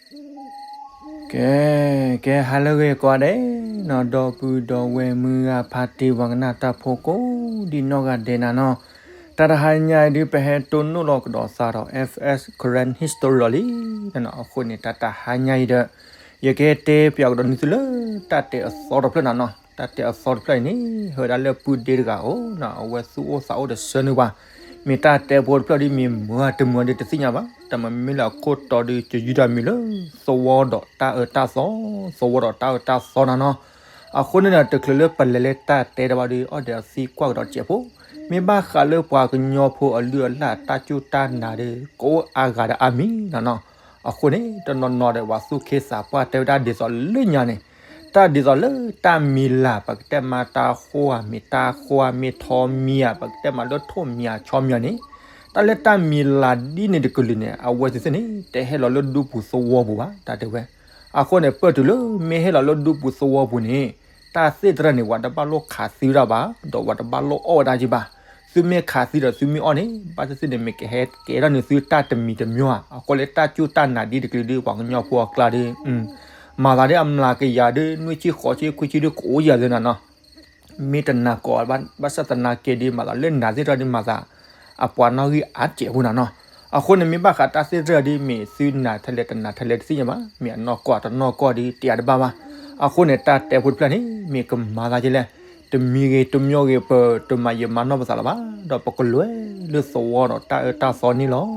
ကဲ, ကဲဟါလၢအဂ့ၤကိးဂၤဒဲးနီၤ, ဒီပုၢ်ဒီဝဲၢ်မုၢ်ဂၤဖါတံၢ်ပှၤကနၣ်တၢ်ဖိကိးဒံနီၢ်ဂၤဒဲးနၤနီၤ, တၢ်တဟါညါအံၤဒုး ပဟဲတိၢ်နီၣ်လီၤကဒီးသးဒီး F S Karen History လီၤလံနၤနီၤ. အဃိန့ၣ် တၢ်တဟါညါအံၤဒီး ယကတဲပၠးကဒီးနသုလၢ တၢ်တဲအသီတဖျၢၣ်နၤနီၤ. တၢ်တဲအသီတဖျၢၣ်အံၤန့ၣ် ဟဲဝဲဒၣ်လၢပုၢ်ဒ့တဂၤအအိၣ်နီၤ, အဝဲသူၣ်အိၣ်သးအိၣ်ဒီးဆၢန့ၢ်ပှၤ, မ့ၢ်တၢ်တဲဖိတဖျၢၣ်ဒုး မ့ၢ်မုာ်တမုာ်ဒုးတသ့ၣ်ညါဘၣ်, တၢ်မ့မ့ၢ်လၢအခိၣ်တီဒုး ကယုၢ်တၢ်မံၤလၢ သဝီဒီးတၢ်အၢတၢ်သီ, သဝီဒီးတၢ်အၢတၢ်သီနၤနီၤ. အဃိန့ၣ်ဒီး တချုးလၢပလဲၤလၢတၢ်တဲတဘၣ်ဒုး အီၣ်ဒီးအသံကွၢ်ကဒီးစဲးဖိ, မ့ၢ်ဘၣ်ဃးလၢပှၤကညီဖိအလုၢ်အလၢ်တၢ်စူၢ်တၢ်နာ်ဒီး ကအိၣ်အါဂၤဒီးအါမံၤနၤနီၤ. အဃိန့ၣ် တနီၤနီၤဒီး ပှၤသူၣ်က့သးပှၢ်တဲဝဲဒၣ်ဒ်သိးလၢညါန့ၣ်, တၢ်ဒ်သိးလၢတၢ်မံၤလၢ် ပကတဲမးတၢ်ဃိဧါ မ့ၢ်တၢ်ဃိဧါ မ့ၢ်ထီမံၤဧါ ပကတဲမးလၢထိၣ်မံၤဧါ ဆီမံၤဧါန့ၣ်, တၢ်လၢတၢ်မံၤလၢ်ဒ်န့ၣ်တကလုာ်န့ၣ် အဝဲသ့ၣ်န့ၣ် တဟဲလီၤလၢဒူပူၤသဝီပူၤဘၣ် တၢ်တဲဝဲ. အဃိန့ၣ် ပၢၢ်တုၤလၢမ့ၢ်ဟဲလီၤလၢဒူပူၤသဝီပူၤန့ၣ်, တၢ်သ့ၣ်တဖၣ်န့ၣ် ပှၤတဘၣ်လိၣ်ခးသံဝဲဒၣ်ဘၣ်, ဒီးပှၤတဘၣ်လိၣ်အီၣ်ဝဲဒၣ်က့ၤဘၣ်. သုမ့ၢ်ခးသံဒီးသုမ့ၢ်အီၣ်န့ၣ် ဘၣ်သ့ၣ်သ့ၣ်န့ၣ် မ့ၢ်ကဟဲကဲထီၣ်န့ၢ်သုတၢ်တမံၤတမံၤဧါ. အဃိလၢတၢ်စူၢ်တၢ်နာ်ဒ်တကလုာ်ဒုး ပှၤကညီဖိအကျါဒီး မၤသးဒ်အမျးကယၤဒုး နွံဆံဃိးဆံခွံဆံဒုး ကအိၣ်ယၤသ့နၤနီၤ. မ့ၢ်တနာ်ကီးဘၣ် ဘၣ်ဆၣ်သနာ်က့ဒုး မၤသးလၢနာ်သ့ၣ်တဖၣ်ဒုး မၤသးအပှၤနီၣ်ဂံၢ်အါစဲးဖိနၤနီၤ. အဃိန့ၣ် မ့ၢ်ဘၣ်ဃးတၢ်သ့ၣ်တဖၣ်ဒုး မ့ၢ်သုနာ်ထဲလဲၣ်တနာ်ထဲလဲၣ်တသ့ၣ်ညါဘၣ်, မ့ၢ်အနီၢ်ကီၢ်တနီၢ်ကီၢ်ဒုး တယာ်တဘၣ်ဘၣ်. အဃိန့ၣ် တၢ်တဲဖိတဖျၢၣ်န့ၣ် မ့ၢ်ကမၤသးက့လဲၣ်, တမံၤဂ့ၤတမံၤဂ့ၤ ပတမၤယံာ်မၤနီၢ်ပသးလၢၤဘၣ်, ဒီးပကလဲၤလၢသဝီဒီးတၢ်အၢတၢ်သီန့ၣ်လီၤ.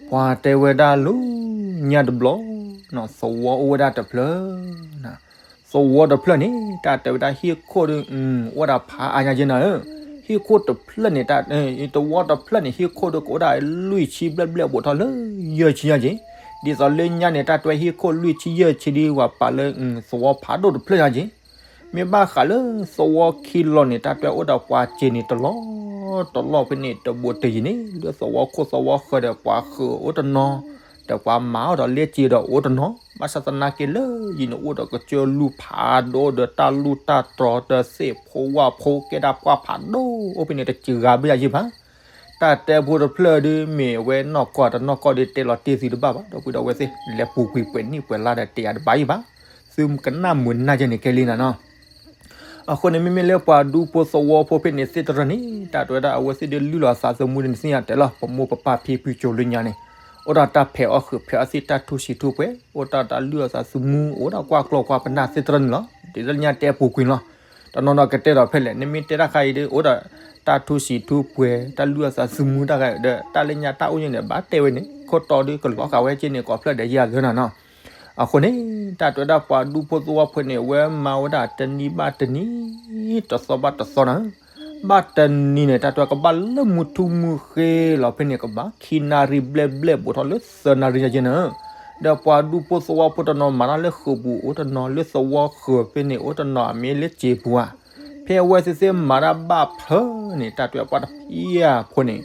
ပှၤတဲဝဲဒၣ်လၢညါတဘျီ, သဝီအိၣ်ဝဲဒၣ်တဖျၢၣ် သဝီတဖျၢၣ်န့ၣ် တၢ်တဲဝဲဒၣ်ဟံၣ်ခိၣ်ဒီး အိၣ်ဝဲဒၣ်ဖးအါညါက့နၤဧၢ, ဟံၣ်ခိၣ်တဖျၢၣ်န့ၣ် သဝီတဖျၢၣ်န့ၣ် ဟံၣ်ခိၣ်ဒီးကအိၣ်ဒၣ်လွံၢ်ဆံဘျဲၣ်ဘျဲၣ်ဘူးထီၣ်လၢယဲၢ်ဆံညါက့, ဒ်သိးလၢညါန့ၣ် တၢ်တဲဝဲဟံၣ်ခိၣ်လွံၢ်ဆံယဲၢ်ဆံဒုး ပှၤပာ်လၢသဝီဖးဒိၣ်တဖျၢၣ်ညါက့, မ့ၢ်ဘၣ်ဃးလၢသဝီခံလီၤန့ၣ် တၢ်တဲဝဲအိၣ်ဒီးပှၤစ့ၤန့ၣ်တလီၢ် တလီၢ်ဖဲန့ၣ် တဘူးတယံၤန့ၣ် လၢသဝီခိၣ်သဝီဃၢၤဒီးပှၤဃုာ်အိၣ်တနီၤ, ဒီးပှၤမၤအီၣ်ဒီးလ့စ့ဒီးအိၣ်တနီၤ, ဘၣ်ဆၣ်သနာ်က့လၢယံၤန့ၣ် အိၣ်ဒီးကစၢၢ်လူၢ်ဖးဒိၣ်ဒီးတၢ်လူၢ်တၢ်တြီၤဒီးသ့ၣ်ဖိဝၣ်ဖိ ကဲဒၣ်ပှၢ်ဖးဒိၣ်အိၣ်ဖဲန့ၣ် တစှၤဘၣ်ယၤယံၤဘၣ်. တၢ်တဲဖိတဖျၢၣ်ဒုး မ့ၢ်အဝဲနီၢ်ကီၢ်တနီၢ်ကီၢ်ဒုး တဲလီၤတ့ၢ်သုတဘၣ်ဘၣ်, ဒီပုၢ်ဒီဝဲၢ်သ့ၣ် လဲၤပူၤကွံာ်ပှဲၤနံၣ်ပှဲၤလါဒီးတယာ်တဘၣ်ယံၤဘၣ်, သုကနၣ်မုာ်နၢ်က့န့ၣ်ကဲလံနၤနီၤ. အဃိန့ၣ် မ့မ့ၢ်လၢပှၤဒူဖိသဝီဖိဖဲန့ၣ်သ့ၣ်တဖၣ်န့ၣ် တၢ်တဲဝဲဒၣ်အဝဲသ့ၣ်ဒုးလုၢ်လီၤသးသမူဒုး နသ့ၣ်ညါတဲလီၤ ပမိၢ်ပပၢ်ဖံဖုစိၤလၢညါန့ၣ် အိၣ်ဒီးတၢ်ဖဲးအီၣ်ဃုာ်ဖဲးအီသံၣ် တၢ်ထူၣ်စံးထူၣ်ပှဲၤ အိၣ်ဒီးတၢ်လုၢ်အီၣ်သးသမူ အိၣ်ဒီးကွၢ်ကျီၢ်ကွၢ်ပနၢ်သ့ၣ်တဖၣ်န့ၣ်လီၤ. ဒ်သိးလၢညါတဲပူၤကွံာ်လီၤ. တနီၤနီၤကတဲဒီးဖဲလဲၣ် နမ့ၢ်တဲတၢ်ခါအံၤဒုး အိၣ်ဒီးတၢ်ထူၣ်စံးထူၣ်ပှဲၤ တၢ်လုၢ်အီၣ်သးသမူတၢ်ဂၤဒီး တၢ်လၢညါတၢ်အိၣ်ညါန့ၣ် ဘၣ်တဲဝဲန့ၣ် ခိၣ်တီဒုးကလီၤဃာ်ဝဲက့န့ၣ် ကိးဖျၢၣ်ဒီးယၤသ့နၤနီၤ. အဃိန့ၣ် တၢ်တဲဝဲဒၣ်ပှၤဒူဖိသဝီဖိန့ၣ် အဝဲမၤဝဲဒၣ်တနံၤဘၣ်တနံၤ တသီဘၣ်တသီနၤ. ဘၣ်တနံၤန့ၣ် တၢ်တဲဝဲကဘၣ်လၢမုၢ်ထူၣ်မုၢ်ဃ့လီၤဖဲန့ၣ် ကဘၣ်ခံနၣ်ရံၣ်ဘျဲၣ်ဘျဲၣ်ဘူးထီၣ်လၢသၢနၣ်ရံၣ်ညါက့နၤ. ဒီးပှၤဒူဖိသဝီဖိတနီၤမၤတၢ်လၢဃုာ်ပူၤအိၣ်တနီၤ လၢသဝီဃုာ်ဖဲန့ၣ်အိၣ်တနီၤ အမ့ၢ်လၢစ့ပူၤဧါ. ဖဲအဝဲသ့ၣ်သ့ၣ်မၤတၢ်ဘၣ်ဖၢန့ၣ် တၢ်တဲဝဲပှၤတဖံးအဖိန့ၣ်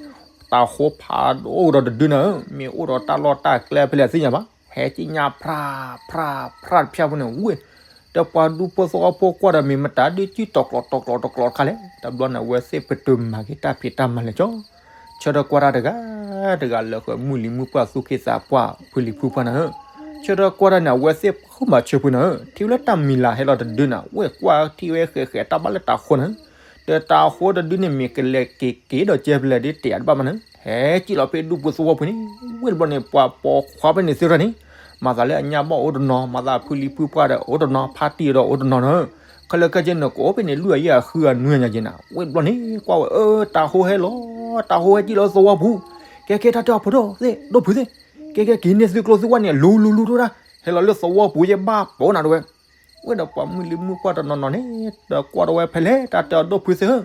တၢ်ဃိဖးဒိၣ်ဒီးတဒုနၤဧၢ, မ့ၢ်အိၣ်ဒီးတၢ်လီၢ်တၢ်ကျဲဖဲလဲၣ်သ့ၣ်ညါဘၣ်, ဟဲက့ညါဖြးဖြးဖြးတဖျၢၣ်ဖိန့ၣ်ဝဲ. ဒီးပှၤဒူဖိသဝီဖိကွၢ်ဒီးမ့ၢ်မတၤဒုး စုတီၤကျီၤတီၤကျီၤတီၤကျီၤတခါလဲၣ်. တဘျီန့ၣ် အဝဲသ့ၣ်ပတုာ်မၤက့ၤတၢ်ဖံးတၢ်မၤလဲၣ်ကၠီ ဆၢထၢၣ်ကွၢ်တၢ်တဂၤတဂၤ လၢာ်ဃုာ်မုၢ်လံၤမုၢ်ပှၢ် သူၣ်က့သးပှၢ် ဖုလံၤဖုပှၢ်နၤဧၢ, ဆၢထၢၣ်ကွၢ်တၢ်န့ၣ် အဝဲသ့ၣ်ဖုမၤဆၢဖုနၤဧၢ, ထံၣ်ဝဲလၢတၢ်မံၤလၤဟဲလီၤတဒုနၤ ဝဲကွၢ်ထံၣ်ဝဲဃဲးဃဲးတၢ်ဘၣ်လၢတၤဃိနၤဧၢ, ဒီးတၤဃိတဒုန့ၣ် မ့ၢ်ကလဲၤက့ၤက့ၤဒီးကဲဖဲလဲၣ်ဒုး တယာ်တဘၣ်မးနၤဧၢ, ဟဲက့ၤလီၤဖဲဒူပူၤသဝီဖိန့ၣ်, ဝဲတဘျီန့ၣ် ပှၤပိာ်ခွါဖဲန့ၣ်သ့ၣ်တဖၣ်န့ၣ် မၤသးလၢအညၣ်ဘီၣ်အိၣ်တနီၤ, မၤသးဖုလံၤဖုပှၢ်ဒီးအိၣ်တနီၤ, ဖါတံၢ်ဒီးအိၣ်တနီၤနၤဧၢ, ခဲလၢာ်ခဲဆ့န့ၣ် ကအိၣ်ဖဲန့ၣ် လွံၢ်အယဲၢ်အဃုအနွံညါက့နၤ, ဝဲတဘျီန့ၣ် ကွၢ်ဝဲ အၢ တၤဃိဟဲလီၤ, တၤဃိဟဲက့ၤလီၤသဝီပူၤ, ကဲကဲတၢ်တဲအီၤဖိဒိၣ်သ့ၣ် ဒိၣ်ဖုသ့ၣ်, ကဲကဲက့ၤန့ၢ်သုကျိသုဝၢ်န့ၣ် လူၤလူၤလူၤတဝဲဒၣ်, ဟဲလီၤလၢသဝီပူၤယဲၢ်ဘၣ်ပိာ်နၤတဝဲ ဝဲဒီးပှၤမုၢ်လံၤမုၢ်ပှၢ်တနီၤနီၤန့ၣ် ဒီးကွၢ်တဝဲဖဲလဲၣ် တၢ်တဲအီၤဒိၣ်ဖုသ့ၣ်ဧၢ,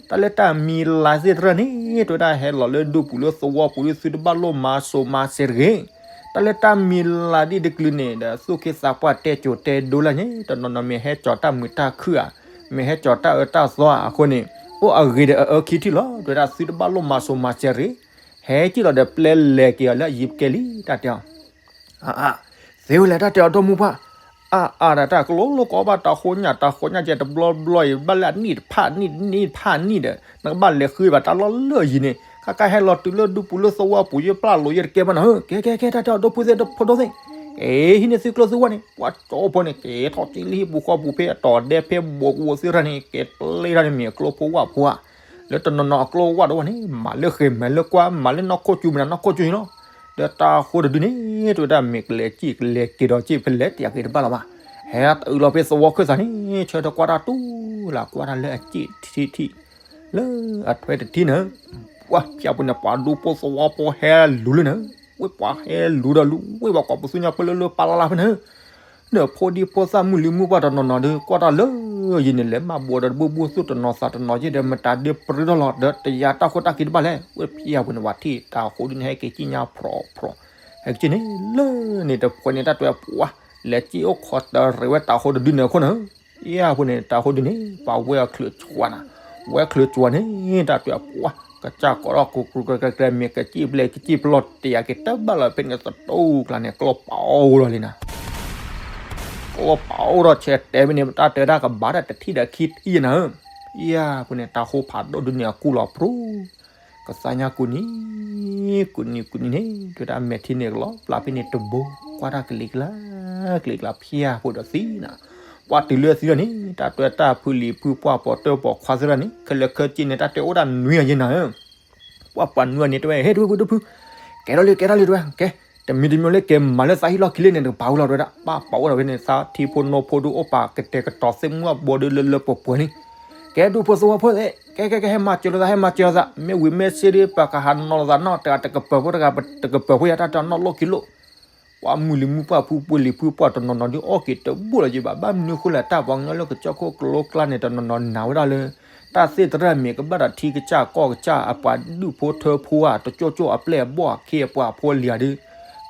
တၢ်လၢတၢ်မံၤလၤသ့ၣ်တဖၣ်န့ၣ် တဝဲဒၣ်ဟဲလီၤလၢဒူပူၤလၢသဝီပူၤလၢသုတဘၣ်လိၣ်မၤစိၤမၤစဲးတဂ့ၤ, တၢ်လၢတၢ်မံၤလၤဒ်တကလုာ်န့ၣ် ဒီးသူၣ်က့သးပှၢ်တဲစိၤတဲဒိလၢညါ တနီၤနီၤမ့ၢ်ဟဲကၠီၤတၢ်မုာ်တၢ်ခုၣ်ဧါ, မ့ၢ်ဟဲကၠီၤတၢ်အၢတၢ်သီဧါ, အဃိန့ၣ် အိၣ်အဂ့ၤဒီးအအၢခံထံၣ်လီၤ, တဝဲဒၣ်သုတဘၣ်လိၣ်မၤစိၤမၤစဲးတဂ့ၤ, ဟဲက့ၤလီၤဒီးပျဲလဲၤက့ၤအီၤလၢအယံၤပကဲလံ တၢ်တဲအီၤ အါအါ, သ့ဝဲလဲၣ် တၢ်တဲအီၤဒီမုၢ်ပှၢ်, အါအါဒီးတၢ်ကလိလိကီဘၣ် တၤဃိညၣ် တၤဃိညၣ်ကဲတဘျီဘျီအံၤ ဘၣ်လၢအနံၣ်တဖၣ်နံၣ် နံၣ်တဖၣ်နံၣ်ဒီး နကဘၣ်လဲၤဃုဘၣ်တၢ်လီၢ်လၢအယံၤန့ၣ်, ခါခါဟဲလီၤတုၤလၢဒူပူၤလၢသဝီပူၤ ယပျၢ်လိာ်ယတကဲဘၣ်နီၤဧၢ, ကဲကဲကဲ တၢ်တဲအီၤ ဒီပုၢ်သ့ၣ်ဒီးဖိဒိၣ်သ့ၣ်, ကဲ ဟံးန့ၢ်သုကျိသုဝဲၢ်န့ၣ်, ပှၤကၠီဖိန့ၣ် ကဲထီၣ်က့ၤလၢဟံၣ်ပူၤဃီပူၤ ဖဲအတီၤဒဲဖဲဘီကဝီၤသ့ၣ်တဖၣ်န့ၣ် ကဲပျဲတၢ်န့ၣ် မ့ၢ်အကျိဖိဝၣ်ဖိဧါ, လၢတနီၤနီၤအကျိဝၣ်တအိၣ်ဘၣ်န့ၣ် မၤလၢဃဲၤမၤလၢကွၢ် မၤလၢနီၢ်ခိၣ်စူၤ မ့ၢ်နီၢ်ခိၣ်စူၤန့ၣ်လီၤ. ဒီးတၢ်ဃိတဒုန့ၣ် တဝဲဒၣ်မ့ၢ်ကလဲၤစံၣ်ကလဲၤက့ၤဒီးစံၣ်ဖဲလဲၣ် တယာ်က့ၤတဘၣ်လီၤဘၣ်. ဟဲတုၤလီၤဖဲသဝီခၢၣ်သးန့ၣ် ဆၢထၢၣ်ကွၢ်တၢ်တူၢ်လၢကွၢ်တၢ်လၢအစ့ၣ်ထံထံၣ် လၢအထွဲတထံၣ်န့ၣ်, ပှၤဖၠၣ်ပူၤန့ၣ် ပှၤဒူဖိသဝီဖိဟဲလူၤလၢန့ၣ်, ဝ့ၢ်ပှၤဟဲလူၤဒီးလူၤဝ့ၢ်ပှၤကိးပသူညါပၢလၢလၢပၢ်လၢ်လၢ်ဖဲန့ၣ်, ဒီးဖိဒံဖိသၣ်မုၢ်လံၤမုၢ်ပှၢ်တနီၤနီၤဒီး ကွၢ်တၢ်လၢယံၤန့ၣ် လဲၤမၤဘှီဒီးတဘိဘိသူၣ်တနီၤသးတနီၤယဲၢ်ဒီး မတၤဒ့ပရၢထီၣ်လီၤ ဒီးတယာ်တၢ်ဃိတၢ်ခံတဘၣ်လဲၣ်. ဝ့ၢ်ဖၠၣ်ပူၤန့ၣ် ပှၤထံၣ်တၢ်ဃိဒုန့ၣ် ဟဲက့ၤစံၣ်ညါဖျိးဖျိး, ဟဲက့ၤစံၣ်န့ၣ်လၢန့ၣ် တဖှဲန့ၣ် တၢ်တဲပှၤ လဲၤစံၣ်အိၣ်ခိးတရံးဝဲတၢ်ဃိတဒုန့ၣ်အခိၣ်န့ၣ်, ယဲၢ်ဖိန့ၣ် တၢ်ဃိဒုန့ၣ် ပှၤဝဲအချုးကွၤနၤ, ဝဲချုးကွၤန့ၣ် တၢ်တဲပှၤ ကစၢ်ကိးထီၣ်ကိးကျဲကျဲကျဲ မ့ၢ်ကစံၣ်ဖျဲးကစံၣ်ဖျိး တယာ်က့ၤတဘၣ်လီၤ ဖဲန့ၣ်သတူၢ်ကျါန့ၣ် ကျိပာ်အိၣ်လီၤလံနၤ ကျိပာ်အိၣ်ထီၣ်ဆဲးတဲဖဲန့ၣ် တၢ်တဲဒၣ်ကဘၣ်တၢ်တထံၣ်ဒီးခံထံၣ်ယဲၢ်နၤဧၢ, ယဲၢ်ဖိန့ၣ် တၢ်ဃိဖးဒိၣ်ဒုန့ၣ် အကူၣ်လီၤပြူၤ, ကသါညါကူၣ်နံၤ ကူၣ်နံၤကူၣ်နံၤန့ၣ် တဲဒၣ်မဲာ်ထံန့ၣ်ကလီၤပျၢ်ဖဲန့ၣ်တဘိ ကွၢ်တၢ်ကလံၤကျါ ကလံၤကျါ ဖၠၣ်ဖိဒီးသံနၤ, ပှၤတုၤလၢသံလီၤန့ၣ် တၢ်တဲတၢ်ဖုလံၤဖုပှၢ်ပိာ်တၢၢ်ပိာ်ခွါသ့ၣ်တဖၣ်န့ၣ် ခဲလၢာ်ခဲဆ့န့ၣ် တၢ်တဲအိၣ်ဒၣ်နွံအယဲၢ်နၤဧၢ ပှၤပှၤနွံန့ၣ် တဝဲ ဟဲတဝဲဖုတဖု, ကဲထီၣ်လံ ကဲထီၣ်လံတဝဲ ကဲ, တမံၤတမံၤလၢကဲမၤလၢသးဟံၣ်လီၢ်ခံလံန့ၣ် တကပၤဝဲလီၤတဝဲဒၣ် ဘၣ်ပာ်အိၣ်ဒီးဖဲန့ၣ် သးထံဖိနီၢ်ဖိဒုးအိၣ်ပာ်ကတဲာ်ကတီၤသ့ၣ်မုၢ်အဘိဒုးလၢလၢပှဲၤပှဲၤလံ, ကဲဒူဖိသဝီဖိသ့ၣ် ကဲကဲကဲ ဟဲမၤစၢၤလိာ်သး ဟဲမၤစၢၤလိာ်သး မ့ၢ်ဝံၤမ့ၢ်စ့ၢ်ဒုး ပှၤကဟးနီၤလိာ်သးနီၢ် တဂၤတကပၤဖိတဂၤတကပၤဖိယါ တၢ်တဲနီၢ်လိၣ်ခံလိၣ် ပှၤမုၢ်လံၤမုၢ်ပှၢ်ဖုပှ့ၤလံၤဖုပှၢ်တနီၤနီၤဒုးအီၣ်က့ၤတဘိလီၤယံၤဘၣ် ဘၣ်မနုၤဃိလဲၣ် တၢ်ပှၤကညီလၢကစၢၢ်ခိၣ်ကလိကျါန့ၣ် တနီၤနီၤနာ်ဝဲဒၣ်လၢ တၢ်သ့ၣ်သရၣ်မ့ၢ်ကဘၣ်ဒီးထံကစၢ်ကီၢ်ကစၢ် အပှၤဒူၣ်ဖိထၢဖိဧါ တကၠိၣ်ကၠိၣ်အပျဲၢ်အဘီၣ်အခ့အပှၤအဖိအလံၤဧါဒုး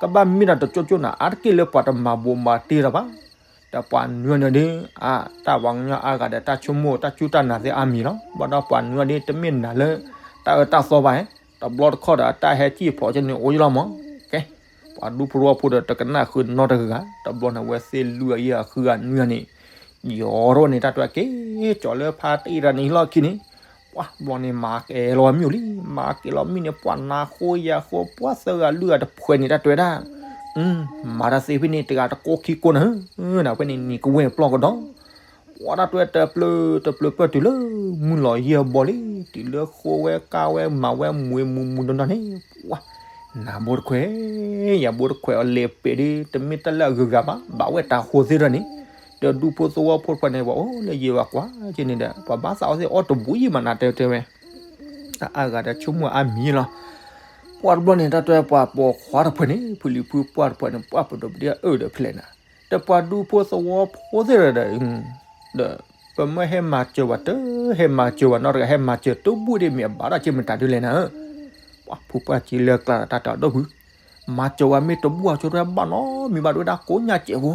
ကဘၣ်မ့ၢ်ဒီးတကၠိၣ်ကၠိၣ်နၤ အါတက့ၢ်လၢပှၤတမၤဘိးမၤတ့ၢ်ဒီးဘၣ် ဒီးပှၤနွံန့ၣ်ဒုး အ တၢ်ပှၤကညီအါဂၤဒီးတၢ်ဆိကမိၣ်တၢ်စူၢ်တၢ်နာ်သ့ၣ်အါမံၤလီၤ. ဘၣ်ဒီးပှၤနွံဒုး တမ့ၢ်နာ်လၢ တၢ်အၢတၢ်သီဘၣ်ဧါ, တဘျီတခီၣ်ဒီးတၢ်ဟဲစံၣ်ဖျိးကန့ၣ်အိၣ်ယလီၤမး, ကဲ, ပှၤဒူဖိသဝီဖိဒီးတကနၣ်ဃုာ်နီတဂၤဂၤ, တဘျီန့ၣ် အဝဲသ့ၣ်လွံၢ်အယဲၢ်အဃုဂၤနွံဂၤန့ၣ် ယီၤထီၣ်န့ၣ် တၢ်တဲက့ၤ ကၠီၤလၢဖါတံၢ်တၢ်န့ၣ်ဟံၣ်လီၢ်ခံန့ၣ်, ပှၤဘျီန့ၣ် မၤကဲၤလီၤဝဲမ့ၢ်အိၣ်လံ, မၤကဲၤလီၤမ့ၢ်န့ၣ် ပှၤနၤဃိယၤဃိ ပှၤသၢဂၤလွံၢ်ဂၤတဖှဲးန့ၣ် တၢ်တဲဒၣ်, မၤတၢ်သ့ဖဲန့ၣ် တဂၤတကိးခံကိးနၤ, နဖဲန့ၣ် နံၤကဝဲၢ်ပျီၢ်ကဒီး, ပှၤတၢ်တဲတပျၢၤတပျၢၤပၢၢ်တုၤလၢ မုၢ်လီၤယဲၢ်ဘီလံ, တုၤလၢဃိဝဲကါဝဲမၤဝဲမူးမူးမူးနီၢ်နီၢ်န့ၣ်, ပှၤ နၤဘိတခွဲး, ယၤဘိတခွဲးအီၤလဲၤပ့ၤဒုး တမ့ၢ်တၢ်လၢအဂုၤအဂၤဘၣ်, ဘၣ်ဝဲတၢ်ဃိသ့ၣ်တဖၣ်န့ၣ်, ဒီးဒူဖိသဝီဖိတဖၣ်န့ၣ် ပှၤအိၣ်လၢယံၤဝဲကွၢ်က့ၤန့ၣ်ဒီး ပှၤဘၣ်သးအီၣ်သ့ၣ်အီၣ်တဘူၣ်ယံၤမးနၤတဲတဲဝဲ, အါဂၤဒီးဆိကမိၣ်အါမံၤလီၤ. ပှၤတဘျီန့ၣ် တၢ်တဲပှၤပိာ်ခွါတဖှဲးန့ၣ် ဖုလံၤဖုပှၢ်တဖှဲးန့ၣ် ပှၤပဒိးပဒ့အအၢၣ်ဒီးဖဲလဲၣ်နၤ, ဒီးပှၤဒူဖိသဝီဖိသ့ၣ်တဖၣ်ဒီး ဒီးပမ့ၢ်ဟဲမၤစၢၤဝဲတ ဟဲမၤစၢၤဝဲနီတဂၤ ဟဲမၤစၢၤတဘူၣ်ဒ်မ့ၢ်အဘၣ်ဒၣ်က့ၤမတၤဒုးလဲၣ်နၤဧၢ, ပှၤဖုပှၢ်က့ၤလၢကျါဒီးတၢ်တဲအီၤဒီးဖု မၤစၢၤဝဲမ့ၢ်တဘူၣ်အီၤ ကၠိတဝဲဘၣ်နီတမံၤဘၣ် တဝဲဒၣ်ကိးညါစဲးဖိ,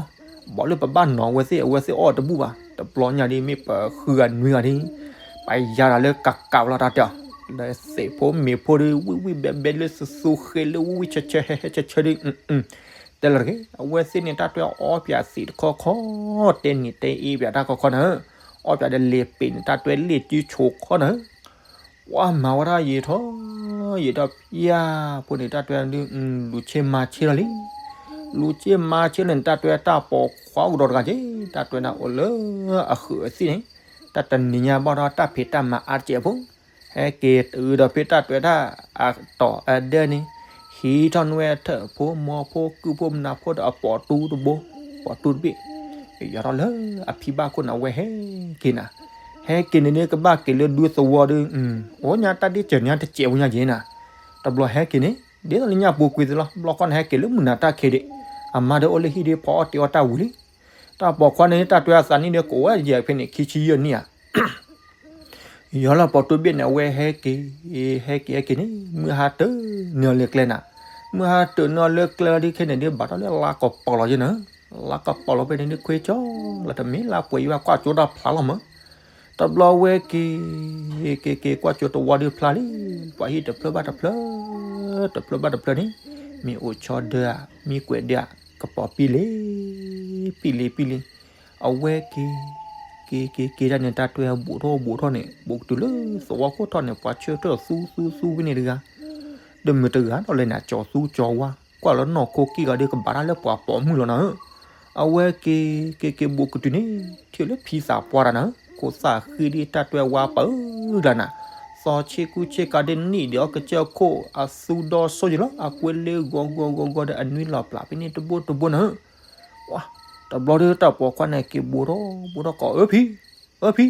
ဘၣ်လၢပဘၣ်နီၤအဝဲသ့ၣ် အဝဲသ့ၣ်အီၣ်တဘူၣ်ဘၣ် တဘျီညါဒ်မ့ၢ်ပဃုဂၤနွံဂၤဒ်, ပယါတၢ်လၢကးကးဝဲလီၤတၢ်တဲအီၤ, ဒီးသ့ၣ်ဖိမ့ၣ်ဖိဒ် ဝံၣ်ဝံၣ်ဘဲဘဲလၢသူသူဃ့လၢဝံၣ်ဝံၣ်ဆၢဆၢဟဲဟဲဆၢဆၢဒ် တဲလီၤတဂ့ၤ အဝဲသ့ၣ်န့ၣ် တၢ်တဲအီၣ်ပၠးသံးတခီခီ, တဲနံၤတဲအ့ပၠးတၢ်ခီခီနၤဧၢ, အီၣ်ပၠးဒီးလ့ၤပ့ၤန့ၣ် တၢ်တဲလ့ၤစုဆိးခီနၤဧၢ, ပှၤမၤဝဲဒၣ်ယံာ်ထီၣ်ယံာ်ဒီး ဖၠၣ်ဖိန့ၣ် တၢ်တဲဒုး လူၤဆ့မၤဆ့လီၤလံ, လူၤဆ့မၤဆ့လီၤန့ၣ် တၢ်တဲတၢ်ပိာ်ခွါကဒီးတဂၤက့ၤ တၢ်တဲဒၣ်အိၣ်လၢအဃုာ်အသံၣ်န့ၣ်, တၢ်တနံၤညါဘၣ်ဒီးတၢ်ဖံးတၢ်မၤအါတစဲးဖိ ဟဲက့ၤတုၤဒီးဖဲတၢ်တဲတၢ်အတီၤအဒဲန့ၣ်, ဟံးထီၣ်နွဲၣ်ထၢၣ်ဖိမီၤဖိကုၢ်ဖိမနၤဖိဒီးအပိာ်တူတဘိ, ပိာ်တူတဘ့ၣ်, ယီၤထီၣ်လၢအဖံဘၣ်ခိၣ်န့ၣ် အဝဲဟဲက့ၤနၤ, ဟဲက့ၤန့ၣ်ဒ်ကဘၣ်က့ၤလၢဒူသဝီဒီး, အိၣ်ညါတၢ်ဒ့စၢၤညါတစဲးဖိညါက့ၤနၤ, တဘျီဟဲက့ၤန့ၣ် ဒ်သိးလၢညၣ်ပူၤကွံာ်သ့လီၤ ဘျီခီန့ၣ် ဟဲက့ၤလၢမုၢ်နၤတၢ်ခံးဒံး, အမါဒီးအိၣ်လၢဟံၣ်ဒ်ဖီအီၣ်တ့အီၣ်တၢ်ဝံၤလံ, တၢ်ပိာ်ခွါန့ၣ် တၢ်တဲအသးနံၣ်ဒီးကအိၣ်ဝဲယဲၢ်ဖဲန့ၣ် ခံဆံယဲၢ်နံၣ်ဧါ ယီၤလၢပိာ်တူဘ့ၣ်န့ၣ် အဝဲဟဲက့ၤ, ဟဲက့ၤဟဲက့ၤန့ၣ် မုၢ်ဟါတၢၢ်န့ၢ်အီၤလၢကျဲနၤ, မုၢ်ဟါတၢၢ်န့ၢ်အီၤလၢကျဲလီၤဒ်ခဲန့ၣ်ဒ်ဘၣ်ထီၣ်လၢလါကပီၤလီၤယဲၢ်နၤ, လါကပီၤလီၤဖဲန့ၣ်ဒ်ခွ့ကၠီလီၤ တမ့ၢ်လါပှဲၤယွၤကွၢ်ကၠိတၢ်ဖျါလီၤမး, တဘျီဝဲက့ၤ, က့ၤက့ၤကွၢ်ကၠိတဝီဒ်ဖျါလံ, ပှၤဟံၣ်တဖျၢၣ်ဘၣ်တဖျၢၣ်, တဖျၢၣ်ဘၣ်တဖျၢၣ်န့ၣ်, မ့ၢ်အိၣ်ဆီဒၢဧါ, မ့ၢ်ကွဲးဒၢဧါ, ကပီၤပံလ့ၤ, ပံလ့ၤပံလ့ၤ, အဝဲက့ၤ က့ၤက့ၤက့ၤတၢ်န့ၣ် တၢ်တဲအီၤ ဘူးထီၣ်ဘူးထီၣ်န့ၣ် ဘူးကတုၤလၢသဝီခိၣ်ထီၣ်န့ၣ် ပှၤဆၢထၢၣ်သူသူသူဖဲန့ၣ်တဂၤ, ဒီးမုၢ်တဂၤဒီးလဲၤနၤ ကၠီၤသူကၠီၤဝါ ကွၢ်လၢနီၢ်ခိက့ၢ်ဂၤဒ်ကဘၣ်တၢ်လၢပှၤပိာ်မုၣ်လီၤနၤဧၢ. အဝဲက့ၤက့ၤက့ၤဘူးကတုၤန့ၣ် ထံၣ်လၢဖံသးပှၢ်တၢ်နၤဧၢ, ခိၣ်သၣ်ဃံဒ်တၢ်တဲဝါပၢကျါနၤ, သီဆ့ကူဆ့ကၤဒ်နံၣ်ဒံးအီကစၢၢ်ခိၣ် အသူဒီဆိယံၤလီၤ, အကွဲလ့ဂီၤဂီၤဂီၤဂီၤဒီး အနွံလီၤပျၢ်ဖဲန့ၣ်တဘိတဘိနၤဧၢ. ဝါ, တဘျီဒီးတၢ်ပိာ်ခွါန့ၣ် က့ၤဘူးထီၣ်ဘူးထီၣ်ကိးအၢဖံ, အၢဖံ,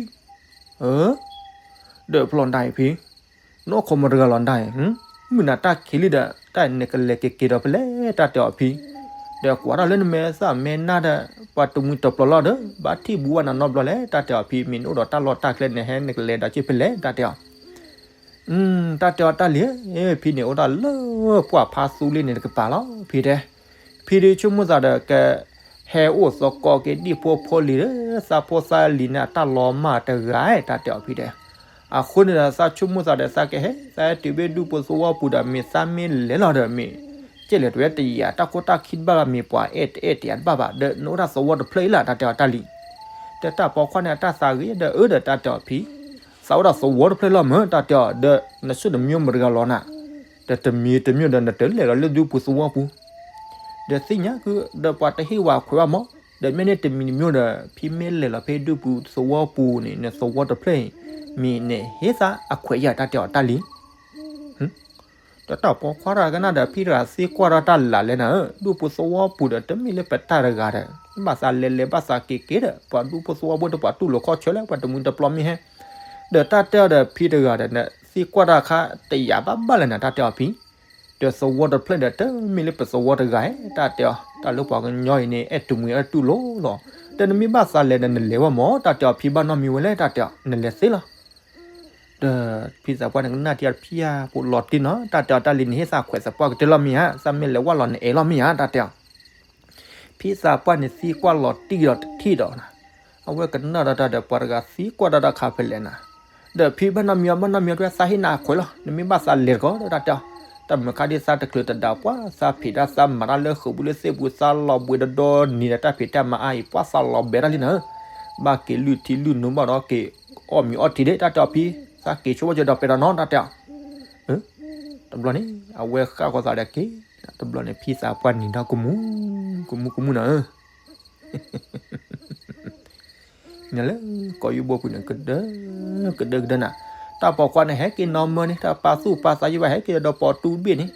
အၢ, ဒီးဖျီၣ်ဒၣ်အံၤဖံ, နအိၣ်ခိးမတၤတဂၤလီၤဒၣ်အံၤ, မုၢ်နၤတၢ်ခံးလံဒီး တၢ်နကလဲၤက့ၤက့ၤဒီးဖဲလဲၣ် တၢ်တဲအီၤဖံ, ဒီးကွၢ်တၢ်လၢနမဲာ်သၣ်မဲာ်နါဒီး ပှၤတမှံၤတပျီၤလီၤဒီး ဘၣ်ထံၣ်ဘူးဝဲနၤနီတဘျီလဲၣ် တၢ်တဲအီၤဖံ, မ့ၢ်နအိၣ်ဒီးတၢ်လီၢ်တၢ်ကျဲ နဟဲနကလဲၤဒီးက့ၤဖဲလဲၣ် တၢ်တဲအီၤ တၢ်တဲအီၤတၢ်လံၤ, ဖံန့ၣ်အိၣ်ဒၣ်လၢပှၢ်ဖးသူလ့န့ၣ်တကပၤလီၤ ဖံတဲ, ဖံဒုးဆိကမိၣ်သးဒီးက ဟဲအိၣ်သကိးက့ၤဒံၣ်ဖိဖိလံၤဒီး သးဖိသးလံၤန့ၣ် အတၢ်လီၤမၢ်တဂၤ တၢ်တဲအီၤဖံတဲ, အဃိန့ၣ်ဒီး သးဆိကမိၣ်သးဒီး သးကဟဲ သးဟဲတုၤဘ့ၣ်ဒူၣ်ဖိသဝီပူၤဒီး မ့ၢ်သးမ့ၢ်လဲၤလီၤဒီး မ့ၢ်ကဲလဲၣ်တဝဲတယာ် တၢ်ခိၣ်တၢ်ခံတဘၣ်ဘၣ် မ့ၢ်ပှၤအဲၣ်တအဲၣ်တယာ်တဘၣ်ဘၣ် ဒီးနအိၣ်ဒၣ်သဝီတဖျၢၣ်အံၤလီၤ တၢ်တဲအီၤတၢ်လံၤ ဒီးတၢ်ပိာ်ခွါန့ၣ် အတၢ်သးဂ့ၤဒီး အၢဒီးတၢ်တဲအီၤဖံ, သးအိၣ်ဒၣ်သဝီတဖျၢၣ်လီၤမၢ် တၢ်တဲအီၤ ဒီးနဆူၣ်နမံၤမတဂၤလီၤနၤ, ဒီးတမံၤတမံၤဒီး နတလဲၤလီၤလၢဒူၣ်ဖိသဝီပူၤ, ဒီးသ့ၣ်ညါကဒီးပှၤတဟ့ၣ်ဝဲခွဲးဘၣ်မၢ်, ဒီးမ့ၢ်န့ၣ်တမံၤတမံၤဒီး ဖံမ့ၢ်လဲၤလီၤဖဲဒူၣ်ဖိသဝီပူၤန့ၣ် နသဝီတဖျၢၣ်အံၤ မ့ၢ်နဟ့ၣ်သးအခွဲးယၤ တၢ်တဲအီၤတၢ်လံၤ ဒီးတၢ်ပိာ်ခွါတဂၤကနၣ်ဒီး ဖံတဂၤသံကွၢ်ဒီးတၢ်လၢ်လဲၣ်နၤဧၢ, ဒူၣ်ဖိသဝီပူၤဒီး တမ့ၢ်လၢပတၢ်တဂၤဒီး ဘၣ်သးလဲၤလဲၤဘၣ်သးက့ၤက့ၤဒီး ပှၤဒူၣ်ဖိသဝီဖိဒီး ပှၤတူၢ်လိာ်ခီၣ်ဆၢလၢ ပှၤတမှံၤတပျီၤမ့ၢ်ဟဲ, ဒီးတၢ်တဲအီၤဒီး ဖံတဂၤဒီး နသံကွၢ်တၢ်ခါတယာ်ဘၣ်ဘၣ်လၢနၤ တၢ်တဲအီၤဖံ, ဒီးသဝီတဖျၢၣ်ဒီး တမ့ၢ်လၢပသဝီတဂၤဧၢ တၢ်တဲအီၤ တၢ်လၢပှၤကညီအံၤန့ၣ် အဲၣ်တမှံၤအဲၣ်တူၢ်လိာ်လီၤ, ဒီးနမ့ၢ်ဘၣ်သးလဲၤဒီး နလဲၤဝဲမၢ် တၢ်တဲအီၤဖံ ဘၣ်နီတမံၤဝဲလဲၣ် တၢ်တဲအီၤ နလဲၤသ့လီၤ ဒီးဖံသးပှၢ်န့ၣ် ကနၣ်ထံအီၤဖံဧါ ဖိလီၤတံၢ်နီၤ တၢ်တဲအီၤတၢ်လံၤ နဟ့ၣ်သးခွဲးသးပှၢ်ကတၢၢ်လီၤမ့ၢ်ဧါ, သးမ့ၢ်လဲၤဝဲလီၤ နအဲၣ်လီၤမ့ၢ်ဧါ တၢ်တဲအီၤ, ဖံသးပှၢ်န့ၣ်သံကွၢ်လီၤတံၢ်ဒီးတထံၣ်ဒီးနၤ, အဝဲကနၣ်ဒီးတၢ်ဒီး ပှၤတဂၤသံကွၢ်ဒီးတၢ်ခါဖဲလဲၣ်နၤ, ဒီးဖံဘၣ်နီတမံၤ ဘၣ်နီတမံၤ တဝဲသးဟ့ၣ်နၤခွဲးလီၤ နမ့ၢ်ဘၣ်သးလဲၤတကီးဒီး တၢ်တဲအီၤ, တၢ်မုာ်ခါဒ်သးတချုးတဒါပှၤ သးဖံးတၢ်သးမၤတၢ်လၢဃုာ်ပူၤလၢသ့ၣ်ပူၤ သးလီၤဘှံးတဒီနံၤဒီး တၢ်ဖံးတၢ်မၤအါအံၤ ပှၤသးလီၤဘဲတၢ်လံနၤဧၢ ဘၣ်က့ၤလုၢ်ထံလုၢ်နိဘၣ်ဒီးက့ၤအီၣ်မ့ၤအီထံဒၣ် တၢ်တဲအီၤဖံ, သးက့ၤဆိဝဲကဒီးပဲဒီးနီၤ တၢ်တဲအီၤ, တဘျီန့ၣ် အဝဲဃၣ်ဃီသးဒီးက့ၤ, တဘျီန့ၣ် ဖံသးပှၢ်နံၤဒီးကမူ, ကမူကမူနၤဧၢ နလၢကီၢ်ယူဘိပူၤန့ၣ် ကဒၢ, ကဒၢကဒၢနၤ, တၢ်ပိာ်ခွါန့ၣ် ဟဲက့ၤနီၢ်မၢန့ၣ် တၢ်ပာ်သူၣ်ပာ်သးယံၤဘၣ် ဟဲက့ၤဒီးပိာ်တူဘ့ၣ်န့ၣ်,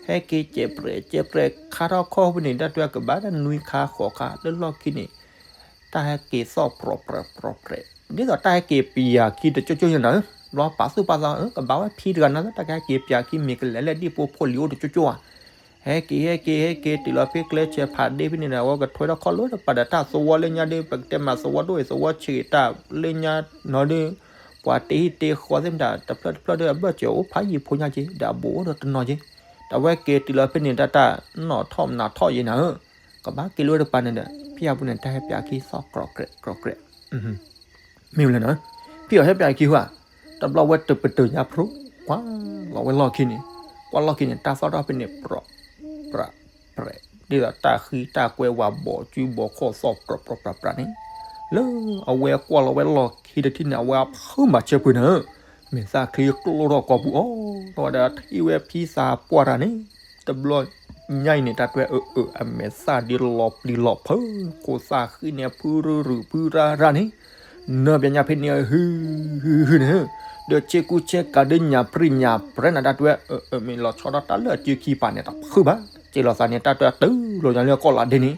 ဟဲက့ၤစဲးပြဲးစဲးပြဲးခါထီၣ်ခီၣ်ဖဲန့ၣ် တၢ်တွဲကဘၣ်တၢ်နွံခါဃိးခါ လၢလီၢ်ခံန့ၣ်, တၢ်ဟဲက့ၤသီၣ်ပြီၣ်ပြီၣ်ပြီၣ်ပြီၣ်, ဒ်သိးတၢ်ဟဲက့ၤပျၢ်ခံတကၠိကၠိယနၤဧၢ, ဘျီပာ်သူၣ်ပာ်သးဧၢ ကဘၣ်ဝဲဖံတဂၤနၤ တၢ်ကဟဲက့ၤပျၢ်ခံမ့ၢ်ကလဲၤလဲၣ်ဒ်ဖိဖိလံၤအိၣ်တကၠိကၠိဧါ ဟဲက့ၤ ဟဲက့ၤ ဟဲက့ၤတုၤလီၤဖဲကျဲဆဲးဖးဒ့ဖဲန့ၣ်ဒီး အဝဲကထွဲထီၣ်ခီၣ်လၢတပၤဒီး တၢ်သဝီလၢညါဒီး ပကတဲမးသဝီဒိၣ်အံၤ သဝီဆံးတၢ်လၢညါနီၤဒီး ပှၤတဟံၣ်တဃီသ့ၣ်မတၤ တဖျၢၣ်တဖျၢၣ်ဒီး အဘၢၣ်စၢၤအိၣ်ဖးယံာ်ဖိညါက့ၤ ဒီးအဘူးအိၣ်ဒီးတနီၤက့ၤ, တဝဲက့ၤတုၤလီၤဖဲန့ၣ် တၢ်တၢ်နီၣ်ထီၣ်မနၤထီၣ်ယံၤနၤဧၢ, ကဘၣ်က့ၤလၢတပၤန့ၣ်ဒီး ဖံအပူၤန့ၣ် တၢ်ဟဲပျၢ်ခံသီၣ်ကြီၢ်ကြီၢ်ကြီၢ်ကြီၢ် မ့ၢ်ဝဲလဲၣ်နီၤ, ဖံအီၤဟဲပျၢ်ခံဟူဧါ, တဘျီဝဲတပတုာ်ညါဖျိ, ကွၢ်လီၤဝဲလီၢ်ခံန့ၣ်, ကွၢ်လီၢ်ခံန့ၣ် တၢ်သီၣ်ထီၣ်ဖဲန့ၣ် ပြီၣ်ပြးပြး, ဒ်သိးတၢ်ဃံတၢ်ကွဲဝဲဘီၣ်စုဘီၣ်ခီၣ်သီၣ်ပြီၣ်ပြးပြးပြးန့ၣ်, လၢအဝဲကွၢ်လီၤဝဲလီၢ်ခံတထံၣ်န့ၣ် အဝဲအဖုမၤဆၢဖုနၤဧၢ, မဲာ်သၣ်ချံကျိထီၣ်ကိာ်ပူၤအီၤ, ဒီးထံၣ်ဝဲဖံသးပှၢ်တၢ်န့ၣ်, တဘျီ ညါအံၤန့ၣ် တၢ်တွဲအၢအၢ အမဲာ်သၣ်ဒ်လီၤပျံၤလီၤဖုး, ခိၣ်သၣ်ဃံန့ၣ် ဖုရူၤရူၤဖုရၣ်ရၣ်န့ၣ်, နၢ်ပၠးညါဖဲန့ၣ် ဟုဟုဟုန့ၣ်, ဒီးဆ့ကူဆ့ကၤဒ်ညၣ်ပြံၣ်ညၣ်ပြဲနၤ တၢ်တွဲအၢအၢ မ့ၢ်လီၤဆီဒၣ်တၢ်လၢအစုခံပာ်န့ၣ် တဖုဘၣ်, စ့လီၤသးန့ၣ် တၢ်တွဲတုၤလီၤညါလၢကီၢ်လးဒ့န့ၣ်,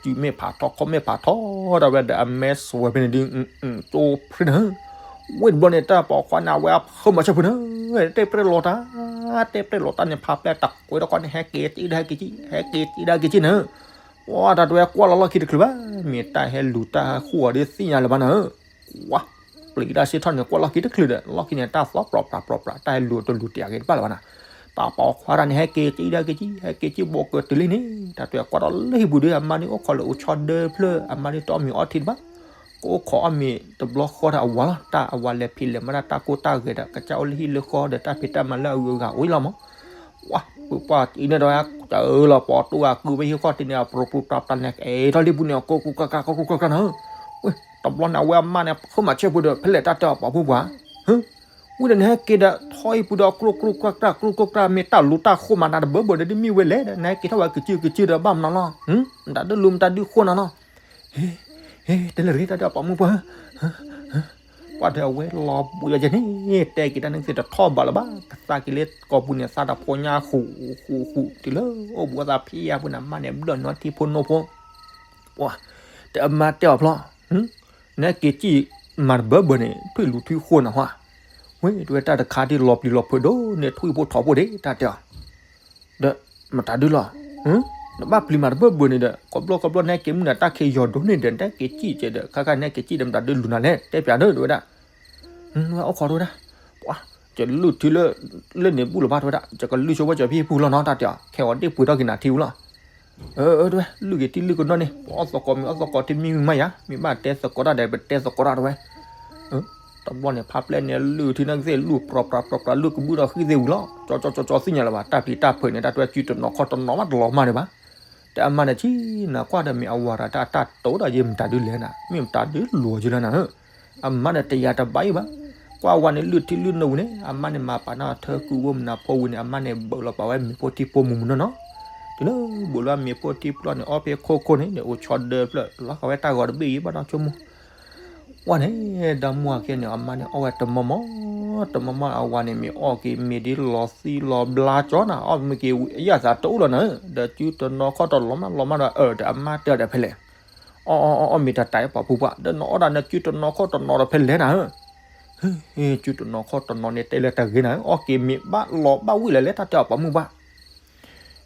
ဒီးစုမ့ၢ်ဖးထီ ခီၣ်မ့ၢ်ဖးထီ တၢ်ဝဲဒီးအမဲာ်စွဲဖဲန့ၣ်ဒ် ကၠိဖရံနၤ ဝ့ၢ်တဘျီန့ၣ် တၢ်ပိာ်ခွါန့ၣ် အဝဲအဖုမၤဆၢဖုနၤ, တဲပြဲၢ်လီၤတၢ်, တဲပြဲၢ်လီၤတၢ်န့ၣ် ဖးပျဲၢ်တၢ်ကွဲးတခီန့ၣ် ဟဲက့ၤကံဒၣ်ဟဲက့ၤကံ, ဟဲက့ၤကံဒၣ်က့ၤကံနၤ, ပှၤတၢ်တွဲကွၢ်လီၤလီၢ်ခံတချုးဘၣ်, မ့ၢ်တၢ်ဟဲလူၤတၢ်ဟဲဃိအီၤဒ်သ့ၣ်ညါလၢၤဘၣ်နၤ, ကွၢ်, ပျံၤတၢ်စ့ထီၣ်န့ၣ် ကွၢ်လီၢ်ခံတချုးဒီး လီၢ်ခံန့ၣ် တၢ်သီၣ်ပြီၣ်ပြးပြီၣ်ပြး တၢ်ဟဲလူၤတလူၤတယာ်က့ၤတဘၣ်လၢၤဘၣ်နၤ, တၢ်ပိာ်ခွါတၢ်န့ၣ် ဟဲက့ၤကံဒၣ်က့ၤကံ, ဟဲက့ၤကံဘီကတုၤလံန့ၣ်, တၢ်တွဲကွၢ်ဒီးလၢဟံၣ်ပူၤဒီး အမါဒ်အိၣ်ခိးလၢအိၣ်ဆီဒၢဖျၢၣ်, အမါဒ်တအီၣ်မ့ၤအီထံတဘၣ် ကအိၣ်ခိးအီၣ်မ့ၤတဘျီဃီဒီးအဝၤလီၤ, တၢ်အဝၤလဲၤဖံးလဲၤမၤတၢ်တၢ်ကိၢ်တၢ်ဂီၤဒီး ကစၢ်အိၣ်လၢဟံၣ်လၢဃီဒီး တၢ်ဖံးတၢ်မၤလၢအဂုၤအဂၤအိၣ်လီၤမး, ဝါ, ပှၤပှၢ်အံၤန့ၣ်ဒီး တၢ်အၢလီၤ ပိာ်တူၢ်ဂၤကုၢ်ဝဲဟံၣ်ဃီတ့ၢ်န့ၣ် အပြိပြးပြးပြးန့ၣ် ကအဲၣ်ထီၣ်လံပူၤန့ၣ် ကိၢ်ကိၢ်ကျၢ်ကျၢ် ကိၢ်ကိၢ်ကျၢ်ကျၢ်နၤဧၢ, ဝဲ တဘျီန့ၣ် အဝဲအမါန့ၣ် ဃုမၤဆဲးပူၤဒီး ဖဲလဲၣ်တၢ်တဲအီၤ ပှၤဖိပှၢ်, ဝံၤဒီးနဟဲက့ၤဒီး ထီၣ်အံၤပူၤဒီး ကျိကျိကျါကျါ ကျိကျိကျါ မ့ၢ်တၢ်လူၤတၢ်ဃိမး နၤတဘၢဘၢဒီး ဒ်မ့ၢ်ဝဲလဲၣ်ဒီး နဟဲက့ၤထီၣ်ဝဲကစုကစုဒီး ဘၣ်မနုၤလီၤ, မတၤဒုလူၤ မတၤဒုဃိနၤလီၤ, ဟ့ ဟ့ တဲလၢရ့ တၢ်တဲအီၤ ပှၤဖိပှၢ် ပှၤဒီးအဝဲလီၤဘှံးအီၤကဲန့ၣ် တဲက့ၤတၢ်န့ၣ်ကသ့ၣ်တထီၣ်ဘးလၢၤဘၣ်, ကသးက့ၤလၢကိာ်ပူၤန့ၣ် သးတဖိညါဃူဃူဃူ တုၤလၢအိၣ်ဘူးအသးဖံးယါပူၤန့ၣ် အမါန့ၣ်ဘျၢၣ်နီထံဖိနိဖိ, ပှၤ, တဲအမါတဲအီၤဖျီ, နဟဲက့ၤစံၣ်မၤတဘၢဘၢန့ၣ် ထွံၣ်လူၤထွံၣ်ဃိနၤဟါ, ဝဲတဲဝဲတၢ်တခါဒ်လီၤပျံၤလီၤဖုးဒိၣ်န့ၢ်ထွံၣ်ဖိထိးဖိဒၣ် တၢ်တဲအီၤ ဒီးမတၤဒုလီၤ, နဘၣ်ပျံၤမၤတဘၢဘၢန့ၣ်ဒီး ကိးဘျီကိးဘျီနဟဲက့ၤမုၢ်နၤတၢ်ခံးယီၤဒိၣ်န့ၢ်ဒီး နဟဲက့ၤစံၣ်ကဲဒီး ခါခါနဟဲက့ၤစံၣ်ဒီး မတၤဒုလူၤနၤလဲၣ် တဲပျးဒီး တဲဝဲဒၣ်, ဝဲအိၣ်ခိးတဝဲဒၣ်, ပှၤ, ယလုၢ်ထံလၢ, လၢန့ၣ်ဘူၣ်လီၤဘၣ် တဲဝဲဒၣ်, ယကလုၢ်ဆိဝဲကၠီဖံဟံၣ်ပူၤလီၤနီၤ တၢ်တဲအီၤ ခဲအံၤဒ့ၣ်ပှ့ၤထီၣ်က့ၤနၤထံဝဲလီၤ, အၢ တဲဝဲ လုၢ်က့ၤထံလုၢ်ကနီၣ်န့ၣ် ပှၤအီၣ်သကိးမ့ၤအီၣ်သကိးထံမံမံမးယၤ မ့ၢ်ဘၣ်တဲသကိးတၢ်ဒီး ပတဲသကိးတၢ်တဝဲ တဘျီန့ၣ် ဖးပျဲၢ်န့ၣ် လုၢ်ထံန့ၣ်ကသ့ၣ် လုၢ်ပြီပြးပြီပြး လုၢ်ကဘုၣ်ဒီးဃံသ့ၣ်ဝံၤလီၤ, ကၠီကၠီကၠီကၠီသ့ၣ်ညါလၢၤဘၣ် တၢ်ပျံၤတၢ်ဖုးန့ၣ် တၢ်တဝဲစုတနီၤခီၣ်တနီၤမးတလီၤမၢ်ဒံးဘၣ်, တဲအမါန့ၣ် ဆံးနၤကွၢ်ဒီးမ့ၢ်အဝၤဒီး တၢ်တၢ်တိၤဒၣ်ယဲ မတၤဒုလဲၣ်နၤ မ့ၢ်မတၤဒုလူၤယဲလၢနၤဧၢ, အမါန့ၣ်တယာ်တဘၣ်အံၤဘၣ်, ကွၢ်ဝဲန့ၣ် လုၢ်ထံလုၢ်နိၣ်ဝံၤန့ၣ် အမါန့ၣ်မၤပာ်န့ၢ်အထၢကုဝိမနၤဖိဝံၤန့ၣ် အမါန့ၣ်ဘၢးလီၤပာ်ဝဲမ့ၤဖိထံဖိမုၢ်မုၢ်နီၢ်နီၢ်, တုၤလၢဘၢးလီၤမ့ၤဖိထံဖိလီၤန့ၣ် အီၣ်ဖဲခိၣ်ခိၣ်န့ၣ် န့ၣ်အိၣ်ဆီဒၢဖျၢၣ် လီၤဃာ်ဝဲတၢ်ဂီၤတဘ့ၣ်အံၤ ဘၣ်ဒီးဆိကမိၣ် ဝဲန့ၣ် ဒီမါဝၤခံဂၤန့ၣ် အမါန့ၣ်အီၣ်ဝဲတမီမီ, တမီမီအဝၤန့ၣ် မ့ၢ်အီၣ်က့ၤမ့ၤဒ်လီၤသံလီၤဘျါကၠီနၤ အီၣ်မ့ၤက့ၤယၢ်သးတအိၣ်လီၤနၤ, ဒီးစုတနီၤခီၣ်တနီၤမးလီၤမၢ်ဒီး အၢ ဒီးအမါတဲအီၤဒီးဖဲလဲၣ်, အီၣ်အီၣ်အီၣ်အီၣ်မ့ၤတတးပှၤဖိပှၢ် ဒီးနအီၣ်ဒၣ်နစုတနီၤခီၣ်တနီၤဒီးဖဲလဲၣ်နၤဧၢ, စုတနီၤခီၣ်တနီၤန့ၣ် တဲလၢတဂ့ၤနၤဧၢ, အီၣ်က့ၤမ့ၤဘၣ်လီၤဘၣ်ဝံၣ်လၢၤလဲၣ် တၢ်တဲအီၤပှၤမုၢ်ပှၢ်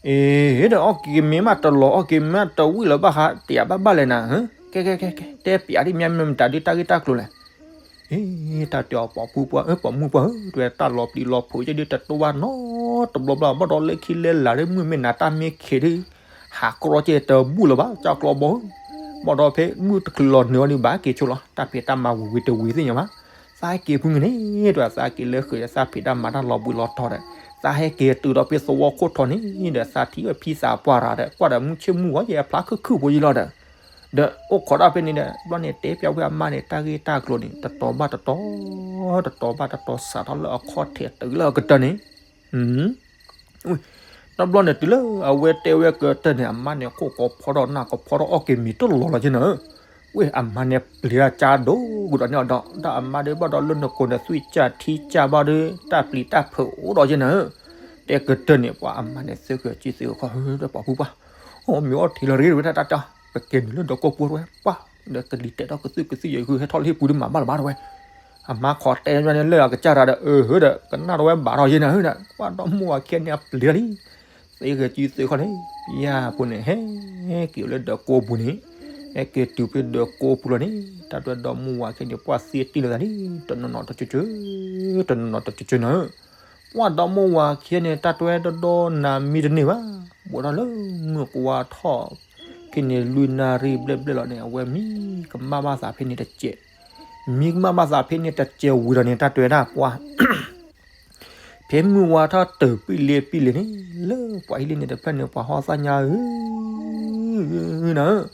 အ့ ဒီးအီၣ်က့ၤမ့ၤမးတလီၤ အီၣ်က့ၤမ့ၤမးတဝံၣ်လၢၤဘၣ်ဃး တယာ်ဘၣ်ဘၣ်လဲၣ်နၤ, ကဲ ကဲ ကဲ ကဲ တဲပျးဒ်မ့ၢ်မ့ၢ်မတၤဒုတၢ်ဂ့ၢ်တၢ်ကျိၤလဲၣ်, အ့ တၢ်တဲအီၤပှၤဖိပှၢ်ဧၢ ပှၤမုၢ်ပှၢ်ဧၢ တဲဝဲတၢ်လီၤပျံၤလီၤဖုးယဲဒုတတိၢ်ဘၣ်နီတဘျီဘျီ ဘၣ်ဒီးလၢခံလဲၤလၢ်လၢမုၢ်မ့ၢ်နၤ တၢ်မ့ၢ်ခံးဒု ဟးကြီကဲတဘူၣ်လၢၤဘၣ် ကၢ်ကျီဘီဧၢ, ဘၣ်ဒီးဖဲမုၢ်တချုးလီၤနုာ်အီၤဒုဘၣ်က့ၤဆိလီၤ တၢ်ဖံးတၢ်မၤဝံၤဝံၤတဝံၤသ့ၣ်ညါဘၣ်, သးက့ၤဖုန့ၣ် တဲဝဲသးက့ၤလၢဃုာ်ဒီးသးဖံးတၢ်မၤတၢ်လီၤဘှံးလီၤတီၤဒီး သးဟဲက့ၤတုၤဒီးဖဲသဝီခိၣ်ထီန့ၣ်ဒီး သးထံၣ်ဝဲဖံသးပှၢ်ရၤဒီး ကွၢ်ဒီးမုၢ်ဆ့ၣ်မုၢ်ဂီၤယဲအဖျါခုၣ်ခုၣ်ဖိယံလီၤဒီး ဒီးအိၣ်ခိးဒၣ်ဖဲန့ၣ်ဒီး ဘျီန့ၣ်တဲပျးဝဲအမါန့ၣ် တၢ်ဂ့ၢ်တၢ်ကျိၤန့ၣ် တတီၤဘၣ်တတီၤ, တတီၤဘၣ်တတီၤ စးထီၣ်လၢအခီၣ်ထံးတုၤလၢအကတၢၢ်န့ၣ်, တဘျီန့ၣ် တုၤလၢအဝဲတဲဝဲကတၢၢ်န့ၣ် အမါန့ၣ် ခိၣ်ကီဖီထီၣ်နၢ်ကဖီထီၣ်အီၣ်က့ၤမ့ၤတလီၤလီၤက့နၤဧၢ, ဝဲအမါန့ၣ်ပျံၤတၢ်ကါဒိၣ်ကဒီးန့ၣ်အီၤဒီး ဒီးအမါဒီးဘၣ်ဒီးလၢနကိာ်န့ၣ် သွံၣ်ကၢ်ထံကၢ်ဘၣ်ဒီး တၢ်ပျံၤတၢ်ဖုးအိၣ်ဒီးက့နၤဧၢ, တဲကတၢၢ်န့ၣ် ပှၤအမါန့ၣ် သုဃုာ်စုသုဃုာ်ခီၣ် ဒီးပှၤဖိပှၢ် အိ မ့ၢ်အီၣ်ထံးလီၤရ့တဝဲဒၣ်တၢ်တၢ်, ပက့ၤနုာ်လၢဒီးကိာ်ပူၤတဝဲ ပှၤ ဒီးကလံၤတဲာ်ထီၣ်ကသုၣ်ကသံၣ်ယဲဃုာ်ဟဲထီၣ်လၢဟံၣ်ပူၤဒုးမၤဘၣ်လၢၤဘၣ်တဝဲ, အမါခိးတဲန့ၣ်လၢအကစၢ်တၢ်ဒီး အၢ ဒီး ကနၣ်တဝဲဘၣ်ထီၣ်ယဲနၤဧၢဒီး ပှၤဒီမါဝၤခံဂၤန့ၣ်အပျံၤလီၤလံ, သုဃုာ်စုသုဃုာ်ခီၣ်န့ၣ် ယၤဖိန့ၣ် ဟဲက့ၤအိၣ်လၢဒီးကိာ်ပူၤန့ၣ်, ဟဲက့ၤတုၤဖဲဒီးကိာ်ပူၤလီၤန့ၣ် တၢ်တဝဲဒီမါဝၤခံဂၤန့ၣ် ပှၤသ့တံၢ်လိာ်သးလံ, တနီၤနီၤတကၠၢကၠၢ, တနီၤနီၤတကၠၢကၠၢနၤဧၢ ပှၤဒီမါဝၤခံဂၤန့ၣ် တၢ်တဝဲဒီဒီနၤမံတန့ၢ်ဘၣ်, ဘူးထီၣ်လၢမုၢ်ကွၢ်ထီၣ်ခံန့ၣ် လွံၢ်နၣ်ရံၣ်ဘျဲၣ်ဘျဲၣ်လီၤန့ၣ် အဝဲမံကမၣ်ဘၣ်သးဖဲန့ၣ်တစဲး, မံကမၣ်ဘၣ်သးဖဲန့ၣ်တစဲးဝံၤဒီးန့ၣ် တၢ်တဝဲဒၣ်ပှၤ ဖဲမုၢ်ဝါထီၣ်တုၤပံလ့ပံလ့န့ၣ် လၢပှၤဟံၣ်လ့န့ၣ်တဖျၢၣ်န့ၣ် ပှၤဟီၣ်သၣ်ညါဧၢ နၤဧၢ,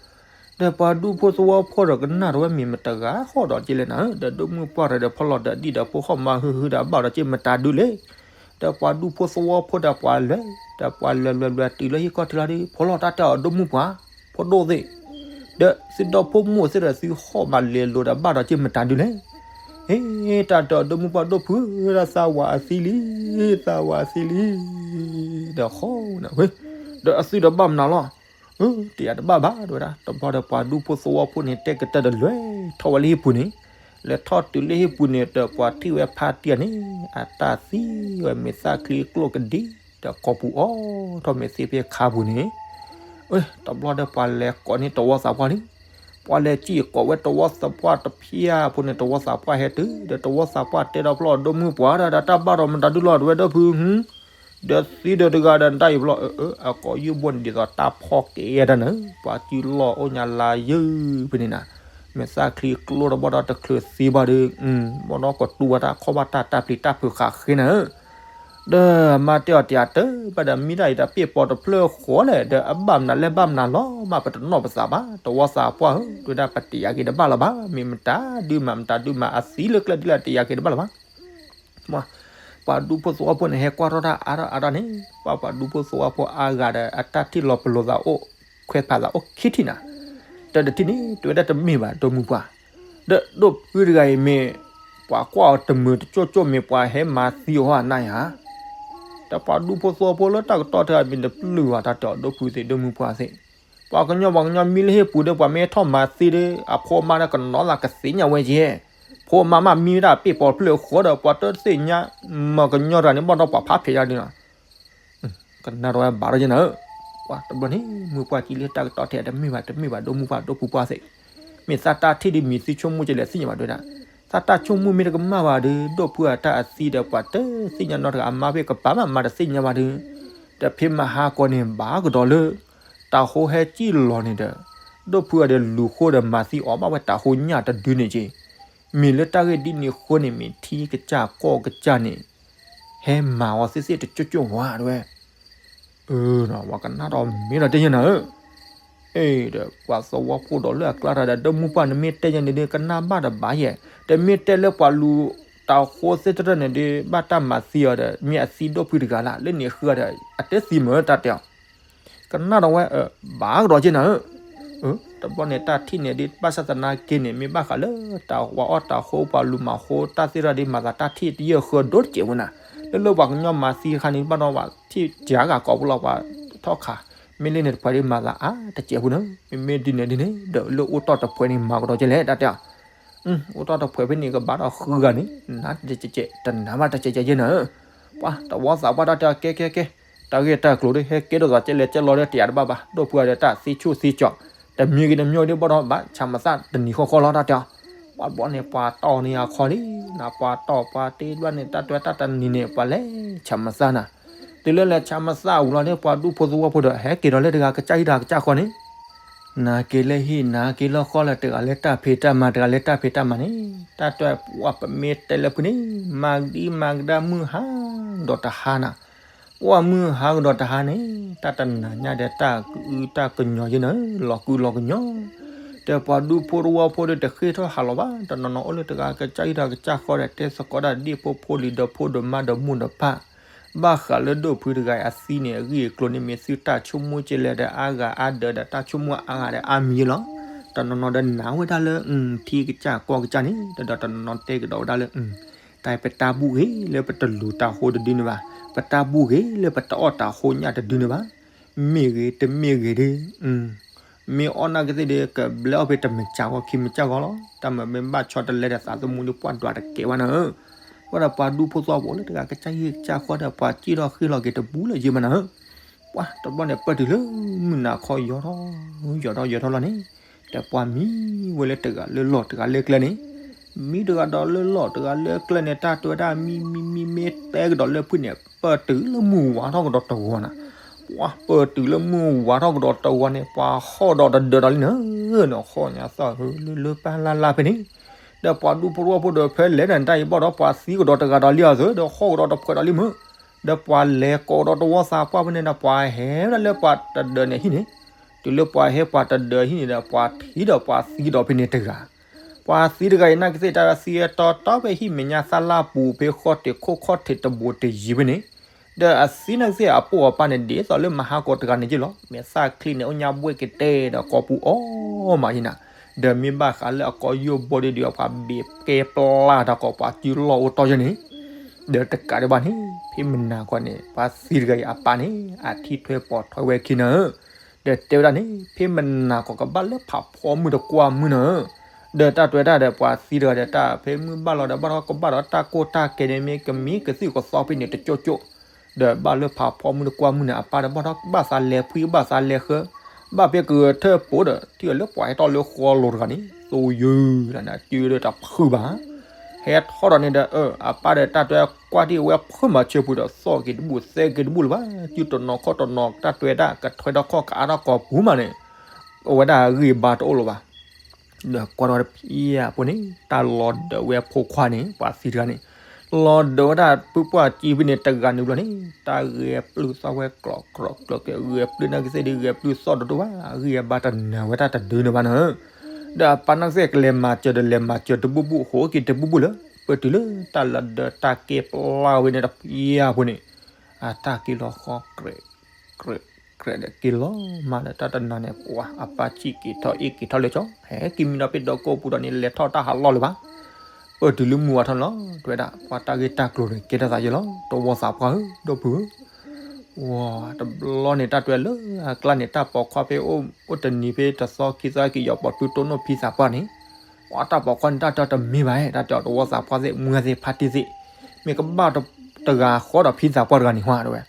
ဒီးပှၤဒူဖိသဝီဖိဒီးကနၣ်တဝဲမ့ၢ်မတဂၤဃီဒီးက့လဲၣ်နၤဧၢ, ဒီးဒိၣ်မုၢ်ပှၢ်ရၤဒီးဖီလီၤဒီးဒံၣ်ဒီးဖိဃီၣ်မၤဟုဟုဒီး ဘၣ်ဒီးက့မတၤဒုလဲၣ်, ဒီးပှၤဒူဖိသဝီဖိဒီးပှၤလဲၤ, ဒီးပှၤလဲၤလဲၤလဲၤတုၤလၢဟံၣ်ခီၣ်ထံးလီၤဒီး ဖိလီၤတၢ်တဲအီၤဒိၣ်မုၢ်ပှၢ်, ဖိဒိၣ်သ့ၣ်, ဒီးသုဒီဖိမိၢ်သ့ၣ်ဒီးသုဟီၣ်မၤလဲၤလိာ်ဒီးဘၣ်ဒီးက့မတၤဒုလဲၣ် ဟ့ တၢ်တဲအီၤဒိၣ်မုၢ်ပှၢ်ဒိၣ်ဖု သးဝးအသံလံ, သးဝးအသံလံ, ဒီးဃီနဝဲ, ဒီးအသုဒီးဘၣ်မနုၤလီၤ, တယာ်တဘၣ်ဘၣ် တဝဲဒၣ်, တဘျီဒီးပှၤဒူဖိသဝီဖိန့ၣ် တဲကတၢၢ်ဒီးလဲၤထီၣ်ဝဲလၢဟံၣ်ပူၤန့ၣ်, လဲၤထီၣ်တုၤလၢဟံၣ်ပူၤန့ၣ် ဒီးပှၤထံၣ်ဝဲဖါတံၢ်န့ၣ် အတၢ်သံဝဲမ့ၢ်သၣ်ချံကျိၣ်ကဒံ, ဒီးကိာ်ပူၤအိၣ်ထီၣ်မ့ၢ်သ့ဖဲခါပူၤန့ၣ် တဘျီဒီးပှၤလဲၤကိးန့ၢ်တဝီသးပှၢ်လံ, ပှၤလဲၤစံၣ်ကိးဝဲတဝီသးပှၢ်တဖၠၣ်ဖိန့ၣ် တဝီသးပှၢ်ဟဲတုၤ, ဒီးတဝီသးပှၢ်တဲဒီးဖျီၣ်ဒိၣ်မုၢ်ပှၢ်ဒီး တၢ်ဘၣ်ဒီးမတၤဒုလီၤ တဝဲဒီးဖု, ဒီးသံဒီးတဂၤဒီးနတၢ်အံၤဖျီၣ်, အကိာ်ယုၢ်ဘိန့ၣ်ဒ်သိးတၢ်ဖီၣ်က့ၤယဲဒၣ်န့ၣ် ပှၤစုလီၢ်အိၣ်ညါလါယုၢ်ဖဲန့ၣ်နၤ, မ့ၢ်သၣ်ချံကျိၣ်တဘီဒီးတချုးသံဘၣ်ဒီး, ဘီဒီးကတူၢ်ဝဲတၢ်ခီၣ်ဘၣ်တၢ်တၢ်ပျံၤတၢ်ဖုးဃာ်ဃ့နၤဧၢ ဒီးအမါတဲအီၤတယၤတၢ်ဘၣ်ဒီး မံတၢ်အံၤတၢ်ပ့ၢ်ပီတဖျၢၣ်ဃီလဲၣ်, ဒီးအဘၣ်မနုၤလဲၣ်ဘၣ်မနုၤလီၤမး ပတနီၣ်ပသးဘၣ် တဝီသးပှၢ်ဧၢ, တဲဝဲဒၣ် ပတယာ်က့ၤတဘၣ်လၢၤဘၣ်, မ့ၢ်မတၤဒုးမၤ မတၤဒုးမၤ အသံလၢကျဲဒ်လဲၣ် တယာ်က့ၤတဘၣ်လၢၤဘၣ်. ပှၤဒူဖိသဝီဖိန့ၣ် ဟဲကွၢ်ထီၣ်တၢ်အါထီၣ်အါထီၣ်န့ၣ်, ပှၤ ပှၤဒူဖိသဝီဖိအါဂၤဒီး အတၢ်ထံၣ်လီၤပလိာ်သးအိၣ်, ခွဲးဖးသးအိၣ်ခံထံၣ်နၤ, တၢ်တထံၣ်န့ၣ် တဲဝဲဒၣ်တမ့ၢ်ဘၣ် ဒိၣ်မုၢ်ပှၢ်, ဒီးဒိၣ်ဖုတဂၤအံၤမ့ၢ် ပှၤကွၢ်အီၤတမုာ်တကၠိၣ်ကၠိၣ် မ့ၢ်ပှၤဟဲမၤသံအီၤဟီနၤယၤ, ဒီးပှၤဒူဖိသဝီဖိလၢတၢ်ကတီၢ်တဂၤမ့ၢ်တပျုၢ်ဘၣ် တၢ်တဲအီၤ ဒိၣ်ဖုသ့ၣ် ဒိၣ်မုၢ်ပှၢ်သ့ၣ်, ပှၤကညီ ပှၤကညီမံလၢဟ့ၣ်ပူၤဒီး ပှၤမ့ၢ်ထီၣ်မၤသံဒီး အဖိအမါဒီးကနီၤသးကသ့ၣ်ညါဝဲက့ၤ, ဖိအမါမးမံဝဲဒၣ်ပ့ၢ်ပီတဖျၢၣ်ဃီဒီး ပှၤတသ့ၣ်ညါ, မ့ၢ်ကညီတဂၤန့ၣ် ဘၣ်ဒီးပှၤဖးဖျဲးယါဒ်နီၤ ကနၣ်တဝဲဘၣ်ထီၣ်က့နၤဧၢ, ပှၤတဘျီန့ၣ် မုၢ်ပှၢ်ကံလၢတၢ်ကတီၢ်ထဲတမ့ၢ်ဘၣ် တမ့ၢ်ဘၣ် ဒိၣ်မုၢ်ပှၢ် ဒိၣ်ဖုပှၢ်သ့ၣ်, မ့ၢ်သးတၢ်ထံၣ်ဒ်မံၤသံဆိကမိၣ်ကလဲၤသ့ၣ်ညါဘၣ်ဒဝဲဒၣ်, သးတၢ်ဆိကမိၣ်မ့ၢ်တကမၣ်ဘၣ်ဒီး ဒိၣ်ဖုအတၢ်အသံဒီး ပှၤတသ့ၣ်ညါနီတဂၤ အမါဖဲကပၤမး မၤတသ့ၣ်ညါဘၣ်ဒီး, ဒီးဖဲမဟါကီးန့ၣ် ဘၣ်ကဒီးလၢ တၤဟိဟဲစံၣ်လီၤန့ၣ်ဒီး, ဒိၣ်ဖုအဒီးလူၤဃိဒီးမၤသံအီၤဘၣ်ဝဲတၤဟိညၣ်တဒုန့ၣ်က့ၤ မ့ၢ်လၢတၢ်ဂ့ၢ်ဒ်န့ၣ်ဃိန့ၣ် မ့ၢ်ထံကစၢ်ကီၢ်ကစၢ်န့ၣ် ဟဲမၤအီၤသ့ၣ်သ့ၣ်တကၠိၣ်ကၠိၣ်ဝဲဒဝဲ, အၢ ပှၤကနၣ်ဒီးမ့ၢ်ဒီးတဲယဲနၤဧၢ, အ့ ဒီးပှၤသဝီဖိဒီးလၢအကျါတၢ်ဒီး ဒိၣ်မုၢ်ပှၢ်န့ၣ်မ့ၢ်တဲယဲန့ၣ်ဒီး ကနၣ်ဘၣ်တဘၣ်ယဲ, တမ့ၢ်တဲလၢပှၤလူၤတၤဟိသ့ၣ်တဖၣ်န့ၣ်ဒီး ဘၣ်တၢ်မၤသံအီၤဒီး မ့ၢ်အသံဒိၣ်ဖုတဂၤလၢ် လၢန့ၣ်ဃုဒီး အတသံမ့ၢ်တၢ်တဲအီၤ ကနၣ်ဒီးဝဲ ဘၣ်ကဒီးက့နၤဧၢ, တဘျီန့ၣ် တၢ်ထံၣ်န့ၣ်ဒ်ဘၣ်ဆၣ်သနာ်က့န့ၣ် မ့ၢ်ဘၣ်ဃးလၢတၢ်ဝၤအီၣ်တၤဟိ ပှၤလူၤမၤဟိတၢ်သ့ၣ်တဖၣ်ဒီး မၤသးတၢ်ထံၣ်တယဲၢ်ဃၢဒိၣ်တစဲးဝဲနၤ, လၢလၢပှၤကညီမၤသံတခါန့ၣ် ဘၣ်ဒီးပှၤထံၣ်တၢ်ဂၤကိးပူၤလီၤ ပှၤထီၣ်ခး, မ့ၢ်လၢန့ၣ်တဖၣ်ဒီးမၤသးအါတစဲးဖိနၤ, မ့မ့ၢ်ဒ်န့ၣ်ဒ်န့ၣ် ဒီးလၢအိၣ်တီၢ်တဖှဲးန့ၣ် မၤကဒီးက့လဲၣ် တၢ်တဲအီၤ အိၣ်တီၢ်တဖှဲးဖဲန့ၣ် ကဘၣ်ဒီးဃုဂၤန့ၣ် နၤတစဲး တနၤဘၣ်တစဲးက့နၤဧၢ, ပှၤတဝီသးပှၢ်တၢ်တဲအီၤ ကဲကဲကဲ, တၢ်ဂ့ၢ်တၢ်ကျိၤဒီး ဟဲကဲထီၣ်သးကဲလဲၣ်ကဲလီၤဒီး တယာ်တဘၣ်ဘၣ်, ဒိၣ်ဖုအဒီးတၢ်သံဆူၣ်သံကၠီၤ, တမံၤဂ့ၤတမံၤဂ့ၤဒီး ဘၣ်ဒီးဘၣ်ဆးမသၣ်တနံၤဃီဃီလီၤ တၢ်တဲအီၤ, ပှၤဘျီန့ၣ် ပှၤတီၢ်န့ၢ်အခီလံ, နပှၤတီၢ်ပှၤတ့ဘျီန့ၣ် တၢ်တဲတၢ်တနံၤန့ၣ် ပှၤလဲၤဆးမသၣ်နၤ, တုၤလၢလဲၤဆးမသၣ်ဝံၤလီၤဒီး ပှၤဒူဖိသဝီဖိဒီး ဟဲက့ၤဒီးလၢတဂၤကစၢ်ဟံၣ်တဂၤကစၢ်ဃီန့ၣ် နၤက့ၤလၢဟံၣ် နၤက့ၤလၢဃီလၢ တဂၤလၢတၢ်ဖံးတၢ်မၤ တဂၤလၢတၢ်ဖံးတၢ်မၤန့ၣ်, တၢ်တဲပှၤပမ့ၢ်တဲလၢဖုန့ၣ် မၤကဒံမၤကဒါမုၢ်ဟါဒီးတဟါနၤ, ပှၤမုၢ်ဟါကဒီးတဟါန့ၣ် တၢ်တနၤညါဒီးတၢ်ကအုတၢ်ကညီၤယဲနၤဧၢ, လီၤကုလီၤကညီၤ, ဒီးပှၤဒူဖိသဝီဖိဒီးတဃ့ၢ်ထီၣ်ဟးလီၤဘၣ်, တနီၤနီၤအိၣ်လၢတဂၤကစၢ်ဟံၣ်တဂၤကစၢ်ဃီဒီး တဲသကိးတၢ်ဒ့ၣ်ဖိဖိလံၤဒီးဖိဒီးမါဒီးမိၢ်ဒီးပၢ် ဘၣ်ဃးလၢဒိၣ်ဖုတဂၤအံၤအသံန့ၣ် အဂ့ၢ်အကျိၤန့ၣ် မ့ၢ်သုတၢ်ဆိကမိၣ်ကလဲၣ်ဒီးအါဂၤအါဒၢးဒီးတၢ်ဆိကမိၣ်အါဂၤဒီးအါမံၤလီၤ. တနီၤနီၤဒီးနာ်ဝဲဒၣ်လၢ ထံကစၢ်ကီၢ်ကစၢ်န့ၣ် ဒီးတနီၤနီၤတဲကဒီးဝဲဒၣ်လၢ တၢ်ပတၢ်ဘူၣ်ဂ့ၤလၢပတလူၤတၤဟိတဒုန့ၣ်ဘၣ်, ပတၢ်ဘူၣ်ဂ့ၤလၢပတအီၣ်တၤဟိညၣ်တဒုန့ၣ်ဘၣ်. မ့ၢ်ဂ့ၤတမ့ၢ်ဂ့ၤဒီး မ့ၢ်အီၣ်နာ်က့သ့ၣ်ဒီး ကဘျဲအီၣ်ဖဲတမ့ၢ်ကၢ်ဂီၤခံမ့ၢ်ကၢ်ဂီၤလီၤ. တၢ်မ့ၢ်မ့ၢ်ဘၣ်ဆီတလဲဒီးသးသမူဒီးပှၢ်ဒွးတကဲဘၣ်နၤဧၢ. ဝဲဒၣ်ပှၤဒူဖိသဝီဖိလၢတဂၤကစၢ်ဟံၣ်ကစၢ်ဃီဒီး ပှၤစံၣ်ထီၣ်ဃ့ၢ်လီၤက့ၤတဘူးလၢၤယဲၢ်မးနၤဧၢ. ပှၤတဘျီန့ၣ် ပၢၢ်တုၤလၢမုၢ်နၤခီယီၤထီၣ် ယီၤထီၣ်ယီၤထီၣ်လီၤန့ၣ်, ဒီးပှၤမံဝဲလၢတဂၤလၢလီၢ်တဂၤလၢကျဲန့ၣ်, မံတဂၤဒီးလၢလီၢ်တဂၤလၢကျဲန့ၣ် တၢ်တဲဝဲဒၣ်မံမံမံမ့ၢ်တဲကဒီးလၢဖုန့ၣ် ပၢၢ်တုၤလၢမုၢ်ဝါထီၣ်ကဒီးတဂီၤနၤ. ပှၤပၢၢ်တုၤလၢမုၢ်ဝါထီၣ်ကဒီးတဂီၤန့ၣ် ပှၤဟီၣ်ဒီးတဒၢးဒီးလံနၤဧၢ, နဟီၣ်ညါသၣ်ဧၢ လၢလၢပၢ်လၢ်လၢ်ဖဲန့ၣ်, ဒီးပှၤဒူဖိသဝီဖိဒီးဖဲလဲၣ်န့ၣ် တၢ်အံၤဘၣ်ဒီးပှၤသံကဒီးတဂၤဒီးလံအသိး ဒီးဟီၣ်ကဒီးတဖှဲးဒီးလံမုၢ်, ဒီးပှၤလဲၤကိးဒီးတဝီသးပှၢ်ဖဲန့ၣ်ဒီး ပှၤဟဲဝဲဒၣ်လၢပှၤတဒၢးန့ၣ်ဟံၣ်န့ၣ်, တုၤလၢပှၤဟဲပှၤတဒၢးဟံၣ်န့ၣ်ဒီး ပှၤထံၣ်ဒီးပှၤသံကဒီးဖဲန့ၣ်တဂၤ ပှၤသံတဂၤအံၤ နာ်က့သ့ၣ်တၢ်သံအတီတီဖဲဟံၣ်မဲာ်ညါသၣ်လၢ်ပူၤ ဖဲဃီၣ်ထံးခိၣ်ခီၣ်ထံးတဘိးတယံၤဖဲန့ၣ်, ဒီးအသံနာ်က့သ့ၣ်အပိၢ်အပၢ်န့ၣ် ဒ်သိးလၢမဟါကီးတဂၤန့ၣ်က့လီၤ. မဲာ်သၣ်ချံန့ၣ် အိၣ်ညါဘှဲၣ်ကတဲဒီးကိးပူၤအီၣ်မးယံၤနၤ, ဒီးမ့ၢ်ဘၣ်ဃးလၢအကိးယိၣ်ဘိဒ်ဒီး ပှၤဘ့းကဲပျၢ်တၢ်ကိးပှၤစုလီၢ်အိၣ်တီၢ်ယဲၢ်န့ၣ်, ဒီးတကးဒံးဘၣ်န့ၣ် ဖဲမနၤကီးန့ၣ် ပှၤသံတဂၤအံၤအပၢ်န့ၣ် အထံၣ်ထွဲပိာ်ထွဲဝဲခံနၤဧၢ, ဒီးတဲဝဲဒၣ်န့ၣ် ဖဲမနၤကီးကဘၣ်လၢဖးဖီမုၢ်တကွၢ်မုၢ်နၤဧၢ, ဒီးတၢ်တဲဝဲဒၣ်ဒီးပှၤသံတဂၤဒီး တၢ်ဖဲမုၢ်ဘၣ်လီၤဒီး ဘၣ်ထီၣ်ကဘၣ်ဒီးတၢ်ကိၢ်တၢ်ကဲန့ၣ် မ့ၢ်ကမံကသံၣ်ကသီဖဲန့ၣ်တကၠိၣ်ကၠိၣ်, ဒီးဘၣ်လၢဖးဖီမုၢ်တကွၢ်မုၢ်န့ၣ် အပၢ်ဒီးဘၣ်ထီၣ်ဘၣ်သးလဲၤဖှံဘၣ်သးလဲၤဃၢ, ဘၣ်ဖဲကဂဲၤထၢၣ်ပိာ်ဒီး ထံၣ်အီၤလၢပှၤဟဲထီၣ်လၢဃီလိၤတဂၤန့ၣ် သိယုၢ် တၢ်နၢ်စုဒီးတၢ်ဖုးဘၣ် ဟဲထီၣ်ဒီးန့ၣ်ဒီး အပၢ်ဒီးတၢ်တဲကွၢ်ထံၣ်ဝဲဖုးမၤဆၢပူၤဒီး သီၣ်က့ၤတဘူၣ်သဲက့ၤတဘူၣ်လၢၤဘၣ်, စုတနီၤခီၣ်တနီၤ တၢ်တဲတၢ် ကထွဲထီၣ်ခီၣ်ကအါထီၣ်ကိးပူၤမးန့ၣ် အဝဲဒၣ်အဂံၢ်ဘါတအိၣ်လၢၤဘၣ်. ဒီးကွၢ်ထီၣ်တဖျၢၣ်အပူၤန့ၣ် တၢ်လီၤဒၢးဝဲအဖိခွါန့ၣ် ပှၤသံတဂၤန့ၣ်, လီၤဒိးဝဲဒၣ်ဖုပှၢ်ကံဖုန့ၣ်တဂၤန့ၣ်ဘျီန့ၣ် တၢ်ဂဲၤပျုၢ်သီၣ်ဝဲကျိးကြိးကျိးကဲ ဂဲၤပျုၢ်နာ်က့သ့ၣ်ဒီး ဂဲၤပျုၢ်သီၣ်တဒိၣ်ဘၣ် အဂံၢ်အဘါတနၢၤဝဲတၢ်တဒုန့ၣ်ဘၣ်နၤ. ဒီးအပၢ်နာ်က့သ့ၣ်ကလဲၤမၤစၢၤဒီးလဲၤမၤစၢၤတဘူၣ်ဘူၣ် ဟိးက့ၤတဘူၣ်ဘူၣ်လၢ ပတုၤလၢတၢ်လၢဒၢးတၢ်ကဲပျါဝဲန့ၣ်တဖၣ်အံၤဖိန့ၣ် အတၢ်က့ၤလီၤဃီ ကြဲးကြဲးဒီးက့ၤလီၤမးဒီးတၢ်တနၤန့ၣ် ပှၤအပၢ်ဆံၣ်က့ၤထီၣ်အ့ၣ်က့ၤထီၣ်လၢကၠီ ဟဲက့ၤမံဒီးဖဲဒီကိၣ်ပူၤဒီးန့ၣ် လဲၤထီၣ်တၢ်ဟးလီၢ်လၢၤဘၣ်. ပတုၤလၢမုၢ်ဝါထီၣ်န့ၣ်လီၤ တဲဝဲဒၣ် ပှၤတၢ်ဂ့ၢ်တၢ်ကျိၤန့ၣ် ကဲထီၣ်သးယဲလီၤ တဝီသးပှၢ်ဧၢ ဒီပုၢ်ဧၢ ဝါ တဘျီန့ၣ်တၢ်တဲလၢအကျါန့ၣ် တၢ်ပိာ်ခွါဖဲအိၣ်အိၣ်တနံၤဖဲတသီခံသီက့ၤယီၤ ပိာ်ဖုတိၢ်နီၣ်ဖံသးပှၢ်န့ၣ် ပှၤတၢ်ပိာ်ခွါန့ၣ် တၢ်တဲတမ့ၢ်ဘၣ် တၢ်တဲတဝီသးပှၢ်သ့ၣ် မုၢ်သ့ၣ်ဖါတံၢ်သ့ၣ် မ့ၢ်ကဘၣ်တဂၤဃီဒီးဖံသးပှၢ်တဂၤန့ၣ်ဟါ တဲဝဲ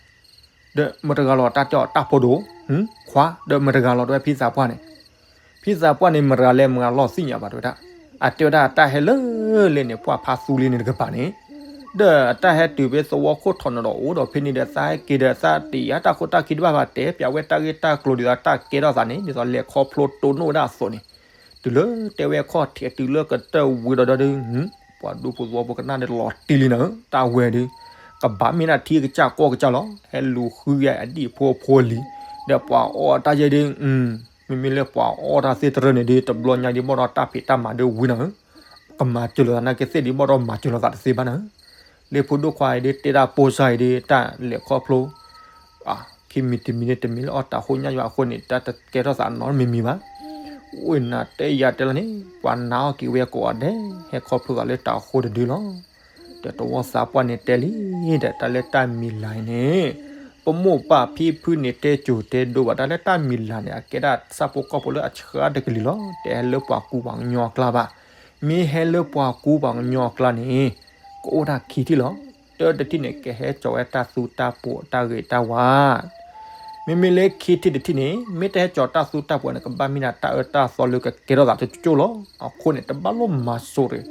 ဒီးမတဂၤလီၤ တၢ်တဲအီၤတၢ်ဖိဒိၣ် ခွါ ဒီးမတဂၤလီၤ တဲဝဲဖံသးပှၢ်န့ၣ် ဖံသးပှၢ်န့ၣ် မတဂၤလဲၣ်မတဂၤလီၤသ့ၣ်ညါဘၣ် တဲဝဲဒၣ် အတဲဝဲဒၣ်တၢ်ဟဲလၢလဲၣ်န့ၣ် ပှၤဖါသူလံန့ၣ်တကပၤန့ၣ် ဒီးအတၢ်ဟဲတုၤဖဲသဝီခိၣ်ထီၣ်န့ၣ်ဒီး အိၣ်ဒီးဖဲန့ၣ်ဒီး သးဟဲက့ၤဒီးသးတ့ၢ်အတၢ်ခိၣ်တၢ်ခံတဘၣ်ဘၣ် တဲပၠးဝဲတၢ်ဂ့ၢ်တၢ်ကျိၤဒ်သိးတၢ်ကဲထီၣ်သးန့ၣ် ဒ်သိးလဲၤခီဖျိတိၢ်နီၣ်ဝဲဒၣ်အသိးန့ၣ် တုၤလၢတဲဝဲခီၣ်ထံး တုၤလၢကတၢၢ်ဝံၤဒီးဒီးဒုး ပှၤဒူဖိသဝီဖိကနၣ်ဒီးလီၤတံၢ်လံနၤဧၢ တၢ်ဝဲဒုး ကဘၣ်မ့ၢ်ဒၣ်ထံကစၢ်ကီၢ်ကစၢ်လီၤ ဟဲလူၤဃုယၤအဒံၣ်ဖိအဖိလံၤ ဒီးပှၤအီၣ်တၢ်ယဲဒုး မ့မ့ၢ်လၢပှၤအီၣ်တၢ်သ့ၣ်တရၢန့ၣ်ဒုး တဘျီညါဒုးဘၣ်ဒီးတၢ်ဖံးတၢ်မၤဒုးဝံၤနၤဧၢ ကမၤစၢၤလိာ်သးနာ်က့သ့ၣ်ဒုး ဘၣ်ဒီးမၤစၢၤလိာ်သးတသ့ဘၣ်နၤဧၢ လၢဖိဒိၣ်ခွါအံၤဒုး တဲဒၣ်ပိစါအံၤဒုး တၢ်လဲၤခီဖျိ ခံမံၤတမံၤန့ၣ် တမ့ၢ်လၢအီၣ်တၢ်ဟိညၣ်ယွၤအဃိန့ၣ် တၢ်တကဲထီၣ်သးနီတမံၤမံၤဘၣ်. အိၣ်နၤတဲယၤတဲလီၤန့ၣ် ပှၤနာ်အီၣ်က့ၤဝဲကိးဂၤဒဲး ဟဲခီဖျိသးလၢတၢ်အဃိတဒုလီၤ. ဒီးတဝီသးပှၢ်န့ၣ်တဲလံ ဒီးတၢ်လၢတၢ်မံၤလၤအံၤန့ၣ် ပမိၢ်ပၢ်ဖံဖုန့ၣ်တဲစိၤတဲဒိဘၣ် တၢ်လၢတၢ်မံၤလၤန့ၣ် အကဲဒၣ်ဆၣ်ဖိကီၢ်ဖိလၢအဆှါတကလုာ်လီၤ. တဟဲလၢပှၤကူပှၤကညီအကျါဘၣ်. မ့ၢ်ဟဲလၢပှၤကူပှၤကညီအကျါန့ၣ် ကအိၣ်ဒၣ်ခံထံၣ်လီၤ. တၢတထံၣ်န့ၣ် ကဟဲကၠီၤဝဲတၢ်သူတၢ်ပှီၤတၢ်ဂ့ၤတၢ်ဝါ မ့မ့ၢ်လၢခံထံၣ်တထံၣ်န့ၣ် မ့ၢ်တဟဲကၠီၤတၢ်သူတၢ်ပှီၤန့ၣ် ကဘၣ်မ့ၢ်ဒၣ်တၢ်အၢတၢ်သီလၢကကဲထီၣ်သးတကၠိၢ်လီၤ. အဃိန့ၣ် တဘၣ်လိၣ်မၤစိၤတဂ့ၤ,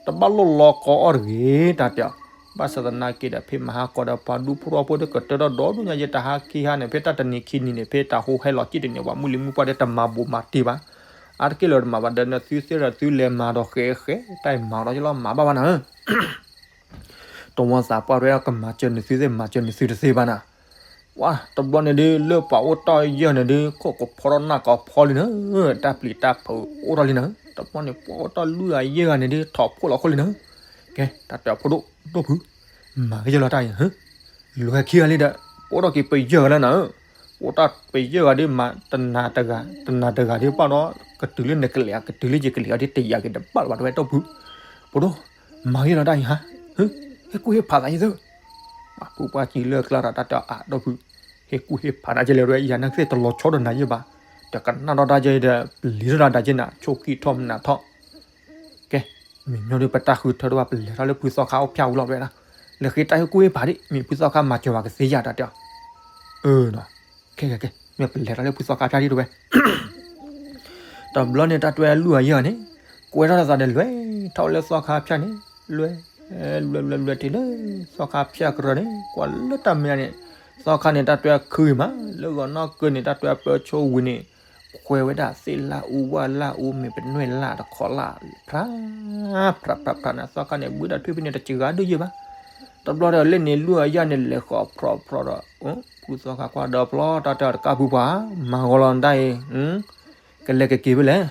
တဘၣ်လိၣ်လီကီအီၣ်တဂ့ၤ တၢ်တဲအီၤ. ဘၣ်ဆၣ်သနာ်က့ဒီး ဖဲမဟါကီဒီး ပှၤဒူဖိထီဖိဒီး ကတၢၢ်ထီၣ်ဒီဒူၣ်ညါယဲ တဟါခံဟါန့ၣ် ဖဲတၢ်တနံၤခံနံၤန့ၣ် ဖဲတၢ်ဟိဟဲလီၤကံၣ်တန့ၣ် ပှၤမုၢ်လံၤမုၢ်ပှၢ်ဒီး တမၤဘူးမၤတ့ၢ်ဘၣ်. အါတက့ၢ်လၢတမၤဘၣ်ဒီး နသုသ့ၣ်ဒီးသုလဲၤမၤဒီးဃဲးဃဲး တၢ်အံၤမၤဒီးယလီၤ မၤဘၣ်ဘၣ်နၤဧၢ တဝီသးပှၢ်ရဲ ကမၤစၢၤနသုသ့ၣ် မၤစၢၤနသုတသ့ဘၣ်နၤ. ဝါ တဘျီန့ၣ်ဒုး လၢပှၤအိၣ်တီၢ်ယဲၢ်န့ၣ်ဒုး ခိၣ်ကဖီထီၣ်နၢ်ကဖီလံနၤ, တၢ်ပျံၤတၢ်ဖုးအိၣ်ထီၣ်လံနၤ. တဘျီန့ၣ် ပှၤအိၣ်တီၢ်လွံၢ်ဂၤယဲၢ်ဂၤန့ၣ်ဒုး ထီၣ်ဖှိၣ်လီၤခိၣ်လံနၤ. ကဲ တၢ်တဲအီၤဖိဒိၣ်ဒိၣ်ဖုး မၤကယဲၢ်လီၤတၢ်အံၤ လွဲခံဂၤလံဒီး ပအိၣ်ထီၣ်က့ၤပယဲၢ်ဂၤလၢနၤဧၢ, ပအိၣ်တၢ်ပယဲၢ်ဂၤဒုး မၤတနၤတဂၤ တနၤတဂၤဒုး ဘၣ်ဒီး ကတုၤလၢနကလဲၤ ကတုၤလၢယကလဲၤအီၤဒုး တယာ်က့ၤတဘၣ်လၢၤဘၣ် တဲဝဲဒိၣ်ဖုး, ဖိဒိၣ်, မၤဂ့ၤလီၤတၢ်အံၤဟါ, ဟ့ၣ်ကူၣ်ဟ့ၣ်ဖးသးယသု, ပှၤဖုပှၢ်ကံလၢကျါဒီးတၢ်တဲအီၤ အဒိၣ်ဖုး, ဟ့ၣ်ကူၣ်ဟ့ၣ်ဖးတၢ်ကဲလဲၣ် ယၤနာ်က့သ့ၣ်တလီၤဆီဒီးနၤယဲၢ်ဘၣ်, တကနၣ်ဒီးတၢ်ကဲဒီး ပျံၤထီၣ်တၢ်ဒၣ်ကဲနၤ ဆိၣ်ကံၢ်ထီၣ်မနုၤထီၣ် ကဲ, မ့ၢ်ညီဒုးပတၢ်ဃုထၢတဘၣ် ပလဲၤထီၣ်လၢဖုသီခါအိၣ်ဖျါဝံၤလီၤ တဲဝဲဒၣ်, လဲၤဃ့တၢ်ဟ့ၣ်ကူၣ်ဟ့ၣ်ဖးဒံး မ့ၢ်ဖုသီခါမၤစၢၤပှၤကသ့ယၤတၢ်တဲအီၤ, အၢ ခဲကဲကဲ မ့ၢ်ပလဲၤထီၣ်လၢဖုသီခါဖျါဒံးတဲဝဲ တဘျီန့ၣ် တၢ်တဲလွံၢ်ဂၤယဲၢ်ဂၤန့ၣ် ကွဲထီၣ်သးဒီးလဲၤထီၣ်လၢသီခါဖျါန့ၣ် လဲၤ လဲၤလဲၤလဲၤတုၤလၢ သီခါဖျါကရၢန့ၣ် ကွၢ်လၢတၢ်မဲာ်ညါန့ၣ် သီခါန့ၣ် တၢ်တဲခုဂ့ၤမး လၢဂီၤနီၢ်ကၢန့ၣ် တၢ်တဲပၢဆိဝံၤန့ၣ် ခွဲးဝဲဒၣ်သ့ၣ်လၣ်အူဝၣ်လၣ်အူ မ့ၢ်ပနွဲၣ်လၣ်တခီလၣ် ဖြး ဖြးဖြးဖြးန့ၣ် သီခါန့ၣ် ဘုဒၣ်ထွံၣ်ဖဲန့ၣ် တစှၤဒုးယဲၢ်ဘၣ် တဘျီဒီး လၢန့ၣ်လွံၢ်ဂၤယဲၢ်ဂၤန့ၣ် လဲၤဃီၤဖြီဖြီဒီး ဖုသီခါကွၢ်ဒီးဖျီ တၢ်တဲတကးဖုပှၤ မၤဂီၤလီၤတၢ်အံၤ ကလဲၤကက့ၤဖဲလဲၣ်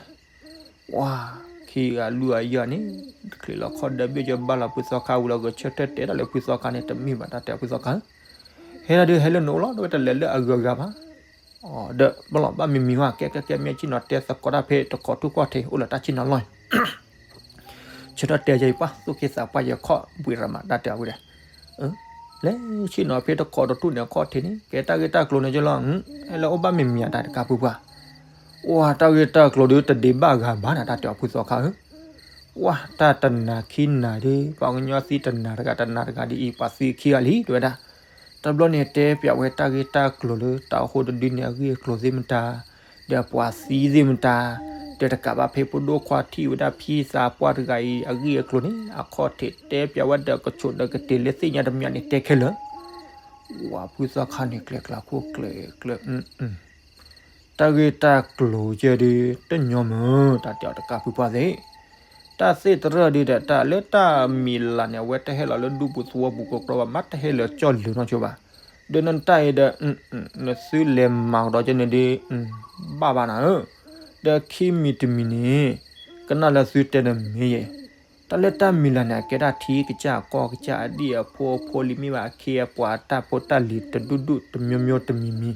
ဝါ ခံဂၤလွံၢ်ဂၤယဲၢ်ဂၤန့ၣ် ချံးလီၤခီၣ်ဒီးဘ့ၣ်ကဘၣ်လီၤ ဖုသီခါဝံၤလီၤ ဂဲၤဆၢထၢၣ်တဲဒၣ်လၢဖုသီခါန့ၣ် တမ့ၢ်ဘၣ် တၢ်တဲဖုသီခါဧၢ ဟဲဒၣ်ဒုးဟဲလၢနအိၣ်လီၤ တဝဲတလဲၤလၢအဂုၤအဂၤဘၣ် ဒီးဘၣ်လီၤဘၣ်မံၤမံၤဝဲ ကဲကဲကဲ မ့ၢ်ဆ့ၣ်နီၤတဲသကိးတၢ်ဖဲ တခိးထူၣ်ခီၣ်ထံး အိၣ်လၢတၢ်ဆ့ၣ်နီၤလီၢ် ဆၢထၢၣ်တဲယဲၢ်ပှၤ သူၣ်က့သးပှၢ်ယဲၢ်ခီၣ်ဘှံးရမး တၢ်တဲအဝဲဒၣ် လဲၤဆ့ၣ်နီၤဖဲတခိးတထူၣ်န့ၣ် အခီၣ်ထံးန့ၣ် ကဲတၢ်ဂ့ၢ်တၢ်ကျိၤန့ၣ်ကလီၤ ဟဲလၢအိၣ်ဘၣ်မံၤမံၤ တၢ်တကးဖုပှၤ ဝါ တၢ်ဂ့ၢ်တၢ်ကျိၤဒုး တဒ့ဘၣ်ဂၤဘၣ်နၤ တၢ်တဲအီၤဖုသီခါဧၢ ဝါ တၢ်တနၤခံနၤဒုး ပှၤကညီသံတနၤတဂၤ တနၤတဂၤဒ်အံၤ ပှၤသံခံဂၤလံ တဲဝဲဒၣ် တဘျီန့ၣ် တဲပၠးဝဲတၢ်ဂ့ၢ်တၢ်ကျိၤလၢ တၢ်အိၣ်ဃိတဒုန့ၣ် အဂ့ၢ်အကျိၤသ့ၣ်မတၤ ဒီးပှၤသံသ့ၣ်မတၤ ဒီးတကးဘၣ်ဖဲဖိဒိၣ်ခွါထံၣ်ဝဲဒၣ်ဖံသးပှၢ်တဂၤအံၤ အဂ့ၢ်အကျိၤန့ၣ် အခီၣ်ထံးတဲပၠးဝဲဒီးကဆိးဒီးကတ့ၤလၢသ့ၣ်ညါတမံၤန့ၣ် တဲခဲလၢာ် ဝါ ဖုသီခါန့ၣ် ကျဲၤကျါခိၣ်ကျဲၤကျၢၤ တၢ်ဂ့ၢ်တၢ်ကျိၤယဲၢ်ဒုး တညီမုာ် တၢ်တဲအီၤတကးဖုပှၤသ့ၣ် တၢ်သ့ၣ်တရၢၣ်ဒုးဒီး တၢ်လၢတၢ်မံၤလၤန့ၣ် အဝဲတဟဲလီၤလၢဒူပူၤသဝီပူၤကီကီဘၣ်, မ့ၢ်တဟဲလၢကၠီၣ်လၢၤနီတဘျီဘၣ်. ဒီးနတၢ်အံၤဒီး နသုလဲၤမၤကဒီးကဲန့ၣ်ဒုး ဘၣ်ဘၣ်နၤဧၢ. ဒီးခံမံၤတမံၤန့ၣ် ကနၣ်လၢသုတဲန့ၣ်မ့ၢ်ယဲၢ်, တၢ်လၢတၢ်မံၤလၤန့ၣ် အကဲဒၣ်ထံကစၢ်ကီၢ်ကစၢ် အဒံၣ်အဖိအဖိလံၤမ့ၢ်ဘၣ် အခ့အပှၤ တၢ်ဖိတၢ်လံၤတဒူၣ်ဒူၣ် တမျိုးမျိုးတမံၤမံၤ,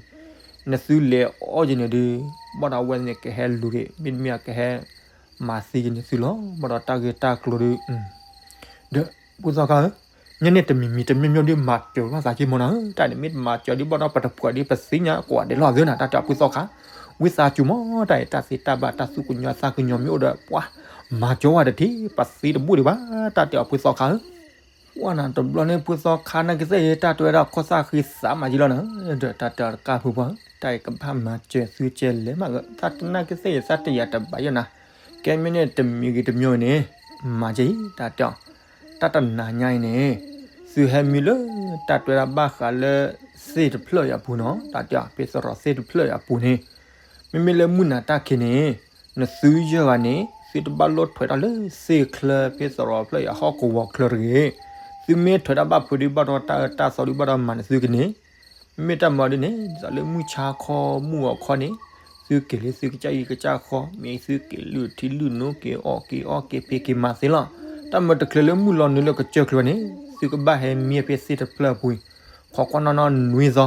နသုလဲၤအီၣ်ကဲန့ၣ်ဒုး ဘၣ်ဒီးအဝဲန့ၣ်ကဟဲလူၤက့ၤ မ့တမ့ၢ်ကဟဲ မၤသံကဲန့ၣ်သုလီၤ. ဘၣ်ဒီးတၢ်ဂ့ၢ်တၢ်ကျိၤဒုး ဒီးဖုသီခါဧၢ, ညါန့ၣ်တမံၤမံၤတမျိုးမျိုးဒုး မၤစၢၤဘၣ်သးက့မ့ၢ်နၤဧၢ, တၢ်န့ၣ်မ့ၢ်တမၤစၢၤဒုး ဘၣ်ဒီးပတပှဲၤဒုး ပသ့ၣ်ညါကိးဂၤဒဲးလီၤသ့နၤ, တၢ်တဲအီၤဖုသီခါ, ဝံသးစူၤမး တၢ်အံၤ တၢ်သ့တၢ်ဘၣ် တၢ်သူၣ်ကညီၤသးကညီၤမ့ၢ်အိၣ်ဒီး ပှၤမၤစၢၤဝဲတထံၣ် ပသ့တဘူၣ်ဒံးဘၣ်, တၢ်တဲအီၤဖုသီခါဧၢ. ပှၢ်နၤတဘျီန့ၣ် ဖုသီခါ နကသ့ၣ်ယဲ တၢ်တဲဝဲဒၣ်ခီၣ်သၣ်ဃံသးမးယံလီၤနၤ, ဒီးတၢ်တဲအီၤတကးဖုပှၢ်ဧၢ, တၢ်အံၤကဘၣ်မၤစၢၤသုကဲလဲၣ်မး, သးတနာ်ကသ့ၣ်ယဲ သးတယာ်တဘၣ်ယဲနၤ, ကဲမ့ၢ်န့ၣ်တမံၤဂ့ၤတမျိုးန့ၣ် မၤကဲအံၤ တၢ်တဲအီၤ, တၢ်တနၤညါအံၤန့ၣ် သုဟဲမံလၢ တၢ်တဲဝဲဒၣ်ဘၣ်ဃးလၢ သ့ၣ်တဖျၢၣ်အံၤအပူၤနီၤ, တၢ်တဲအီၤ ဖဲသရိာ်သ့ၣ်တဖျၢၣ်အံၤအပူၤန့ၣ်, မ့မ့ၢ်လၢမုၢ်နၤတၢ်ခံးန့ၣ် နသုယဲၢ်ဂၤန့ၣ် သုတဘၣ်လိၣ်ထွဲးတၢ်လၢသ့ၣ်ချၢ ဖဲသရိာ်ဖျၢၣ်အံၤအဟီၣ်ကဝီၤချၢတဂ့ၤ, သုမ့ၢ်ထွဲးတၢ်ဘၣ်ဖုးဒုး ဘၣ်ဒီးတၢ်အၢတၢ်သီဒုး ဘၣ်ဒီးမၤန့ၢ်သုကန့ၣ်, မ့မ့ၢ်တၢ်မၤဒ်န့ၣ် ဒ်သိးလၢမုၢ်ဆါခီမုၢ်ဂီၤခီန့ၣ် သုက့ၤလၢသုကစၢ်အံၤကစၢ်ဃီ, မ့ၢ်သုက့ၤလုၢ်ထံလုၢ်နိ က့ၤအီၣ်က့ၤအီက့ၤဖံးက့ၤမၤသ့လီၤ. တၢ်မၤတချုးလၢမုၢ်လီၤနုာ်လၢကစၢၢ်ချၢန့ၣ် သုကဘၣ်ဟဲမံဖဲသ့ၣ်တဖျၢၣ်အပူၤ, ခိးကွၢ်နီၢ်နီၢ်နွံသီ,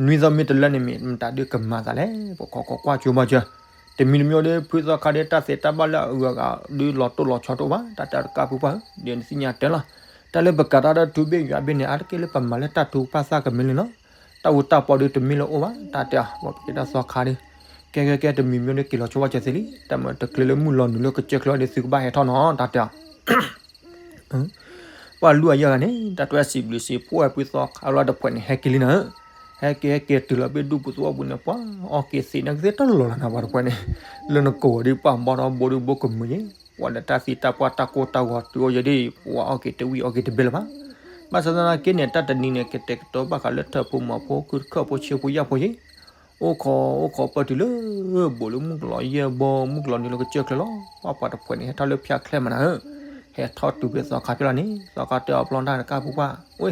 နွံသီမ့ၢ်တလၢန့ၣ် မ့ၢ်မတၤဒုးကမၤသးလဲၣ်, ပခိးခိးကွၢ်ကၠိဘၣ်ကၢၤ, တမံၤတမံၤဒီး ဖုသီခါဒီး တၢ်သ့တၢ်ဘၣ်လၢအဂုၤအဂၤဒုး လီၤတိၢ်လီၤဆီတအိၣ်ဘၣ်, တၢ်တဲအီၤတကးဖုပှၢ်ဧၢ, ဒီးနသ့ၣ်ညါတဲလီၤ, တၢ်လၢပကးတၢ်ဒီးတုၤဘ့ၣ်ယွၤဘ့ၣ်န့ၣ် အါတက့ၢ်လၢပမၤလၢတၢ်ထုကဖၣ်သၣ်ကမ့ၢ်လံလီၤ. တၢ်အူတၢ်ပီဒုးတမ့ၢ်လၢအိၣ်ဘၣ်, တၢ်တဲအီၤ ပကဲတၢ်သီခါဒီး, ကဲကဲကဲ တမံၤမံၤဒီးက့ၤလီၤဆိဝဲကၢၤသ့လံ, တၢ်မၤတချုးလၢမုၢ်လီၤနုာ်လၢကစၢၢ်ချၢဒီး သုကဘၣ်ဟဲထီၣ်နီၤ, တၢ်တဲအီၤ ပှၤလူၤအယဲၢ်ဂၤန့ၣ် တၢ်တဲဝဲစံးဘျုးစံးဖှိၣ်ဝဲဖုသီခါလီၤတဖှဲးန့ၣ် ဟဲက့ၤလံနၤဧၢ, ဟဲက့ၤဟဲက့ၤတုၤလီၤဘ့ၣ်ဒူပူၤသဝီပူၤန့ၣ် ပှၤအီၣ်က့ၤသ့နကသ့တလီၢ်လီၤနၤ ပှၤတဖှဲးန့ၣ်, လၢနကိးအီၤဒုး ပှၤဘီထီၣ်ဘိဒုးဘိကမုာ်ယဲၢ်, ပှၤဒီးတၢ်သံတၢ်ပှၢ်တၢ်ကိၢ်တၢ်ဂီၤတုၤအိၣ်ယဲၢ်ဒ် ပှၤအီၣ်က့ၤတဝံၣ်အီၣ်က့ၤတဘ့ၣ်လၢၤဘၣ်. ဘၣ်ဆၣ်သနာ်က့န့ၣ် တၢ်တနံၤန့ၣ် ကတဲာ်ကတီၤဘၣ်ဃးလၢထၢၣ်ဖိမီၤဖိ ခုတခၢၣ်ဖိဆ့ဖိယာ်ဖိယဲၢ် အိၣ်ခိးအိၣ်ခိးပၢၢ်တုၤလၢ ဘူးလၢမုၢ်ကလီၤယဲၢ်ဘီ မုၢ်ကလီၤနုာ်လၢကစၢၢ်ချၢလီၤ. ပှၤတဖှဲးန့ၣ်ဟဲထီၣ်လၢဖၠၣ်ချၢမးနၤဧၢ, ဟဲထီၣ်တုၤဖဲသီခါဖျၢၣ်လီၤန့ၣ် သီခါတဲအီၤပျီတၢ်တကးဖုပှၢ်, ဝဲ,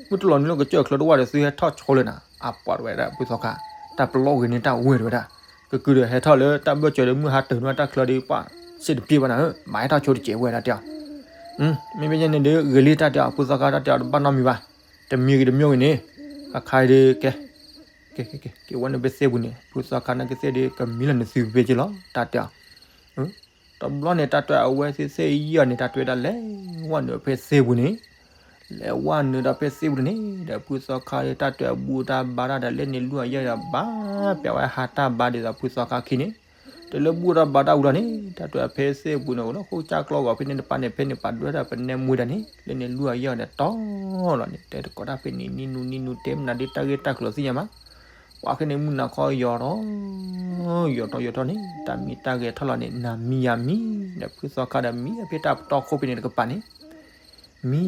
မုၢ်တလီၤနုာ်လၢကစၢၢ်ချၢတဝၢ်ဒီး သုဟဲထီၣ်ဆိလၢနၤ, အပှၤတဝဲဒၣ်ဖုသီခါ, တၢ်ပလီၢ်ဂ့ၤန့ၢ်တၢ်ဝဲတဝဲဒၣ်, ကကုၤဒီးဟဲထီၣ်လၢတၢ်ဘၢၣ်စၢၤဒီး မုၢ်ဟါတၢၤနုာ်တၢ်ချၢဒီး ပှၤစ့ၢ်တပျ့ၢ်ဘၣ်နၤဧၢ, မၤဟဲထီၣ်ဆိတစဲးဝဲဒၣ်တဲအီၤ မ့မ့ၢ်ညါန့ၣ်ဒီး ဂ့ၤလံတၢ်တဲအီၤ ဖုသီခါ တၢ်တဲအီၤတဘၣ်နီတမံၤဘၣ်, တမံၤဂ့ၤတမံၤဂ့ၤန့ၣ်, အခါအံၤဒီး ကဲ, ကဲ, ကဲ, ကဲ, က့ၤဝဲနုာ်ဖဲသ့ၣ်ပူၤန့ၣ် ဖုသီခါ နကသ့ၣ်ဒီး ကမံလၢနသုဖဲက့လီၤ တၢ်တဲအီၤ, တဘျီန့ၣ် တၢ်တဲအဝဲသ့ၣ်သ့ၣ်ယဲၢ်န့ၣ် တၢ်တဲဝဲဒၣ်လဲၤဝဲနုာ်ဖဲသ့ၣ်ပူၤန့ၣ်, လဲၤဝဲနုာ်ဒီးဖဲသ့ၣ်ပူၤန့ၣ် ဒီးဖုသီခါဒီး တၢ်တဲအဘူၣ်တၢ်ဘါတၢ်ဒီး လဲန့ၣ်လူၢ်အယဲၢ်ဒီး ဘၣ်ပျးဝဲဟါတၢ်ဘါဒ်သိး ဖုသီခါခံန့ၣ်, တၢ်လၢဘူၣ်တၢ်ဘါတၢ်ဝံၤလီၤန့ၣ် တၢ်တဲဖဲသ့ၣ်ပူၤန့ၣ် အိၣ်လၢဃိကၢ်ကျီဂီၤဖဲန့ၣ်တပၤန့ၣ် ဖဲန့ၣ်ပာ်ဒွဲၣ်တၢ်ပနဲမွ့ဒၣ်န့ၣ် လဲန့ၣ်လူၢ်အယဲၢ်ဒီးတီလီၤန့ၣ် တဲတကိးတၢ်ဖဲန့ၣ် နံၤနူနံၤနူ တဲမနုၤဒ်တၢ်ဂ့ၢ်တၢ်ကျိၤသ့ၣ်ညါမး, ပှၤခဲန့ၣ်မုၢ်နၤခီယီၤထီၣ် ယီၤထီၣ်ယီၤထီၣ်န့ၣ် တၢ်မံတၢ်ဂဲၤထီၣ်လီၤန့ၣ် နၤမံယၤမံ, ဒီးဖုသီခါဒီးမံဖဲတၢ်ပတီၢ်ခိၣ်ဖဲန့ၣ်တကပၤန့ၣ် မံ,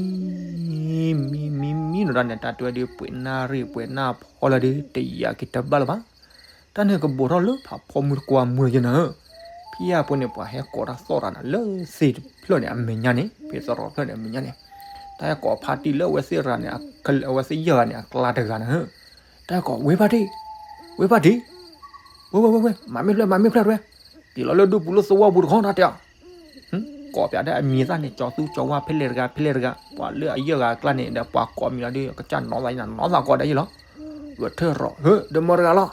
မံ, မံ, မံနီၤတၢ်န့ၣ် တၢ်တဲဝဲဒုး ပှဲၤနၢ်ရံၣ် ပှဲၤနၢ်ဖီလၢဒုး တယာ်က့ၤတဘၣ်လၢၤဘၣ်. တၢ်န့ၣ်ကဘူးထီၣ်လၢဖးဖီမုၢ်တကွၢ်မုၢ်ယဲၢ်နၤဧၢ, ဖဲအပူၤန့ၣ် ပှၤဟဲကိးတၢ်သီၣ်ရၤနၤလၢသ့ၣ်တဖျၢၣ်န့ၣ် အမဲာ်ညါန့ၣ် ဖဲသရိာ်ဖျၢၣ်န့ၣ် အမဲာ်ညါန့ၣ်, တၢ်ဟဲကိးဖါတံၢ်လၢအဝဲသ့ၣ်ရၤန့ၣ် အဝဲသ့ၣ်ယဲၢ်ဂၤန့ၣ် အကျါတဂၤနၤဧၢ, တၢ်ဟဲကိး ဝဲဖါတံၢ်, ဝဲဖါတံၢ်, ဝဲ ဝဲ ဝဲ ဝဲ မၤမ့ၢ်ဖျၢၣ် မၤမ့ၢ်ဖျၢၣ်တဝဲ, က့ၤလီၤလၢဒူပူၤလၢသဝီပူၤတခီ တၢ်တဲအီၤ ကိးပၠးဒၣ်အမံၤသၣ်န့ၣ် ကၠီသူကၠီဝါဖဲလဲၣ်တဂၤ ဖဲလဲၣ်တဂၤ, ပှၤလၢအယဲၢ်ဂၤအကျါန့ၣ်ဒီး ပှၤကိးမံၤလီၤဒုး ကစၢ်နီၢ်သးယဲၢ်နီၢ်သးကိးဒၣ်ယဲၢ်လီၤ, ဂဲၤထၢၣ်ရီး ဟၢ ဒီးမၢတဂၤလီၤ,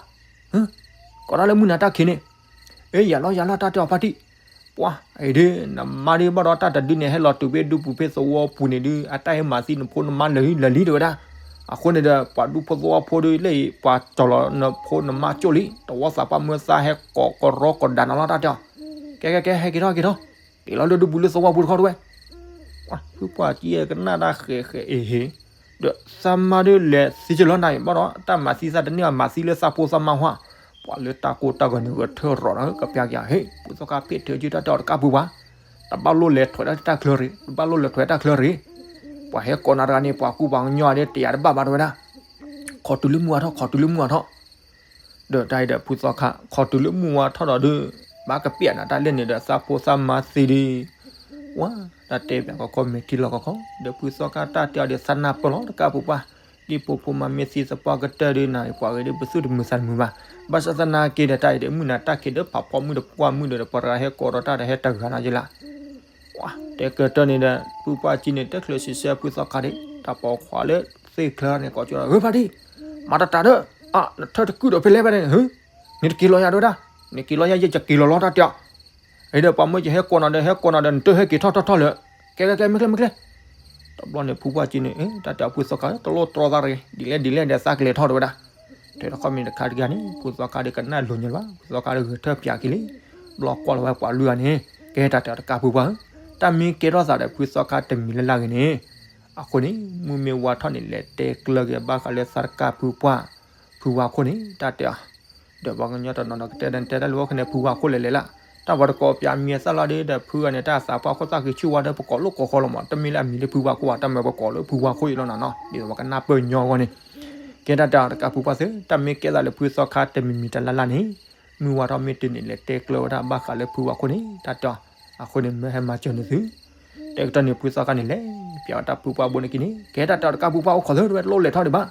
ကိးတၢ်လၢမုၢ်နၤတၢ်ခံးန့ၣ်, အ့ ယၤလီၤယၤလီၤ တၢ်တဲအီၤဖါတံၢ်, ပှၤ အ့ဒုး နမါဒုးဘၣ်ဒီးတၢ်တဒုန့ၣ် ဟဲလီၤတုၤဖဲဒူပူၤဖဲသဝီပူၤန့ၣ်ဒုး အတၢ်ဟဲမၤသံနဖိနမါလၢာ်လံလၢာ်လံတဝဲဒၣ်, အဃိန့ၣ်ဒီး ပှၤဒူဖိသဝီဖိဒုး လၢအံၤ ပှၤကၠီၤလီၤနဖိနမါကၠိလံ တဝီသးပှၢ်မၢသါဟဲကိးကရီကိးဒးနၤလီၤ တၢ်တဲအီၤ, ကဲ ကဲ ကဲ ဟဲက့ၤထီၣ်က့ၤထီၣ်, က့ၤလီၤလၢဒူပူၤလၢသဝီပူၤတခီတဝဲ, ပှၤဖုပှၢ်ကံအဲၣ်ကနၣ်တၢ်ဃဲးဃဲးအ့ဟ့, ဒီးသးမါဒုးလဲၤသံကလီၤနၤအံၤ ဘၣ်ဒီးတၢ်မၤသံသးတန့ၢ်ဘၣ် မၤသံလၢသးဖိသးမါဟါ, ပှၤလၢတၢ်ကိၢ်တၢ်ဂီၤန့ၣ် ဂဲၤထၢၣ်ရီးနၤ ကပျၢ်က့ၤဟ့ ဖုသီခါဖ့ၣ်ထၢၣ်ကၠုတၢ်တဲအီၤတကးပူၤပှၤ, တဘၣ်လိၣ်လဲၤထွဲးတၢ်တၢ်ချၢရ့ၣ် တဘၣ်လိၣ်လဲၤထွဲးတၢ်ချၢရ့ၣ်, ပှၤဟဲကိးနၤတဂၤန့ၣ်ပှၤကူပှၤကညီဒုးတယာ်တဘၣ်ဘၣ်တဝဲဒၣ်, ခိးတုၤလၢမုၢ်ဝါထီၣ် ခိးတုၤလၢမုၢ်ဝါထီၣ်, ဒီးတၢ်အံၤဒီးဖုသီခါ ခိးတုၤလၢမုၢ်ဝါထီၣ်ဒီးဒုး ဘၣ်ကပျၢ်နၤတၢ်လဲၣ်န့ၣ်ဒီးသးဖိသးမါသံဒုး ဝါ, တၢ်တဲပၠးကီကီမဲာ်ထံလီၤကီကီ, ဒီးဖုသီခါတၢ်တဲအီၤဒီးသးနၢ်ပၢၢ်လီၤတကးပူၤပှၢ်, ဒ်ဖိဖိမၤမ့ၢ်သံသပှၢ်ကတၢၢ်ဒုးနၤ ပှၤဂ့ၤဒ်ပသူၣ်တမုာ်သးတမုာ်ဘၣ်, ဘၣ်ဆၣ်သနာ်က့ဒီးတၢ်အံၤဒီးမုၢ်နၤတၢ်ခံးဒီးဖးဖီမုၢ်ဒီးပှၢ်မုၢ်ဒီး ပှၤတဂၤဟဲကိးဒီးတၢ်ဒီးဟဲတဂၤနီၤယ့လၢ် တဲကတၢၢ်န့ၣ်ဒီး ဖုပှၢ်ကံန့ၣ် တဲချၢးစံးဆၢဖုသီခါဒၣ် တၢ်ပိာ်ခွါလၢသ့ၣ်ချၢန့ၣ် ကိးကၠီဒီး ဧၢ ဖါတံၢ်, မၤတၢ်တၢ်ဒီး, နထၢတကုၢ်ဒီးဖဲလဲၣ်ဖဲန့ၣ်, နတက့ၤလီၤယၤဒၣ်ဝဲဒၣ်, နက့ၤလီၤယၤ ယက့ၤလီၤလီၤတၢ်တဲအီၤ, အံၤဒီးပှၤမၢယဟဲကိးနၤဒီး ဟဲကိးနၤဒီး နတဟဲက့ၤထီၣ်ထီၣ်ထီၣ်လၢာ်, ကဲကဲကဲ မ့ၢ်ကျဲမ့ၢ်ကျဲ တဘျီန့ၣ် ဖုပှၢ်ကံန့ၣ် တၢ်တဲအီၤဖုသီခါ တလိၣ်တြီသးတဂ့ၤ ဒ်လဲၣ်ဒ်လဲၣ်ဒီးသးကလဲၤထီၣ်တဝဲဒၣ်, တဲတခီမ့ၢ်တခါတဂၤန့ၣ် ဖုသီခါဒီးကနၣ်လိၤညါလၢၤဘၣ် ဖုသီခါဒီးဂဲၤထၢၣ်ပၠးက့ၤလံ, ဘျီကွၢ်လီၤဝဲပှၤလွံၢ်ဂၤန့ၣ် ကဲတၢ်တဲအီၤတကးဖုပှၢ်ဧၢ, တၢ်မ့ၢ်ကဲထီၣ်သးဒီးဖုသီခါတမံၤလၢ်လၢ်ဂ့ၤန့ၣ်, အဃိန့ၣ် မုၢ်မ့ၢ်ဝါထီၣ်န့ၣ် လဲၤတဲကျၢၤက့ၤဘၣ်ဃးလၢသးတကးဖုပှၢ်, ဖုဝါခိၣ်န့ၣ် တၢ်တဲအီၤ ဒီးပှၤကညီတနီၤနီၤကတဲဒီးတဲတၢ်လၢအဃိန့ၣ် ဖုဝါခိၣ်လဲၤလဲၤလၢ်, တၢ်ပှၤတကိးပၠးမံၤအသၣ်လီၤဒီး ဒီးဖုဂၤန့ၣ် တၢ်သးပှၢ်ခိၣ်သၣ်ဃံဆူၣ်ဝါဒီး ပကိးလိာ်ကိးဃီလီၤမး တမ့ၢ်လၢအမံၤလၢဖုဝါခိၣ်ဘၣ် တၢ်မၤပကိးလၢဖုဝါခိၣ်အံၤလီၤနၤနီၤ ဒ်သိးပှၤကနၢ်ပၢၢ်ညီအဂီၢ်န့ၣ်, ကဲတၢ်တဲအီၤတကးဖုပှၢ်သ့ၣ် တၢ်မ့ၢ်ကဲသးလၢဖုသီခါတမံၤမံၤတလၢ်လၢ်န့ၣ်, မုၢ်ဝါထီၣ်မ့ၢ်တုၤန့ၣ် လဲၤတဲကျၢၤဝဲဒၣ်ဘၣ်ဃးလၢဖုဝါခိၣ်န့ၣ် တၢ်တဲအီၤ, အဃိန့ၣ် မၢဟဲမၤစၢၤနသု တဲကတၢၢ်န့ၣ် ဖုသီခါန့ၣ်လဲၤပၠးဝဲတၢ်ဖုပှၢ်ဘိန့ၣ်က့ၤန့ၣ် ကဲတၢ်တဲအီၤတကးဖုပှၢ်အိၣ်ခိးသ့ၣ်တဝဲတလိၣ်လဲၤထီၣ်ဒံးဘၣ်,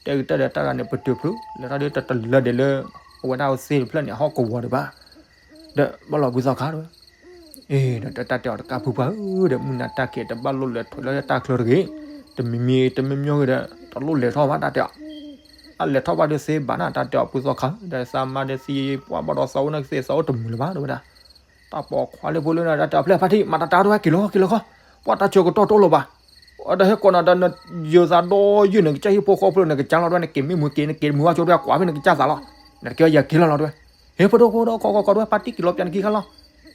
တဲကတၢၢ်ဒီးတၢ်ဂၤန့ၣ် ပတုာ်ဖု လဲၤထီၣ်ဒီးတတလၢဒံးလၢ အဝဲဒၣ်အသ့ၣ်တဖျၢၣ်န့ၣ် ဟီၣ်ကဝီၤဒံးဘၣ်, ဒီးဘၣ်လီၤဖုသီခါတဝဲ, အ့ဒီးတၢ်တဲအီၤတကးဖုပှၢ်ဧၢ ဒီးမုၢ်နၤတၢ်ခံးတဘၣ်လိၣ်လဲၤထွဲလၢတၢ်ချၢတဂ့ၤ, တမံၤမံၤတမံၤမံၤဂ့ၤဒီး တလိၣ်လဲၤထီၣ်ဘၣ်တၢ်တဲအီၤ အလဲၤထီၣ်ဘၣ်ဒီးသ့ဘၣ်နၤ တၢ်တဲအီၤဖုသီခါ ဒီးသးမါဒီးသံပှၢ်ဘၣ်ဒီးသးအိၣ်န့ၣ်ကသ့သးအိၣ်တမုာ်လၢၤဘၣ် တဲဝဲဒၣ်, တၢ်ပိာ်ခွါလၢဖိလၢနၤ တၢ်တဲအီၤဖဲလဲၣ်ဖါတံၢ် မၤတၢ်တၢ်တဝဲက့ၤလီၤက့ၤလီၤခီ, ပှၤတၢ်ဆၢကတီၢ်တအိၣ်လၢၤဘၣ်, ဒီးဟဲကိးနၤဒီး ယိၤသးဒီးယုၢ်န့ၣ် ကစၢ်ဟံၣ်ဖိဃီဖိလၢနကစၢ်လီၤတဝဲ နက့ၤမ့ၢ်မုာ်က့ၤ နက့ၤမုာ်ဝဲကၠိတဝဲ ကွၢ်ဖဲနကစၢ်သးလီၤ, နတက့ၤယၤက့ၤလီၤလီၤတဝဲ, ဟဲပဒိၣ်ဖိဒီးခီခီခီတဝဲ ပၢ်တံၢ်က့ၤလီၤပၠးနခံခါလီၤ,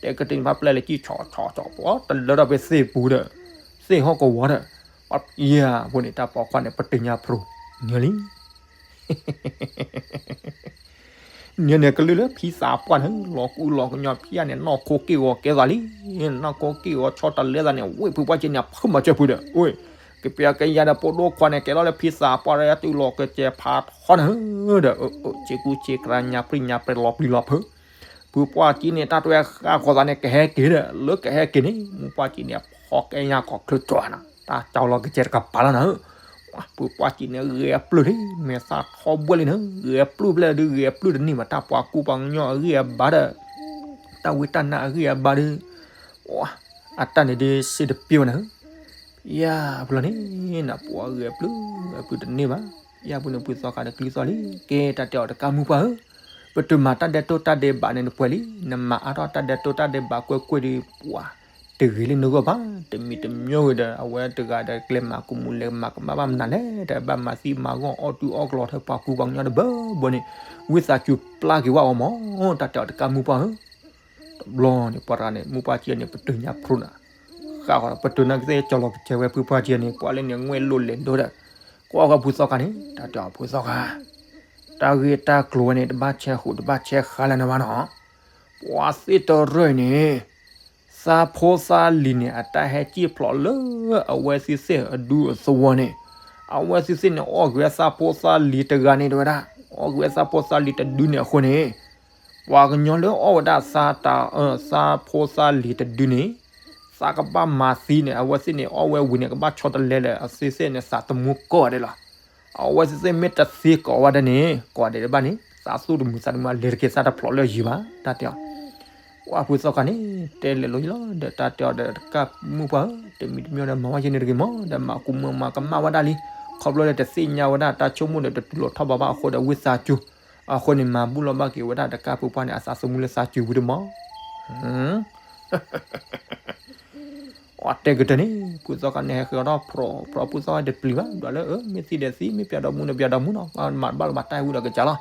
တဲကတၢၢ်န့ၣ် ဖါပျဲၢ်လၢကံၣ်ဆီဆီဆီ ပှၤတလၢထီၣ်ဖဲသ့ၣ်ပူၤဒီး သ့ၣ်ဟီၣ်ကဝီၤဒီး ယဲၢ်ဖိန့ၣ် တၢ်ပိာ်ခွါန့ၣ် ပတုာ်ညါဖရိ နၢလံ နၢန့ၣ်ကလုၢ်လၢဖံသးပှၢ်န့ၣ် လီၤကူလီၤကညီဖံယါန့ၣ် နီၢ်ခိက့ၢ်ဂီၤကဲသးလံ, နီၢ်ခိက့ၢ်ဂီၤဆီတလဲသးန့ၣ် ဝ့ၢ်ဖုပှၢ်ကံန့ၣ် အဖုမၤစၢၤဖုဒီး ဝ့ၢ် ကပျးကယၤဒီးပိဒိၣ်ခွါန့ၣ် ကဲထီၣ်လၢဖံသးပှၢ်ဒီး တုၤလီၤကစဲးဖးထီန့ၣ်ဒီး ဆ့ကူဆ့ကရၤညါပြံညါပြဲလီၤပျံၤလီၤဖုး ဖုပှၢ်ကံန့ၣ် တၢ်တဝဲဃၣ်ဃီၤသးန့ၣ် ကဟဲက့ၤဒီး လၢကဟဲက့ၤန့ၣ် မုၢ်ပှၢ်ကံန့ၣ် ဖီကဲညါခီၣ်ချၢကၠီနၤ တၢ်ကၠီလီၤကစဲးတကပၤလီၤနၤဧၢ, ဖုပှၢ်ကံန့ၣ် ဂဲၤပျုၢ်လံ မဲာ်သၣ်ထီဘှဲလံနၤဧၢ, ဂဲၤပျုၢ်ဖဲလဲၣ်ဒုး ဂဲၤပျုၢ်တန့ၢ်ဘၣ် တၢ်ပှၤကူပှၤကညီအဂံၢ်အဘါဒီး တၢ်ဝံတၢ်နါအဂံၢ်အဘါဒီး အတၢ်န့ၣ်ဒုးစ့တပျၢ်ဝဲနၤဧၢ, ယၤဖုလီၤန့ၣ် နပှၤဂဲၤပျုၢ် ဂဲၤပျုၢ်တန့ၢ်ဘၣ်, ယၤဖုန့ၣ်ဖုသီခါဒီးကျံသီလံ, ကဲတၢ်တဲအီၤတကးမုၢ်ပှၢ်ဧၢ ပတုၤမၤတၢ်ဒဲးတိၢ်တၢ်ဒဲးဘးန့ၣ်နပှဲၤလံ, နမၤအါထီၣ်တၢ်ဒဲးတိၢ်တၢ်ဒဲးဘးကွ့ၢ်ကွ့ၢ်ဒီး ပှၤ တဂ့ၤလၢနဂီၢ်ဘၣ်, တမံၤတမံၤဂ့ၤဒီး အဝဲတဂၤဒီးကျဲမၤကမူၣ်လဲၤမၤကမၣ်ဘၣ်မနုၤလဲၣ်, တဘၣ်မၤသံမၤဂီၢ်အီၣ်တုၤအီၣ်ကျီၤထဲပှၤကူပှၤကညီတဘၢဘၢန့ၣ်, ဝံသးစူၤပျၢ်က့ၤဝဲအီၤမး, တၢ်တဲအီၤတကးမုၢ်ပှၢ်ဧၢ တဘျီန့ၣ် ပှၤတဂၤန့ၣ် မုၢ်ပှၢ်ကံန့ၣ် ပတုာ်ညါဖရိနၤ, ဃၣ်ဃီၤ ပတုာ်နၤကသ့ၣ်ကၠီလီၤကစဲးဝဲဖုပှၢ်ကံန့ၣ် ပှၤလၢန့ၣ်ငွဲၣ်လိၣ်လဲၤဒိဒီး, ကွၢ်ဃီၤဖုသီခါန့ၣ် တၢ်တဲအီၤဖုသီခါ, တၢ်ဂ့ၢ်တၢ်ကျိၤဝဲန့ၣ် တဘၣ်ဆဲးဟူးတဘၣ်ဆဲးဃါလၢနဘၣ်နီၤ, ပှၤသ့ၣ်တရၢၢ်အံၤန့ၣ် သးဖိသးလံၤန့ၣ် အတၢ်ဟဲစံၣ်ဖျိးလၢအဝဲသ့ၣ်သ့ၣ်အဒူအသဝီန့ၣ်, အဝဲသ့ၣ်သ့ၣ်န့ၣ် အီၣ်ဂ့ၤသးဖိသးလံၤတဂၤန့ၣ် တဲဝဲဒၣ်, အီၣ်ဂ့ၤသးဖိသးလံၤတဒုန့ၣ်အဃိန့ၣ်, ပှၤကညီလၢအီၣ်ဝဲဒၣ်သးတၢ် သးဖိသးလံၤတဒုန့ၣ်, သးကဘၣ်မၤသံန့ၣ် အဝဲသ့ၣ်န့ၣ် အီၣ်ဝဲဝံၤန့ၣ် ကဘၣ်ဆီတလဲလၢအသ့ၣ်သ့ၣ်န့ၣ် သးသမူကိးဂၤဒဲးလီၤ. အဝဲသ့ၣ်သ့ၣ်မ့ၢ်တသ့ကိးဝဲဒၣ်န့ၣ် ကိးဂၤဒဲးတဘၣ်န့ၣ် သးသူၣ်တမုာ်သးတမုာ် လဲၤတက့ၤသးတဖျိးလၢယံၤဘၣ် တၢ်တဲအီၤ ဝဲဖုသီခါန့ၣ် တဲလဲၤလိာ်ယလီၤ ဒီးတၢ်တဲအီၤဒီးတကးမုၢ်ပှၢ်ဧၢ တမံၤတမံၤဒီးမၤဝဲယဲန့ၣ်တဂ့ၤမး ဒီးမၤကူမုၢ်မၤကမၣ်ဝဲဒၣ်လံ ခီဖျိလၢတသ့ၣ်ညါဝဲဒၣ်တၢ်ဆိကမိၣ်ဒီးတတူၢ်လိာ်ထီၣ်ဘးဘၣ်အဃိဒီးဝံသးစူၤ အဃိန့ၣ်မၤဘူၣ်လီၤဘၣ်က့ၤဝဲဒၣ်တကးဖုပှၢ်န့ၣ် အသးသမူလၢသးစူၤဝံၤတမး အတဲကတၢၢ်န့ၣ် ဖုသီခါန့ၣ် ဟဲဃ့အီၤထီၣ်ဖြီဖြီဖုသီခါတပျံၤဘၣ် ဒီးလၢ မ့ၢ်သံဒီးသံ မ့ၢ်ပျးဒီးမူဒီးပျးဒီးမူနီၤ မၤတဘၣ်လၢၤဘၣ်တၢ်ဟဲဝံၤဒီးကစၢ်လီၤ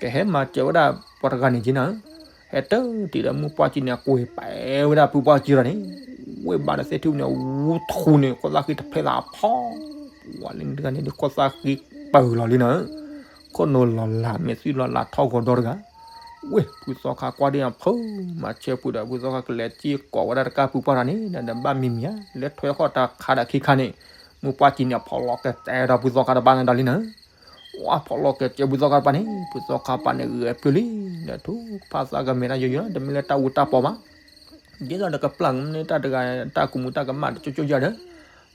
ကဟဲမၤစၢၤဝဲဒၣ်ပှၤတဂၤန့ၣ်က့နၤ ဟဲတၢ်တံၤဒီးမုၢ်ပှၢ်ကံန့ၣ် အကွံာ်ပဲာ်ဝဲဒၣ်ဖုပှၢ်ကံလီၤန့ၣ် ဝ့ၢ်ဘါဒီးသ့ၣ်ထူၣ်န့ၣ် ဝူထူန့ၣ် ခိၣ်သၣ်ဃံတဖျဲးသးဖီ ဝဲလၢန့ၣ်တဂၤန့ၣ် ခိၣ်သၣ်ဃံပၢၢ်လီၤလံနၤ ခိၣ်နူာ်လီၤလး မဲာ်သွံၣ်လီၤလးထီၣ်ဂီၤဒီတဂၤ ဝ့ၢ်ဖုသီခါကွၢ်ဒ်အဖု မၤဆၢဖုဒီးဖုသီခါကလဲၤစ့ၢ်ကီးဝဲဒၣ်တကးဖုပှၢ်တဂၤန့ၣ် ဒီးဘၣ်မံၤမံၤဧါ လၢထွဲဃီၣ်တၢ်ခါဒီးခံခါန့ၣ် မုၢ်ပှၢ်ကံန့ၣ်အဖီလီၤကစဲဒီးဖုသီခါတပၤန့ၣ်ဒီးလံနၤ ဝဲဖီလီၤကစဲဖုသီခါတပၤန့ၣ် ဖုသီခါပၤန့ၣ်ဂဲၤပျုၢ်လံ ဒီးထူၣ်ဖးသးကမဲာ်တၢ်ယိယိ တမ့ၢ်လၢတၢ်အူတၢ်ပီဘၣ် ဒ်သိးဒီးကပျၢ်ကမၣ်န့ၣ် တၢ်တဂၤ တၢ်ကူၣ်မူတၢ်ကမၣ်တကၠိကၠိယၤဒီး,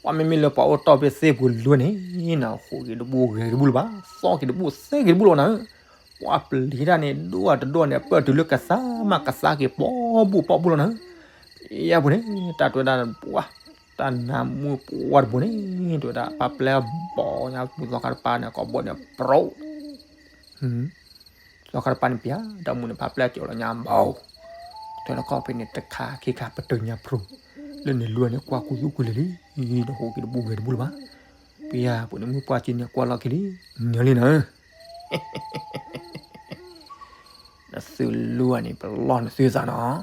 ပှၤမ့မ့ၢ်လၢပှၤအိၣ်တီၢ်ဖဲသ့ၣ်ပူၤလွံၢ်န့ၣ် နဟူးက့ၤတဘူၣ်ဂဲၤတဘူၣ်လၢၤဘၣ်, သီၣ်က့ၤတဘူၣ်သဲက့ၤတဘူၣ်လီၤနၤဧၢ. ပှၤပျံၤတၢ်န့ၣ် ဒိၣ်အတဒိၣ်န့ၣ် ပၢၢ်တုၤလၢကသါမးကသါက့ၤပိာ်ဘူၣ်ပိာ်ဘူၣ်လီၤနၤဧၢ. ယဲၢ်ပူၤန့ၣ် တၢ်တဲဝဲဒၣ်ပှၤ တၢ်နါမုၢ်ပှၢ်တဘိန့ၣ် တဲဝဲဒၣ် ပှၤပျဲဘီညါ ပှၤသီခါတပၤန့ၣ် ကိးဘိန့ၣ် ပြိး သီခါတပၤန့ၣ် ပျဲတၢ်မူန့ၣ် ပှၤပျဲကၠီလီၤညါဘီ, ထွဲလီခီၣ်ဖဲန့ၣ် တခါခံခါပတုာ်ညါပြိး, လၢန့ၣ်လွံၢ်န့ၣ် ကွၢ်ကူသူၣ်ကူလံၤလံ, နဟူးက့ၤတဘူၣ်ဂဲၤတဘူၣ်လၢၤဘၣ်. ပျဲပူၤန့ၣ် မုၢ်ပှၢ်ကၠံန့ၣ် ကွၢ်လီၤက့ၤလံ, နၢၤလံနၤဧၢ. နသုလွံၢ်န့ၣ် ပလီၢ်နသုသးနီၤ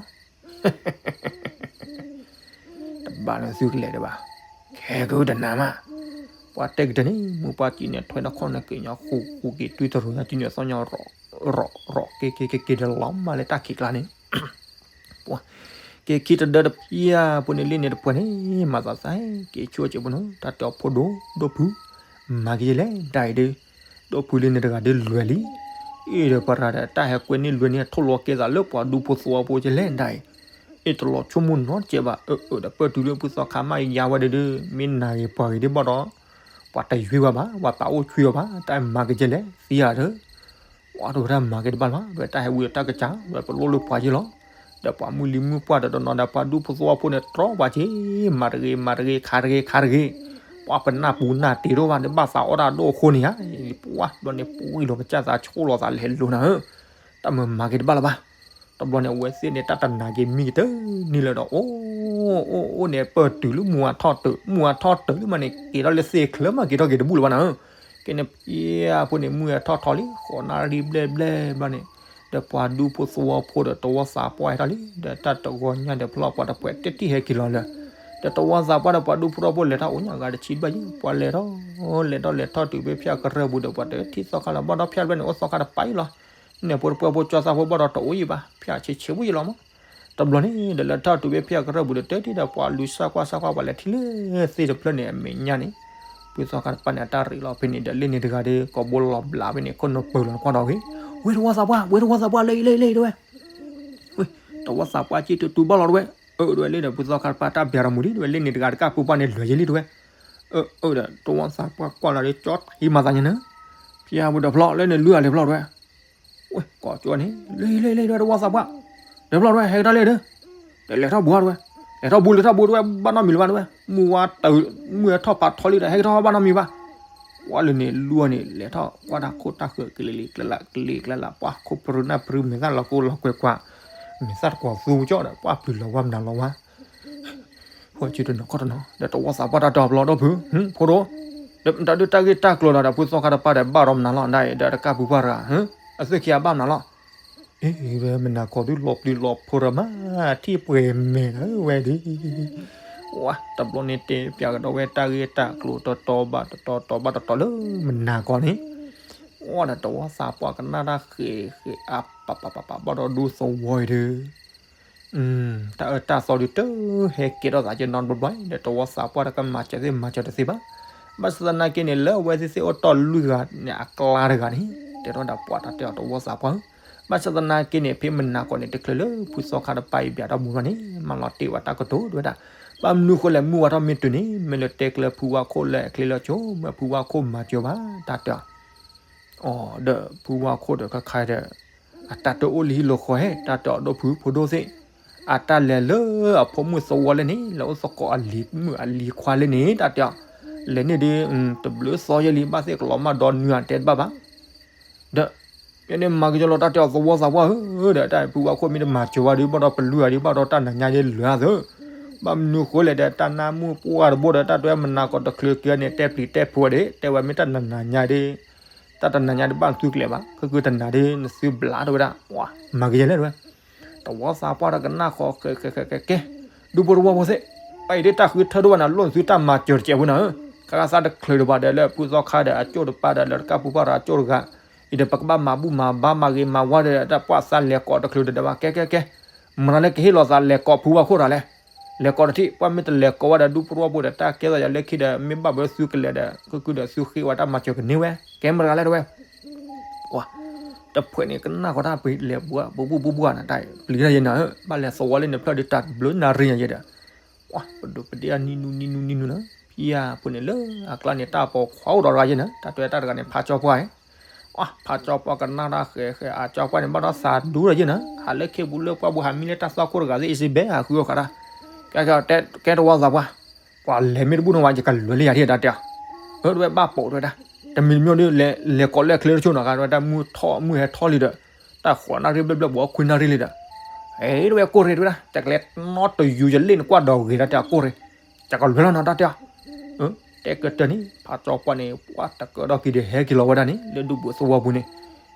တဘၣ်လၢသုကလဲၤဒံးဘၣ်, ခဲကတနၤမး, ပှၤတဲကတၢၢ်န့ၣ် မုၢ်ပှၢ်ကၠံန့ၣ် ထွဲဒီးခီၣ်နၢ်က့ၤညီ ဃူဃူက့ၤ တွံၢ်တရူးညါကၠံန့ၣ် သီၣ်ညီ ရီးရီးက့ၤက့ၤက့ၤက့ၤဒီးလီၤမးလၢတၢ်ခံးကျါန့ၣ်, ပှၤ က့ၤခံတဒၢတပျဲပူၤန့ၣ် လ့ၣ်န့ၣ်တပှဲၤန့ၣ် မၤသးသး က့ၤဆိက့ၤပူၤနီၤ တၢ်တဲအီၤဖိဒိၣ် ဒိၣ်ဖု မၤက့ၤလဲၣ်ဒၣ်အံၤဒီး ဒိၣ်ဖုလ့ၣ်န့ၣ်တဂၤဒီးလွဲၤလံ, အ့ၣ်ဒီးပှၤရၤဒီး တၢ်ဟဲကွဲန့ၢ်လွဲၤန့ၢ် ထိၣ်လီၤကဲသးလၢပှၤဒူဖိသဝီဖိက့ၤလဲၣ်ဒၣ်အံၤ, အ့ၣ်တလီၤဆိကမိၣ်နီတစဲးဘၣ်, အၢ အၢ ဒီးပၢၢ်တုၤလၢဖုသီခါမးယါဝဲဒီး မ့ၢ်နာ်ဂ့ၤပှၤဂ့ၤဒံးဘၣ်ဒီး ပှၤတယွ့ဝဲဘၣ်, ပှၤပာ်အိၣ်ဆွံအီၤဘၣ်, တၢ်မၤက့ၤကဲလဲၣ် သံဧါဒီး ပှၤတဝဲတၢ်မၤက့ၤတဘၣ်လၢၤဘၣ်, ဒီးတၢ်ဟဲဝံၤဒီးတၢ်ကစၢ် ဒီးပလိၣ်လၢပှၤယ့ၢ်လီၤ, ဒီးပှၤမုၢ်လံၤမုၢ်ပှၢ်ဒီးတနီၤဒီး ပှၤဒူဖိသဝီဖိန့ၣ် တြီပှၤက့ၤ, မၤတဂ့ၤ မၤတဂ့ၤ ခးတဂ့ၤ ခးတဂ့ၤ, ပှၤပနၢ်ပူၤနၢ်တ့ၤဒိၣ်ဘၣ် နဘၣ်သးအီၣ်တၢ်ဒိၣ်အဃိန့ၣ်ဧါ, ပှၤဘျီန့ၣ် ပှံၢ်လီၤကစၢ်သးဆိၣ်လီၤသးလဲၤလိၤနၤဧၢ, တၢ်မၤမၤက့ၤတဘၣ်လၢၤဘၣ်, တဘျီန့ၣ် အဝဲသ့ၣ်န့ၣ် တၢ်တနာ်က့ၤမံကတၢၢ်န့ၣ်လၢၤဒီး အိၣ် အိၣ် အိၣ်န့ၣ် ပၢၢ်တုၤလၢမူအထီၣ်တုၤ မူအထီၣ်တုၤလၢမးန့ၣ် က့ၤထီၣ်လၢသ့ၣ်ချၢမး က့ၤထီၣ်က့ၤတဘူၣ်လၢၤဘၣ်နၤဧၢ, ကဲန့ၣ် ပှၤဖိန့ၣ် မုၢ်အထီၣ်ထီလံ ဃိးနၣ်ရံၣ်ဘျဲၣ်ဘျဲၣ်ဘျီန့ၣ်, ဒီးပှၤဒူဖိသဝီဖိဒီးတဝီသးပှၢ်ဟဲထီၣ်လံ ဒီးတၢ်တဂီၤညါဒီးဖျီၣ်ပှၤတပှဲၤတထံၣ်ဟဲက့ၤလီၤလၢၤ, ဒီးတဝီသးပှၢ်ဒီးပှၤဒူဖိသဝီဖိလဲၤထီၣ်အိၣ်ညါဂၤတဆံဘျီယံၤ ပှၤလဲၤထီၣ် လဲၤထီၣ်လဲၤထီၣ်တုၤဖဲဖၠၣ်ကရၢၢ်ပူၤဒီး ပှၤတထံၣ်သီခါလၢၤဘၣ်ဒီး ဖၠၣ်တဖျၢၣ်န့ၣ်အိၣ်သီခါတပၤအံၤလီၤ န့ၣ်ဖိတပှဲၤဖိကၠီသးဖိဘၣ်ဒီးတအိၣ်ယံၤဘၣ် ဖၠၣ်ဆံးဆံးဝံၤယံၤလီၤမး, တဘျီန့ၣ် ဒီးလဲၤထီၣ်တုၤဖဲဖၠၣ်ကရၢၢ်ပူၤဒီး တထံၣ်ဒီးပှၤလူၤဆၣ်ကွၢ်ဆၣ်ကွၢ် ပှၤလဲၤထံၣ်လၢသ့ၣ်တဖျၢၣ်န့ၣ် အမဲာ်ညါန့ၣ်, ဖုသီခါတပၤန့ၣ် အတၢ်ရံးလီၤဖဲန့ၣ်ဒီး လ့ၣ်န့ၣ်တဂၤဒီး ကိးဘိလီၤဘျးဖဲန့ၣ် ခိၣ်နူာ်ပၢၤလီၤနကွၢ်ဒီးဂ့ၤ, ဝဲတဝီသးပှၢ် ဝဲတဝီသးပှၢ် လၢအံၤ လၢအံၤ လၢအံၤ တဝဲ ဝဲ တဝီသးပှၢ် က့ၤတုၤတုၤဘၣ်လီၤတဝဲ, အၢ တဝဲလ့ၣ်ဒီး ဖုသီခါတပၤ တၢ်ဘျးဒီးမူၤလံ တဝဲလ့ၣ်န့ၣ်တဂၤတကၢ်ပူၤပှၢ်န့ၣ် လွဲၤယံၤလံတဝဲ, အၢ အၢ ဒီး တဝီသးပှၢ်ကွၢ်လီၤဒီး ကၠီထံမၤသးညါန့ၣ်, ဖၠၣ်ပူၤဒီးဖျီၣ်လၢန့ၣ် လုၢ်အလံၤဖျီၣ်တဝဲ ဝဲ ကိးကၠီန့ၣ် လၢ လၢ လၢ တဝီသးပှၢ်, ဒီးဖျီၣ်တဝဲ ဟဲက့ၤထီၣ်လၢဒီး, ဒီးလဲၤထီၣ်ဘူးတဝဲ, လဲၤထီၣ်ဘူး လဲၤထီၣ်ဘူးတဝဲ ဘၣ်နီတမံၤလၢၤဘၣ်တဝဲ, မုၢ်ဝါတၢ် မုၢ်ဟဲထီၣ်ဖးထီလံဒီး ဟဲက့ၤထီၣ်ဘၣ်နီတမံၤဘၣ်, ပှၤလၢန့ၣ် လုၢ်အီၤန့ၣ် လဲၤထီၣ်ကွၢ်တၢ်ခိၣ်တၢ်ဃၢၤ ကလံၤကလံၤ ကလံၤကလံၤ ပှၤခိၣ်ပြူနၢ်ပြူ မဲာ်သၣ်လီၤကိလီၤကွဲကွၢ်, မဲာ်သၣ်တကွီၤသူကၠီဒီး ပှၤပျုၤလီၤဝါမနုၤလီၤဝါ ဖိဆံတနီၤခီၣ်တနီၤ ဒီးတဝီသးပှၢ်တၢ်တီၤဘျီဒီးဖု ဖိဒိၣ်, ဒီးတၢ်ဒုးတၢ်ဂ့ၢ်တၢ်ကျိၤလီၤဒီး ဖုသီခါတပၤဒီး ဘၣ်ဒီးမနုၤလီၤဒၣ်အံၤ ဒီးတကၢ်ပူၤပှၢ်တဂၤ အသုခံဂၤဘၣ်မနုၤလီၤ, အ့ ဝဲမနၤကီၢ်ဒုးလီၤပျံၤလီၤဖိရမး ထံၣ်ပှဲၤမဲာ်လၢဝဲဒၣ်, ဝါ တဘျီန့ၣ်တဲပၠးကဒီးဝဲ တၢ်ဂ့ၢ်တၢ်ကျိၤတတီၤဘၣ်တတီၤ တီၤဘၣ်တတီၤလၢမနၤကီၢ်န့ၣ်, ဝါ ဒီးတဝီသးပှၢ်ကနၣ်တၢ်ဃဲးဃဲးအါပာ်ပာ်ပာ်ပာ် ဘၣ်ဒီးဒူသဝီအံၤဒီး တၢ်အၢတၢ်သီဒုးတဟဲကဲထီၣ်သးက့နီတဘျီဘျီ ဒီးတဝီသးပှၢ်တကမၤစၢၤသ့ၣ်မၤစၢၤတသ့ဘၣ်. ဘၣ်ဆၣ်သနာ်က့န့ၣ် လၢအဝဲသ့ၣ်သ့ၣ်အိၣ်တီၢ်လွံၢ်ဂၤန့ၣ် အကျါတဂၤန့ၣ် တဲထီၣ်ဝဲဒၣ်ပှၤတၢ်တဲအီၤတဝီသးပှၢ်ဧၢ, ဘၣ်ဆၣ်သနာ်က့န့ၣ် ဖဲမနၤကီၢ်န့ၣ် တချုးလၢဖုသီခါတပၤအံၤဘၣ်တၢ်မူဘၣ်န့ၣ် မၤလီၤတ့ၢ်ဝဲတၢ်ကတိၤတဝဲဒၣ်, ဘၣ်မနုၤဃိလဲၣ် မုၢ်ဝါထီၣ်မ့ၢ်တုၤန့ၣ် မ့ၢ်လၢတဲကျၢၤဖုဝါခိၣ်လၢအချ့လၢအချိ မ့ၢ်ဖုဝါခိၣ်မၤစၢၤဘၣ် တၢ်တဲအီၤ အီၤ ဒီးဖုဝါခိၣ်ဒီးခဲခါဒီး အတၢ်တအိၣ်လၢဟံၣ်လၢဃီဟဲ တၢ်တဲအီၤဒိၣ်ဖုဖိဒိၣ်သ့ၣ်, အတၢ်လဲၤလၢအဖိမုၣ်သဝီလဲၣ်န့ၣ် လဲၤအိၣ်သကိးအလံၤမုၣ်အလံၤခွါလဲၣ်န့ၣ် တၢ်တဲအီၤ, လဲၤန့ၣ်ဒီး တဘျုးသီယဲၢ်လံ ဘၣ်သ့ၣ်ကလီၤမၢ်ဒီနွံဂၤတဲတဘၣ်ဘၣ်. ဒီး ယန့ၣ်မၤကယီလီၤ တၢ်တဲအီၤသဝီသးပှၢ်ဧၢ, ဒီးတၢ်ဖုဝါခိၣ်မ့ၢ်တမၤစၢၤဝဲဒီး ဘၣ်ဒီးပလုၢ်အီၤဒီး ဘၣ်ဒီးတၢ်နၤညါဒ်လဲၣ်အသိး, ဘၣ်မနုၤဃိလဲၣ်ဒီး တၢ်နါမုၢ်ပှၢ်တဘိဒီး တၢ်တဲဝဲမနၤကီၢ်တချုးက့ၤန့ၣ် တဲပျံၤတဲဖုးဝဲဒီး တဲဝဲမ့ၢ်တၢ်နၤညါဒီး တၢ်တနၤညါဒီး ဘၣ်သုကလဲၤဘၣ် ခဲကတနၤဒီး နသုဘျးတဝဲဒၣ် မၤကယဲၢ်လဲၣ်တဝဲ တဝီသးပှၢ်ဒီးကနၣ်ဃီ ကဲ ကဲ ကဲ ကဲ ဒူဖိတဝီဖိသ့ၣ်, အအံၤဒ်တၢ်ဃုထၢဒိၣ်ဘၣ်နၤ လိၣ်နသုတၢ်မၤစၢၤတစဲးဖိနၤဧၢ, ခါခါသးတချုးဒံးဘၣ်ဒီး လၢဖုသီခါဒီးအကၠိၣ်တပၤဒီး လၢတကၢ်ပူၤပှၢ်ဒီးအကၠိၣ်တဂၤ, အံၤဒီး ပကဘၣ်မၤဘူၣ်မၤဘါမၤဂ့ၤမၤဝါဒီး တၢ်ပှၢ်သးလဲၤကိးတချုးဒံးဘၣ် ကဲ ကဲ ကဲ, မနုၤလဲၣ်ကဟ့ၣ်လီၤသးလဲၤကိးဖုဝါခိၣ်တၢ်လဲၣ်, လဲၤကိးတထံၣ် ပှၢ်မ့ၢ်တလဲၤကိးဝဲဒီး ဒူဖိတဝီဖိဒီး တၢ်ကဲထီၣ်ယၤလၢခံဒီး မ့ၢ်ဘၣ်ဘၣ်သုကလဲၤဒီး ကကုဒီးသုဃ့ဝဲတၢ်မၤစၢၤကန့ၢ်ဝဲ ကဲမတၤတဂၤလဲၣ်တဝဲ ပှၤ တ တဖှဲးန့ၣ် ကနၣ်ဃီတၢ်ပလဲၤဘှါ ဘူးဘူးဘူးဘူးနၤ တၢ်ပျံၤတၢ်ယဲနၤဧၢ, ဘၣ်လဲၤသဝီလၢန့ၣ်ဖျၢၣ်ဒီးတၢ်ဘျုးနၣ်ရံၣ်ညါယဲဒီး, ပှၤ ပဒိးပဒ့ၣ်နံၤနူနံၤနူနံၤနူလီၤ, ဖံယၤဖိန့ၣ်လၢအကျါန့ၣ် တၢ်ပိာ်ခွါအိၣ်ဒီးတဂၤယဲနၤ, တၢ်တဲတၢ်တဂၤန့ၣ် ဖးကၠီပှၢ်ဧၢ, ပှၤ ဖးကၠီပှၢ်ကနၣ်တၢ်ဃဲးဃဲး အကၠီပှၢ်န့ၣ် ဘၣ်ဒီးသးဒူဒီးယဲနၤ, ဟးလၢခ့ပူၤလၢပှၢ်ပူၤ ဟးမံလၢတၢ်သီခိၣ်တဂၤသ့ၣ် အ့စ့ဘဲ ဟးဃုအီၣ်ဃာ်တၢ်, ကဲ ကဲတဝီသးပှၢ်, ပှၤလဲၤမ့ၢ်တဘူၣ်နီၤဝဲ ယကလဲၤလၢယၤဒၣ်တၢ်တဲအီၤ, အၢ တဝဲဘၣ်ပိာ်တဝဲဒၣ်, တမံၤတမံၤဒီး လဲၤကိးလၢချ့တဆိနီၤ တဝဲတၢ်မုၢ်ထီၣ်မုၢ်ဟဲထီၣ်လံဒီး, တၢ်ဃီးနၣ်ရံၣ်ဘျၢၣ်ဘျၢၣ် ဘီခွံနၣ်ရံၣ်လံဒီး, အ့ တဝဲကိၢ်ရ့ၣ်တဝဲဒၣ် တကလဲၤနီတယူၤယလ့ၣ်နကွၢ်ဒီးဂ့ၤတၢ်တဲအီၤကိၢ်ရ့ၣ်, ယကလဲၤလီၤနီၤတၢ်တဲအီၤ, တဲကတၢၢ်န့ၣ် ဖးကၠီပှၢ်န့ၣ် ပှၤတကၢထီၣ်က့ၤဒီးဟဲက့ၤလီၤဝဲဒၣ်န့ၣ် လၢဒူပူၤသဝီပူၤန့ၣ်,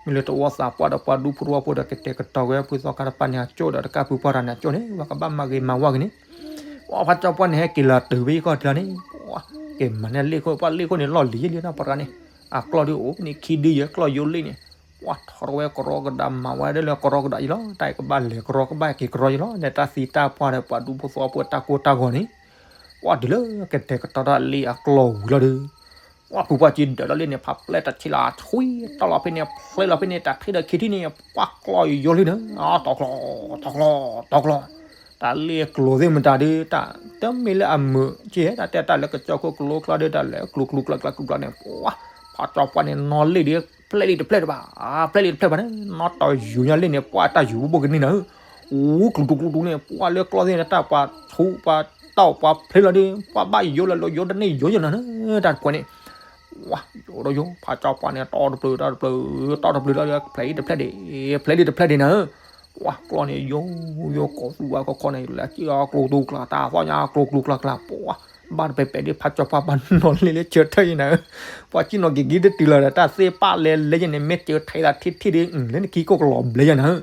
မ့ၢ်လၢတဝီသးပှၢ်ဒီးပှၤဒူဖိတဝီဖိဒီး ကတဲာ်ကတီၤဝဲဖုသီခါတပၤန့ၣ် အကၠိၣ်ဒီးတကၢ်ဖုပှၢ်တၢ်န့ၣ်အကၠိၣ်န့ၣ် ပှၤကဘၣ်မၤဂ့ၤမၤဝါက့ၤန့ၣ်, ပှၤဖးကၠီပှၢ်န့ၣ် ဟဲက့ၤလီၤတုၤဖဲယခီၣ်ထံးလီၤန့ၣ်, ပှၤ က့ၤမၤန့ၢ်လ့ၣ်ခိၣ် ပှၤလ့ၣ်ခိၣ်န့ၣ် လီၢ်လံၤယဲလံတၢ်ပှၤတဂၤန့ၣ်, အကျီၢ်ဒုးအိၣ်ဖဲန့ၣ် ခံဒုယဲၢ်ကျီၢ်ယိလ့ၣ်န့ၣ်, ပှၤထီထီၣ်ဝဲကရီကဒး မၤဝဲဒၣ်လၢကရီကဒးယဲလီၤ, တၢ်အံၤကဘၣ်လဲၤကရီကဘၣ်က့ၤကရီယဲလီၤ လၢတၢ်သံတၢ်ပှၢ်ဒီးပှၤဒူဖိသဝီဖိတၢ်ကိၢ်တၢ်ဂီၤန့ၣ်, ပှၤတုၤလၢကတဲာ်ကတီၤတၢ်လ့ၣ်အကျီၢ်ဝံၤလီၤဒီး ပှၤဖုပှၢ်က့ၤဒၢးလီၤလ့ၣ်န့ၣ် ဖးပျဲၢ်တၢ်ဆံးလီၤ ထွံၣ်တီၢ်လီၤဖဲန့ၣ် ဖျဲလီၤဖဲန့ၣ် တၢ်ချံဒီးခံထံၣ်န့ၣ် ပှၤကျီၢ်ယိလံန့ၣ် တီကျီၢ် တီကျီၢ် တီကျီၢ်, တၢ်လ့ၣ်ကျိၤသ့ၣ်မတၤဒုး တၢ်တမ့ၢ်လၢအမုာ်ကဲ တၢ်တဲတၢ်လၢကစၢၢ်ခိၣ်ကျိချါဒီး တၢ်လဲၤကျိၤကျိၤကျါကျါကျိၤကျါန့ၣ် ပှၤ ဖးကၠီပှၢ်န့ၣ် နီၢ်လ့ၣ်ဒီး ဖျဲလံတဖျဲၣ်တဘၣ်, ဖျဲလံတဖျဲၣ်ဘၣ်န့ၣ် နီၢ်တီၢ်ယူၤညါလ့ၣ်န့ၣ် ပှၤတၢ်ယူၤဘိၣ်ကန့ၢ်နၤဧၢ, အူကျူၤကျူၤကျူၤန့ၣ် ပှၤလၢကျီၢ်သ့ၣ်န့ၣ် တၢ်ပှၤဆူးပှၤတီၢ်ပှၤဖျဲလီၤဒီး ပှၤဘၣ်ယိလၢလီၤယိတန့ၢ်ယိယဲနၤန့ၣ် တၢ်တခွဲးန့ၣ် ပှၤယိဒီးယိ ဖးကၠီပှၢ်န့ၣ် တီတပျုာ်တီတပျုာ် တီတပျုာ်ဒီး ဖျဲလံတဖျဲၣ်ဒံး ဖျဲလံတဖျဲၣ်ဒံးနၤဧၢ, ပှၤကျီၢ်န့ၣ် ယိယိကိးသူဝဲခီခီန့ၣ် လဲၤက့ၤအီၤကျိၤကျူၤကျါ တၢ်သီၣ်ညါကျိၤကျူၤကျါကျါ ပှၤ ဘၣ်တပဲာ်ပဲာ်ဒ်ဖးကၠီပှၢ်ဘၣ်နီၢ်လ့ၣ်လၢဆၢထၢၣ်ယဲနၤဧၢ, ပှၤကံၣ်နီၤက့ၤက့ၤတတုၤလီၤဒီး တၢ်သ့ၣ်ပၣ်လဲၤလဲၤယဲန့ၣ် မ့ၢ်စၢၤထဲးသးထံထံၣ်ဒီး လၢနခံကိၣ်ကလီၤဘျဲယဲနၤဧၢ,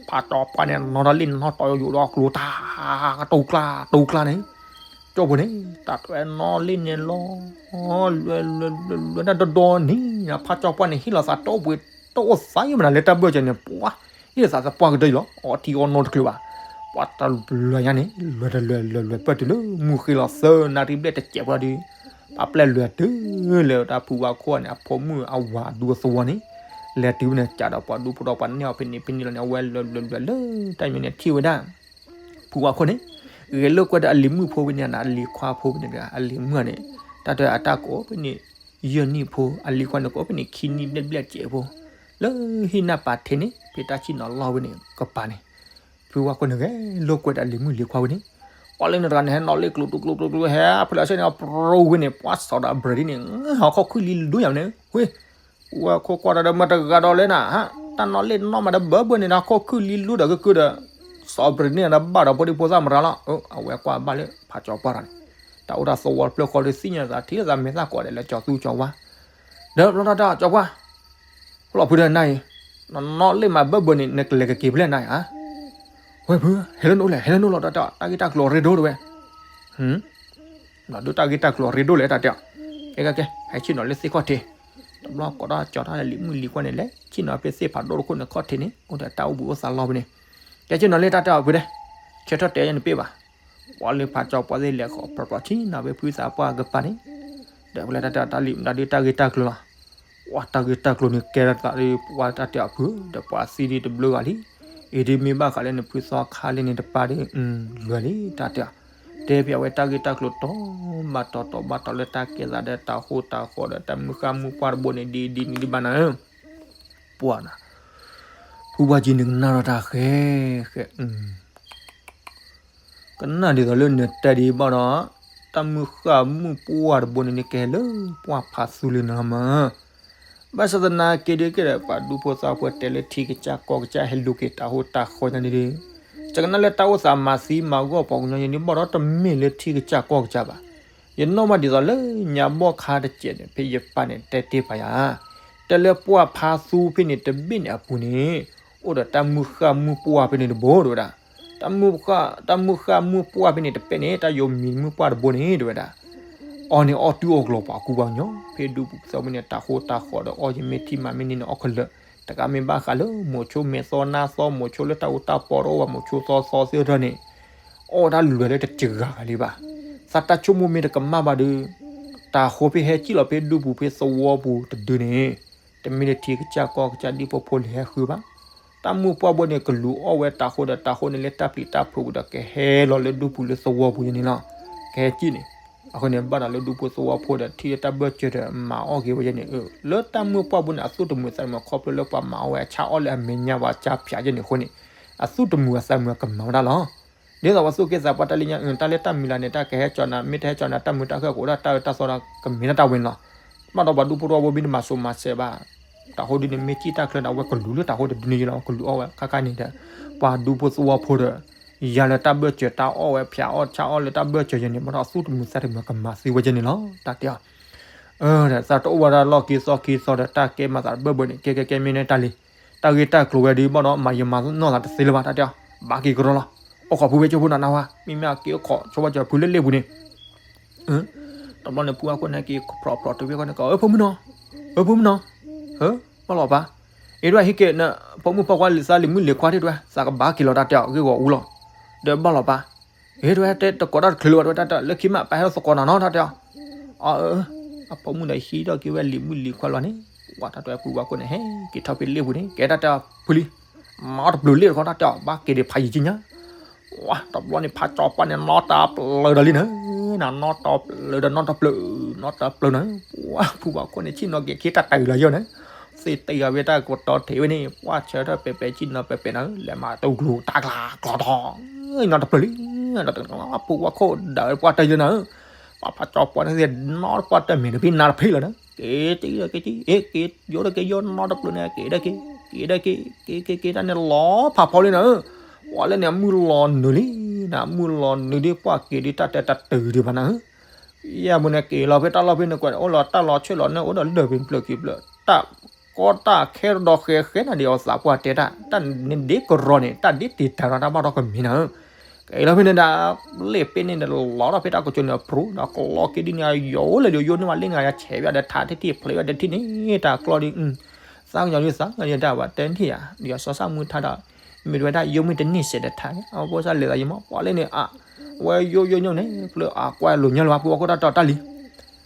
ဖးကၠီပှၢ်န့ၣ် နီၢ်ဒီးလ့ၣ်နီၢ်တီယိယိဒီးကျိၤတၢ် တိကျါတိကျါန့ၣ် ကၠိဖိန့ၣ် တၢ်တဝဲနီၢ်လ့ၣ်န့ၣ်လီၤ လွဲလွဲလွဲလွဲလွဲဒၣ်ဒီဒီနံၤ ဖးကၠီပှၢ်န့ၣ် ဟ့ၣ်လီၤသးတအိၣ်ပှ့ၤ တအိၣ်သးယဲမနုၤ လၢတၢ်ဘၢၣ်စၢၤန့ၣ် ပှၤ ဟ့ၣ်လီၤသးသပှၢ်ကတၢၢ်အံၤလီၤ အီထံအီနိတချုးဘၣ်, ပှၤတၢ်လွဲညါန့ၣ် လွဲတလွဲလွဲလွဲပၢၢ်တုၤလၢမုၢ်ဃ့လီၤသၢနၣ်ရံၣ်ဘျဲၣ်တစဲးဖိဒီး ပှၤပျဲၢ်လွဲတုၤလၢတၢ်ဖုဝါခိၣ်န့ၣ် အဖိမုၣ်အဝၤအဒူအသဝီန့ၣ် လဲၤတုၤဝဲန့ၣ် ကးဒီးပှၤဒူဖိဒီးပှၤန့ၢ်အီၤဖဲန့ၣ်ဖဲန့ၣ်လီၤန့ၣ် အဝဲလွဲလွဲလွဲလၢတၢ်မံၤန့ၣ်ထံၣ်ဝဲဒၣ် ဖုဝါခိၣ်န့ၣ် ဂဲၤလိာ်ကွဲဒီးအလံၤမုၣ်ဖိဖဲန့ၣ် အလံၤခွါဖိဖဲန့ၣ်တဂၤ အလံၤမုၣ်န့ၣ် တၢ်တဲအတၢ်ကိးဖဲန့ၣ် ယဲၢ်နံၣ်ဖိ အလံၤခွါန့ၣ်ကိးဖဲန့ၣ် ခံနံၣ်ဘျဲၣ်ဘျဲၣ်စဲးဖိ လၢဟံၣ်နၢ်ပၤထ့န့ၣ် ဖဲတၢ်ဆ့ၣ်နီၤလီၢ်ဝဲန့ၣ်ကပၤန့ၣ် ဖုဝါခိၣ်န့ၣ်ဂဲၤလိာ်ကွဲဒီးအလံၤမုၣ်လံၤခွါဝဲန့ၣ် ပှၤလၢန့ၣ်တဂၤန့ၣ် ဟဲနီၣ်လ့ၣ်ကျိၤကျိၤကျိၤကျိၤကျိၤ ဟဲဖဲလၢအဆဲန့ၣ် အပြိဝဲန့ၣ် ပှၤစီၤဒီးအဘြဲၤဒ်န့ၣ် ဟီၣ်ခိၣ်ခုၣ်လံၤလူညါန့ၣ် ဝ့ၢ် ပှၤခိၣ်ကွၢ်တၢ်ဒီးမတဂၤဒီးလဲၣ်နၤ တၢ်နီၣ်လ့ၣ်နီၣ်မးဒီးဘၢဘၢန့ၣ်ဒီး ဟီၣ်ခိၣ်ခုၣ်လံၤလူဒီးကကုၢ်ဒီး စီၤအဘြဲၤဒ်န့ၣ်ဒီးဘၣ်ဒီးဖိဒံဖိသၣ်မတၤလီၤ အဝဲကွၢ်ဘၣ်လၢဖးကၠီပှၢ်ဒီးန့ၣ် တၢ်အိၣ်တၢ်သဝီတဖျၢၣ်ဃီဒီးသ့ၣ်ညါသး ထံၣ်သးမဲာ်သၣ်ကိးဂၤဒဲးလၢကၠီၤသူကၠီၤဝါ ဒီးဘျီတၢ်တဲအီၤကၠီပှၢ် လီၤဖုဒီးနၤအံၤ နနီၣ်လ့ၣ်မးဘၢဘၢန့ၣ် နကလဲၤကက့ၤဖဲလဲၣ်နၤအံၤဧါ ဝဲဖု ဟဲလၢနအိၣ်လဲၣ် ဟဲလၢနအိၣ်လီၤတၢ်တဲအီၤ တၢ်ဂ့ၢ်တၢ်ကျိၤအရ့ဒိၣ်တဝဲ ဟ ဘျီဒုးတၢ်ဂ့ၢ်တၢ်ကျိၤအရ့ဒိၣ်လဲၣ်တၢ်တဲအီၤ ကဲကဲကဲ ဟဲဆ့ၣ်နီၤလၢသ့ၣ်ခီၣ်ထံး တဘျီကိးထီၣ်ကၠီၤတၢ်လၢလံၤမုၣ်လံၤခွါန့ၣ်လဲၣ် ဆ့ၣ်နီၤဖဲသ့ၣ်ဖးဒိၣ်တခိၣ်န့ၣ်ခီၣ်ထံးန့ၣ် အိၣ်ဒီးတၢ်အိၣ်ဘှံးအိၣ်သါလီၤဖဲန့ၣ် ကဲဆ့ၣ်နီၤလၢတၢ်တဲအီၤဖုဒီး ဆၢထၢၣ်တဲယဲနပ့ၢ်ဘၣ် ပှၤလၢဖးကၠီပှၢ်သ့ၣ်လဲၤဃီၤပြီပြီဆ့ၣ်နီၤဖဲဖုသးပှၢ်ကပၤန့ၣ် ဒီးဖဲလဲၣ်တၢ်တဲအီၤတၢ်လံၤမတၤဒုးတၢ်ဂ့ၢ်တၢ်ကျိၤလီၤ ပှၤတၢ်ဂ့ၢ်တၢ်ကျိၤန့ၣ်ကဲထီၣ်သးဒီး ပှၤတၢ်တဲအီၤဖု ဒီးပှၤသံဒ်တဘျုးဂၤလံ အံၤဒ်မ့ၢ်ဘၣ်ဃးလၢနဖုသီခါလၢန့ၣ်တပၤဒီး လွဲၢ်လံတၢ်တဲအီၤ တဲဖဲအဝဲတၢ်ဂ့ၢ်တၢ်ကျိၤတီၤဘၣ်တီၤတီၤဘၣ်တီၤလၢတၢ်ကဲသးဒီးတၢ်ဟိတၢ်ဃီဒီးတၢ်မုၢ်ဃၢ်မုၢ်ပှၢ်တဘိန့ၣ် ဒ်ဒ်န့ၣ်ဒ်ဘၣ်နၤဧၢ ပှၤနၤ ဖုပှၢ်ကံန့ၣ်ကနၣ်ထီၣ်တၢ်ဃဲ ဃဲ ကနၣ်ဒ်သိးလၢနတဲဒံးဘၣ်ဒီး တၢ်မုၢ်ဃၢ်မုၢ်ပှၢ်တဘိန့ၣ်န့ၣ်ကဟဲလၢပှၢ်ဖးသူလံနၤမး ဘၣ်ဆၣ်သနာ်က့ဒုးကဲဒီး ပှၤဒူဖိသဝီဖိတဲလၢထံကစၢ်ကီၢ်ကစၢ်ဟဲလူၤက့ၤတၢ်ဟိတၢ်ဃီညါန့ၣ်ဒီး ယကနၣ်လၢတၢ်အိၣ်သးမၤသံမၤဂီၢ်ပှၤကညီန့ၣ် ဘၣ်ဒီးတမ့ၢ်လၢထံကစၢ်ကီၢ်ကစၢ်ဘၣ် ယနီၣ်မးဒ်သိးလၢညါဘီၣ်ခါတစဲးန့ၣ် ဖဲယပၢ်န့ၣ်တဲတ့ၢ်ပာ်ယၤ တဲလၢပှၢ်ဖးသူဖဲန့ၣ်တဘ့ၣ်န့ၣ်အပူၤန့ၣ် အိၣ်ဒီးတၢ်မုၢ်ဃၢ်မုၢ်ပှၢ်ဖဲန့ၣ်တဘိတဝဲဒၣ် တၢ်မုၢ်ဃၢ်မုၢ်ပှၢ်ဖဲန့ၣ်တပဲန့ၣ် တၢ်ယိၤမံၤမုၢ်ပှၢ်တဘိန့ၣ်တဝဲဒၣ် အီၣ်န့ၣ်အီၣ်တုၤအီၣ်ကျိၤပှၤကူပှၤကညီ ဖဲဒူပူၤသဝီန့ၣ် တၢ်ဟိတၢ်ဃီဒီးအီၣ်ယမ့ၢ်ထံမၤမ့ၢ်န့ၣ်န့ၣ် အီၣ်ခဲလၢာ် တကးမ့ၢ်ဘၣ်ဃးလၢမိၤဆိမဲာ်သီနါသီ မိၤဆိလၢတၢ်အိၣ်တၢ်ပီတအိၣ်ဘၣ် မိၤဆိသီသီသ့ၣ်တဖၣ်န့ၣ် အီၣ်ဝဲဒၣ်လွဲၢ်လၢတစှၤဂၤလံဘၣ်. သးတၢ်ဆိကမိၣ်မ့ၢ်တကမၣ်ဘၣ်ဒီး တၢ်ဟိဖဲဟဲစံၣ်လီၤဖဲဒူပူၤဖဲသဝီပူၤတဒုန့ၣ် တ တမ့ၢ်လၢထံကစၢ်ကီၢ်ကစၢ်ဒ်ဖိဖိလံၤဟဲဃုဘၣ်. တၢ်မုၣ်ပှၢ်ဘိန့ၣ် ကလူၤအီၣ်ဝဲတၤဃိဒီး တၤဃိန့ၣ်လၢတၢ်ပျံၤတၢ်ဖုးဒီး ကဟဲလီၤလၢဒူပူၤလၢသဝီပူၤယဲန့ၣ်လီၤ. ကဟဲစံၣ်န့ၣ် အဃိန့ၣ် ဘၣ်ဒီးလၢဒူဖိသဝီဖိဒီး ထံၣ်လၢတၢ်ဘၢၣ်စၢၤဒီး မၤအီၣ်က့ၤဝဲယဲန့ၣ် လၢတၢ်မုၣ်ပှၢ်ဘိန့ၣ် အသူၣ်တမုာ်သးတမုာ် ခီဖျိလၢပှၤမၤအီၣ်ဝဲအဆၣ်အီၣ်လၢအမဲာ်ညါဝဲအကၢ်ဖၠးယဲန့ၣ်အဃိန့ၣ် အသူၣ်တမုာ်အသးတမုာ်ကမၤဝဲဒၣ်လီၤ. ဒ်သိးပှၤသူၣ်က့သးပှၢ်တၢ်လၢညါ တၢ်လၢတၢ်မံၤလၢ်န့ၣ် တၢ်ကဟဲကၠီနၤ မ့ၢ်တဟဲကၠီနၤ တၢ်မုာ်တၢ်ခုၣ်ကအိၣ်ဒၣ်တၢ်အၢတၢ်သီဒီး ကမ့ၢ်ဒၣ်တၢ်ဝဲန့ၣ်လီၤ. ဘၣ်ဒီးပှၤဒူဖိသဝီဖိမ့ၢ်တမၤစိၤမၤစဲးဘၣ် တၤဃိဒ်န့ၣ် မ့ၢ်စံၣ်တၢ်ချၢဒီး အဝဲကလူၤလၢတၤဃိတဒုန့ၣ်လီၤ ကလူၤအီၣ်ဝဲခါခါန့ၣ်ဒီး ပှၤဒူဖိသဝီဖိဒီး ယၤလၢတၢ်ဘၢၣ်စၢၤတၢ်အီၣ်ဝဲဖၠးအီၣ်ဆၣ်အီၣ်လၢတၢ်ဘၢၣ်စၢၤယဲန့ၣ် ဘၣ်ဒီးအသူၣ်တမုာ်သးတမုာ်ကမၤသံဝဲယဲန့ၣ်လီၤ တၢ်တဲအီၤ အၢ ဒီးသးတအိၣ်ဝဲဒၣ်လီၢ်ခံသီခံသီဒီး တၢ်ကဲမၤသးတဘၢၣ်ဘၢၣ်န့ၣ် ကဲကဲကဲမ့ၢ်န့ၣ်တၢ်လံ တၢ်ဂ့ၢ်တၢ်ကျိၤဝဲဒ်ဘၣ်ဒီး မၤယမၤနီၢ်သးတသ့လၢၤဘၣ် တၢ်တဲအီၤ ဘၣ်က့ၤကရီလီၤ အိၣ်ခိးဖုဝဲကၠိဖိနၤနၢ်ဟူဧါ မ့မ့ၢ်အက့ၤအိၣ်ခိးဆိဝဲကၠီဖုလၢလ့ၣ်ပူၤန့ၣ် တဘျီန့ၣ် ဖုဝဲခိၣ်န့ၣ်က့ၤဖျိးဖျိးတုၤဖဲဃီန့ၣ်ကီး အၢ ဖိမုၣ်နီၤ အၢ ဖိမုၣ်နီၤ ဟၢ ဘၣ်လီၤပၢ် အ့ တဝဲဟံးက့ၤန ဖိမုၣ်ဖိခွါလံာ်သးလံာ်မုၣ်လံာ်ခွါထံၣ်တဝဲ သးကဘၣ်က့ၤလီၤတၢ်တဲအီၤ ဂ့ၢ်ဂီၤအူလီၤ ဒီးဘၣ်လီၤပၢ် အ့ တဝဲတဲတကိးတၢ်တချုးလၢၤဘၣ်တဝဲတၢ်တဲ လၢခံမးပဟဲလၢသကိးနၤနီၤတၢ်တဲအီၤ အၢ အဖိမုၣ်ဒီးဟံးထီၣ်က့ၤဝဲလံာ်မုၣ်လံာ်ခွါလီၤန့ၣ် ဝဲတၢ်တဝဲဖုဝဲခိၣ်န့ၣ် ဟဲက့ၤထီၣ်ဖဲလ့ၣ်ပူၤန့ၣ် ကဲတၢ်တဲအီၤဖုလံ နီတပျုၤလ့ၣ်တခီတၢ်တဲအီၤ ဘၣ်က့ၤဒံးဖးယံာ်ကံညါ ဝဲတဘျီန့ၣ် ဖးကၠီပှၢ်န့ၣ် နီတပျုၤဒီးလံန့ၣ် နီတပျုၤဒီးနီတပျုၤ နီတပျုၤန့ၣ် ဝဲဖုဝဲခိၣ်န့ၣ် ဆ့ၣ်နီၤက့ၤခ့တၢ်တၢ်အုးလီၤယိာ်န့ၣ် သ့ၣ်တ့ၢ်အီၤဝဲတၢ်ကတီၤထံးဝဲန့ၣ် ပှၢ်ဆၢထၢၣ်ပဲာ်ပဲာ်ဆ့ၣ်နီၤပဲာ်ပဲာ်န့ၣ် လဲၤမၤတဂလူၤတၢ်ကျါကျီထီၣ် နီတပျုၤလံ ဖုဝဲခိၣ်ဒီးပှၢ်တယိာ်န့ၣ် ပှၢ်ဖးကၠီပှၢ်န့ၣ်သ့ၣ် နီတပှၢ်တၢ်မဲာ်တဖံးနၤတဖံးလီၤန့ၣ် က့ၤတ့ၢ်ဒီးက့ၤတ့ၢ် အ့ က့ၤယိာ်ဒီးက့ၤယိာ် နီတပျုၤန့ၣ် က့ၤဒီးက့ၤ က့ၤဒီးက့ၤ က့ၤက့ၤက့ၤတၢ်န့ၣ်လီၤဖးဖီလံန့ၣ် ပှၢ်လၢန့ၣ် အမုၢ်လီၤနုာ်လံ နမုၢ်လီၤနုာ်ဒ်ပှၢ်က့ၤဒ်တၢ်တဲတၢ်တၢ်ဒံးဘၣ်နၤ ယဲၢ်မုၢ်န့ၣ်က့ၤလီၤဖဲတၢ်လီၢ်ဖဲန့ၣ်ကွၢ် အိၣ်လီၤတၢ်လီၤဆဲးလီၤန့ၣ် အိၣ်ဒီးလၢၢ်ဖဲဖျၢၣ်ခံဖျၢၣ် တၢ်ကီတၢ်ခဲဒီးဃဲဃဲနၤဒ်အီၤသးပှၢ်တဲတၢ် တၢ်န့ၣ်ဒ်ကရီန့ၣ် တၢ်ဒ်တ့ၢ်တၢ်ဒီးတၢ်ဘၣ်ထီၣ်ကမ့ၢ်နၤ က့ၤလီၤဖဲန့ၣ်ဒၣ် လ့ၣ်ဖဲန့ၣ်ဒီးလီၤထီၣ်ဖဲတၢ်ကစီၣ်န့ၣ် အပြူဒီးကလီက့ၤဒ်န့ၣ် ယိာ်လၢယိာ်ယိာ်န့ၢ်ဝဲလ့ၣ်န့ၣ် ယဆဲးဝဲဒီးထးတထံၣ်ဖျဲးဝဲဒီးထံၣ်န့ၣ် တၢ်ကျီဒ် သးကညီၤဒ်သးကညီၤဒ်ဝဲတဲထံၣ်ယၤ ဒ်အစီၤစၢ်မုၢ်ထါဒီး မ့ၢ်တဝဲဒၣ်ယိာ်မ့ၢ်တန့ၢ် စဲးဒီးထးန့ၣ် အဝဲဖိသၣ်လဲၤသးယံၤမး ပှၢ်လၢန့ၣ် အဝဲယိာ်ယိာ်ညိၣ်န့ၣ် ဖျၢၣ်အကွၢ်လိာ်ညါလၢၤဘၣ် ဖုဝဲခိၣ်တၢ်တီတၢ်လံ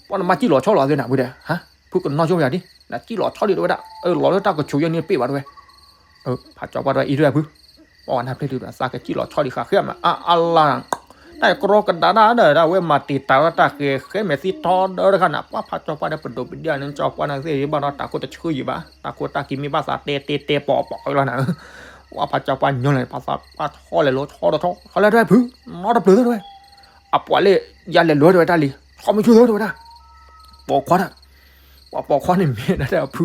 ပှၢ်နမၤစံၣ်လီၤဆီလီၤသ့နၤဖုဒီး ဟါ ဖုကနီၣ်ကၠိယၤဒ် နစံၣ်လီၤဆီဒံးတဝဲဒၣ် အၢ လီၤလၢတၢ်ကဆိးယဲၢ်န့ၣ်ပ့ၢ်ဘၣ်တဝဲ ဖးကၠီပှၢ်တဝဲအံၤတဝဲဖု ပှၢ်ဝဲနၢ်ဖျဲၣ်ဒံးဒီး သးကစံၣ်လီၤဆီဒံးဃာ်ဃဲမး အအလါ တၢ်ကရီကဒါဒၣ်ဒီး တၢ်ဝဲမၤတ့ၢ်တၢ်ဒီးတၢ်ဃဲဃဲမဲာ်သံထီဒီတခါနၤ ပှၢ်ဖးကၠီပှၢ်ဒီးပဒိးပဒ့ၣ်အီၤန့ၣ် ကၠီပှၢ်န့ၣ်သ့ၣ်ယဘၣ်ဒီး တၢ်ခိၣ်တဆှၢယံၤဘၣ် တၢ်ခိၣ်တၢ်က့ၤမ့ၢ်ဘၣ်သးတဲတဲတဲပိာ်ပိာ်လီၤနၤ ပှၢ်ဖးကၠီပှၢ်ညီလီၤ ပှၢ်သးပှၢ်ထီလဲၤလိၤထီဒီးထီ ထီလဲၤတဝဲဖု နီတပျုၤသ့တဝဲ အပှၢ်လၢ ယၤလဲၤလိၤတဝဲတၢ်လံ ထီမ့ၢ်ဆူၣ်သ့တဝဲဒၣ် ပိာ်ခွါတၢ် ပှၤပိာ်ခွါန့ၣ်မ့ၢ်ဒၣ်တၢ်ဖု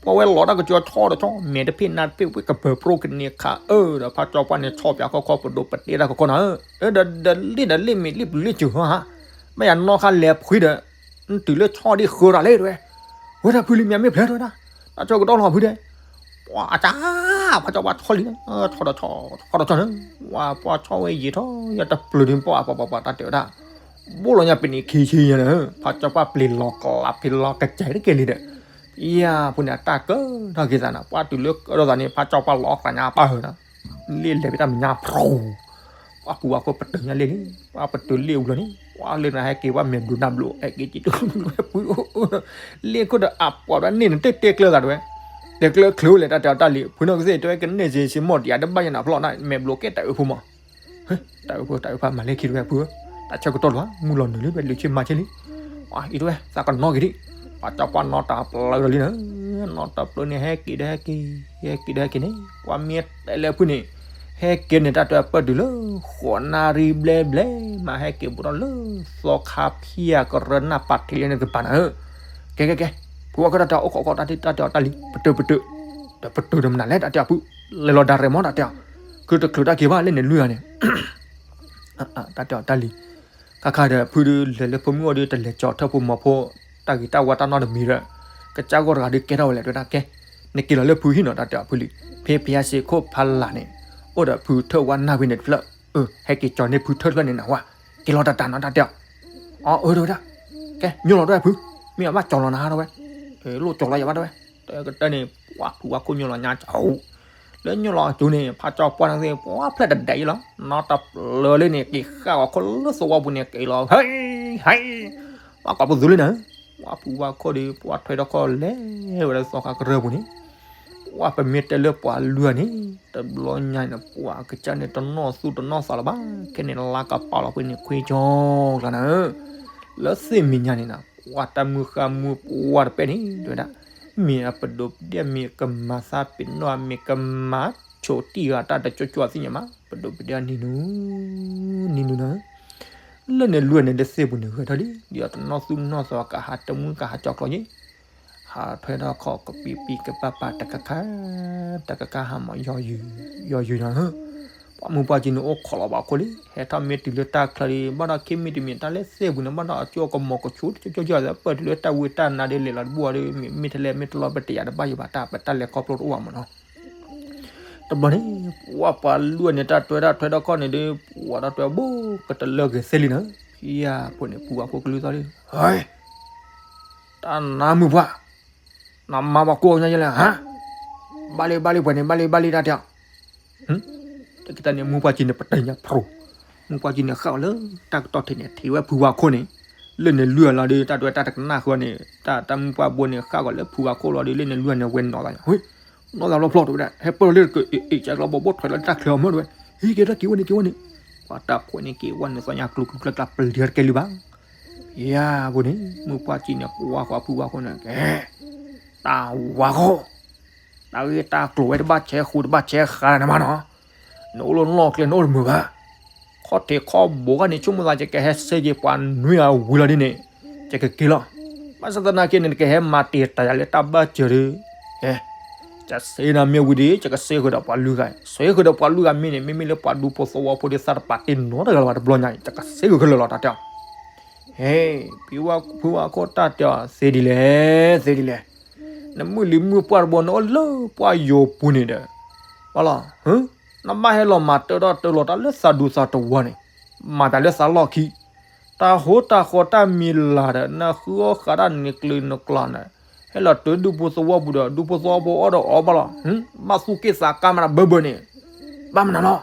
ပှၤဝဲလီၤတၢ်ကစီၣ်ဆီဒီးဆီ မဲာ်တဖ့ၣ်နါတဖ့ၣ်ဝဲကပၢၤပြိကန့ၢ်ခးအၢဒီး ဖးကၠီပှၢ်န့ၣ် ဆီပၠးခီခီပဒိးပတဲတၢ်ကခီနၤ အၢ ဒီးလ့ၣ်ဒီးလ့ၣ်မ့ၢ်လ့ၣ်ပျုၤလ့ၣ်စၢၤဟါ မ့ၢ်ယၤနီၢ်ခါလဲၤဖှံဒီး တုၤလၢဆီဒံးဃၢတၢ်လဲၣ်တဝဲ ဝဲဒၣ်ဖုလံမ့ၢ်မ့ၢ်ဖျဲးတဝဲဒၣ် တၢ်ဆၢကတီၢ်လီၤဖုဒဲး ပှၤအကၢ် ဖးကၠီပှၢ်ဆီလံ ဆီဒီးဆီ ဆီဒီးဆီန့ၣ် ပှၤပှၢ်ဆီဝဲယံာ်ထီၣ် ယတပျုၤဒံးပှၢ်ပှၤပှၤပှၤတၢ်တဲဝဲဒၣ် ဘိၣ်လီၤညါပနံးခံဆံညါန့ၣ် ဖးကၠီပှၢ်ပျံၤလီၤကလးပျံၤလီၤကစဲးတက့ၢ်လံဒီး ယၤဖိန့ၣ်အတၢ်ကၢထီၣ်က့ၤသးနၤ ပှၢ်တုၤလၢကၢထီၣ်သးန့ၣ် ဖးကၠီပှၢ်လီၤအသးညါပၢ်ဧၢနၤ လ့ၣ်လဲၤဖဲတၢ်မဲာ်ညါဖျိ ပှၢ်ဖုဝဲခိၣ်ပတုာ်ညါလ့ၣ်လံ ပှၢ်ပတုာ်လ့ၣ်အူလီၤန့ၣ် ပှၢ်လၢနၤဟဲက့ၤပှၢ်မဲာ်ဘျူးနါဘျူး ဟဲက့ၤက့ၤတုၤဖု လ့ၣ်ခိၣ်ဒီးအပှၢ်ဒီးန့ၣ်နတဲတဲကျၢၤသးတဝဲ တဲကျၢၤချုးလဲၣ်တၢ်တဲအီၤတၢ်လံ ဖုနီၢ်ကသ့ၣ်တဲဝဲကန့ၢ်စ့စ့မီၢ်တယၤတဘၣ်ယနၤဖျီၣ်နၤ မဲာ်ဘျူးကဲတၢ်အုးဖိမီၢ် တၢ်အုးဖိတၢ်အုးဖးမၤလဲၣ်ခံတဝဲဖု တၢ်ဆၢကတီၢ်လီၤ မုၢ်လီၤနုာ်လံ တဝဲလူၤဆ့မၤဆ့လံ အံၤတဝဲ သးကနီၣ်က့ၤဒံး ပှၤကၠီပှၢ်နီၣ်တၢ်ပျၢၤဒီးလံနၤ နီၣ်တၢ်ပျၢၤန့ၣ် ဟဲက့ၤဒီးဟဲက့ၤ ဟဲက့ၤဒီးဟဲက့ၤန့ၣ် ပှၤမ့ၢ်တဲလၢဖုန့ၣ် ဟဲက့ၤန့ၣ် တၢ်တပၢၢ်တုၤလၢ ဃိးနၣ်ရံၣ်ဘျဲၣ်ဘျဲၣ် မးဟဲက့ၤဘူးထီၣ်လၢ သီခါဖံးအကရၢနၢ်ပာ်ထံးလၢန့ၣ်ကပၤနၤဧၢ ကဲကဲကဲ ဖုဝဲကၢ်တၢ်တဲအီၤ အိၣ်ခိးခိးတၢ်တဲအီၤတၢ်လံ ပတုာ်ပတုာ် ဒီးပတုာ်ဒီးမနုၤလဲၣ် တၢ်တဲအီၤဖု လဲၤလီၤဒၣ်ရဲၣ်မီၢ် တၢ်တဲအီၤ ခုတချုးတၢ်က့ၤဘၣ်လၢန့ၣ်လွံၢ်ဂၤန့ၣ် တၢ်တဲအီၤတၢ်လံ ခါခါဒီး ဖုဒုးလဲၤလၢဖိမုၣ်အိၣ်ဒုး တလဲၤကၠီၤထၢၣ်ဖိမီၤဖိ တၢ်ဂ့ၤတၢ်ဝါတၢ်နီတမံၤဒီး ကစၢ်ဂီၢ်တဂၤဒုးကဲထီၣ်ဝဲလဲၣ် တဲဝဲဒၣ် ကဲ နက့ၤလီၤလၢဖုဟံၣ်နီၤ တၢ်တဲအီၤဖုလံ ဖဲဘုရားရှိခိုးဖီလာ်န့ၣ် အိၣ်ဒီးဖုထၢၣ်ဝါနၢ်ဝဲန့ၣ်တဖျၢၣ် အၢ ဟဲက့ၤကၠီၤန့ၢ်ဖုထၢၣ်တဖျၢၣ်န့ၣ်နဝဲ က့ၤလီၤတၢ်တၢ်နီၤ တၢ်တဲအီၤ အၢ အၢ တဲဝဲဒၣ် ကဲ ညိလီၤတဝဲဖု မ့ၢ်အဘၣ်ကၠီၤလီၤနၤတဝဲ လိၣ်ကၠီၤလီၤယၤဘၣ်တဝဲ တကတၢၢ်န့ၣ် ပှၤဖုဝဲခိၣ်ညိလီၤညါကၠီၤ လၢညိလီၤအကၠိန့ၣ် ဖးကၠီပှၢ်န့ၣ်သ့ၣ် ပှၤဖျဲၣ်တဒဲးအံၤလီၤ နီတပျၢၤလၢန့ၣ် က့ၤဃာ်ဝဲခိၣ်လၢသဝီပူၤန့ၣ် က့ၤလီၤ ဟဲ ဟဲ ပှၤကွၢ်ပသူလံနၤ ပှၤဖုဝါခိၣ်ဒီး ပှၤထွဲထီၣ်ခီၣ်လဲၤဝဲဒၣ်သီခါကရၢပူၤန့ၣ်, ပှၤပမ့ၢ်တဲလၢပှၤလွံၢ်ဂၤန့ၣ် တဘျီညါန့ၣ် ပှၤကစၢ်န့ၣ်တနီၣ်သူၣ်တနီၣ်သးလၢၤဘၣ်, ခဲန့ၣ်လါကပာ်လီၤပှဲၤန့ၣ်ခွ့ကၠီကျါနၤဧၢ, လၢသ့ၣ်မဲာ်ညါန့ၣ်နၤ ပှၤတၢ်မုၢ်ဃၢ်မုၢ်ပှၢ်တပဲန့ၣ် တဲဝဲဒၣ်, မ့ၢ်အပဒိးပဒဲၣ် မ့ၢ်ကမၤသးပ့ၤနီၣ် မ့ၢ်ကမၤဆိးတံၢ်ဂၤတၢ်တကၠိကၠိသ့ၣ်ညါမး ပဒိးပဒဲၣ်နံၤနူ နံၤနူနၤဧၢ လၢန့ၣ်လွံၢ်ဂၤန့ၣ် တသ့ၣ်ပူၤန့ၣ် ဂဲၤထီၣ်လံ, ဒ်သိးတနီၣ်သူၣ်နီၣ်သးကဟးတမုၢ်ကဟးကၠီကျီယ့ၣ်, ဟးထွဲထီၣ်ခီၣ်ကပံးပံးကပၤပၤတကခါ, တကခါဟးမၤယီၤယုာ်, ယီၤယုာ်နၤဧၢ, ပှၤမုၢ်ပှၢ်ကံန့ၣ်အိၣ်ခိးလီၤဘၣ်ခိၣ်လံ, ဟဲထီၣ်မ့ၢ်တုၤလၢတၢ်ချၢဒီး ဘၣ်ဒီးခံမံၤတမံၤတၢ်လဲၤသ့ၣ်ပူၤန့ၣ် ဘၣ်ဒီးအကၠိကမီၤကဆူတကၠိကၠိ ပၢၢ်တုၤလၢတၢ်ဝံတၢ်နါဒီးလဲၤလီၤတဘူၣ်အီၤဒီး မ့ၢ်မ့ၢ်ထဲလဲၣ်မ့ၢ်တလီၢ်ပတယၤတဘၣ်ယဘၣ်တၢ် ပတၢ်လဲၤခီဖျိတအိၣ်ဘၣ်မးနီၤ တဘျီန့ၣ် ပှၤပှၤလွံၢ်ဂၤန့ၣ် တၢ်တွဲတၢ်ထွဲထီၣ်ခီၣ်န့ၣ်ဒီး ပှၤတၢ်တွဲဘိကတလၢက့ၤသ့လံနၤ, ဖံယၤဖိန့ၣ် ဖုဝါခိၣ်ကလုၢ်သီၣ်လံ, ဟဲ, တၢ်နါမုၢ်ပှၢ်, နမၤပှၤကိးညါယလဲၣ်, ဟါ, ဘၣ်လံဘၣ်လံပှဲၤန့ၣ် ဘၣ်လံဘၣ်လံတၢ်တဲ, တၢ်ကတၢၢ်န့ၣ် မုၢ်ပှၢ်ကံန့ၣ် ပတညါဖျိ, မုၢ်ပှၢ်ကံန့ၣ် ဃၣ်အီၤလၢတၢ်ကတီၢ်ထံးန့ၣ် ထံးဝဲဖုဝါခိၣ်န့ၣ်, လၢန့ၣ်လွံၢ်ဂၤလီၤဒီး တၢ်တွဲတၢ်တကနၣ်ဃီန့ၣ် တၢ်တၢ်မုၢ်ပှၢ်ဘိန့ၣ် ဃၣ်ကီၤလၢဖုဝါခိၣ်လီၤဒီး လၢန့ၣ်လွံၢ်ဂၤန့ၣ် ဝဲနီၢ်သးညါ, ဟ့, နီၢ်သးလီၤဖျီတဝဲဒၣ် ဟဲပၢၢ်လၢကအဲၣ်ကၢကလီၤဘီဘိထွဲလီၤတၢ်ချၢအီၤမၢ်တဝဲ, ဟ့ ကဲထီၣ်က့ၤဝဲန့ၣ် က့ၤဝဲန့ၣ်, ပှၤတၢ်ခွဲးန့ၣ်က့ၤဝဲန့ၣ် သီညါကျူကျူကျါကျါ ပလံၤတကဲလံဘၣ်, ယၤဖိန့ၣ် မုၢ်ပှၢ်ကံန့ၣ် ပှၤဃီဖုဝါခိၣ်န့ၣ် ကဲ, တၢ်ဝါခိၣ် တၢ်ဂ့ၢ်တၢ်ကျိၤဝဲတဘၣ်ဆဲးဃူတဘၣ်ဆဲးဃာ်နမးနီၤ, နအိၣ်လၢနီၢ်ကျဲနအိၣ်တမုာ်ဘၣ်, ခီၣ်ထံးခီၣ်ဘိခါန့ၣ် ဆိကမိၣ်သး ယကဟဲစ့က့ၤပှၤနွံဂၤဝံၤလီၤဒ်န့ၣ်, ယကက့ၤလီၤ, ဘၣ်ဆၣ်သနာ်က့န့ၣ် နကဟဲမၤတ့ၢ်တၢ်ယၤလၢတၢ်ဘၣ်စၢၤဒီး, ဟဲ, ယစ့နၤမ့ၢ်ဝံၤဒီး ယကစ့ဃုာ်ဒီးပှၤလွံၢ်ဂၤ, စ့ဃုာ်ဒီးပှၤလွံၢ်ဂၤမ့ၢ်န့ၣ် မ့မ့ၢ်လၢပှၤဒူဖိသဝီဖိဒီးသးတပာ်တ့ၢ်နီတဂၤလၢၤဘၣ်တဘျီညါအံၤ ယကစ့ဃုာ်ခဲလၢာ်လီၤ တၢ်တဲအီၤ ဟဲ, ဖံဝါခိၣ်တၢ်တဲအီၤ သ့ဒ်လဲၣ်, သ့ဒ်လဲၣ်, နမုၢ်လံၤမုၢ်ပှၢ်တဘိ နအိၣ်လၢပှၢ်ယိာ်ပူၤန့ၣ်ဒီး, ဘၣ်လီၤ, နဘၣ်ဟဲလီၤမၤတၢထီၣ်တၢလီၤတၢ်လၢသးဒူသးတဝီန့ၣ်, မၤတၢ်လၢသးလီၢ်ခံ, တၢ်ဟိတၢ်ဃီတၢ်မံၤလၢ်ဒီး နဃုအီၣ်ဃာ်တၢ်နကျၢၤနကျီန့ၣ်, ဟဲလီၤတုၤဒူဖိသဝီပူၤဒီး ဒူဖိသဝီဖိအီၣ်ဒီးအီဘၣ်လီၤ, ဘၣ်သူၣ်က့ၣ်သးကါမးတၢ်ဘၢဘၢန့ၣ်, ဘၣ်မနုၤလီၤ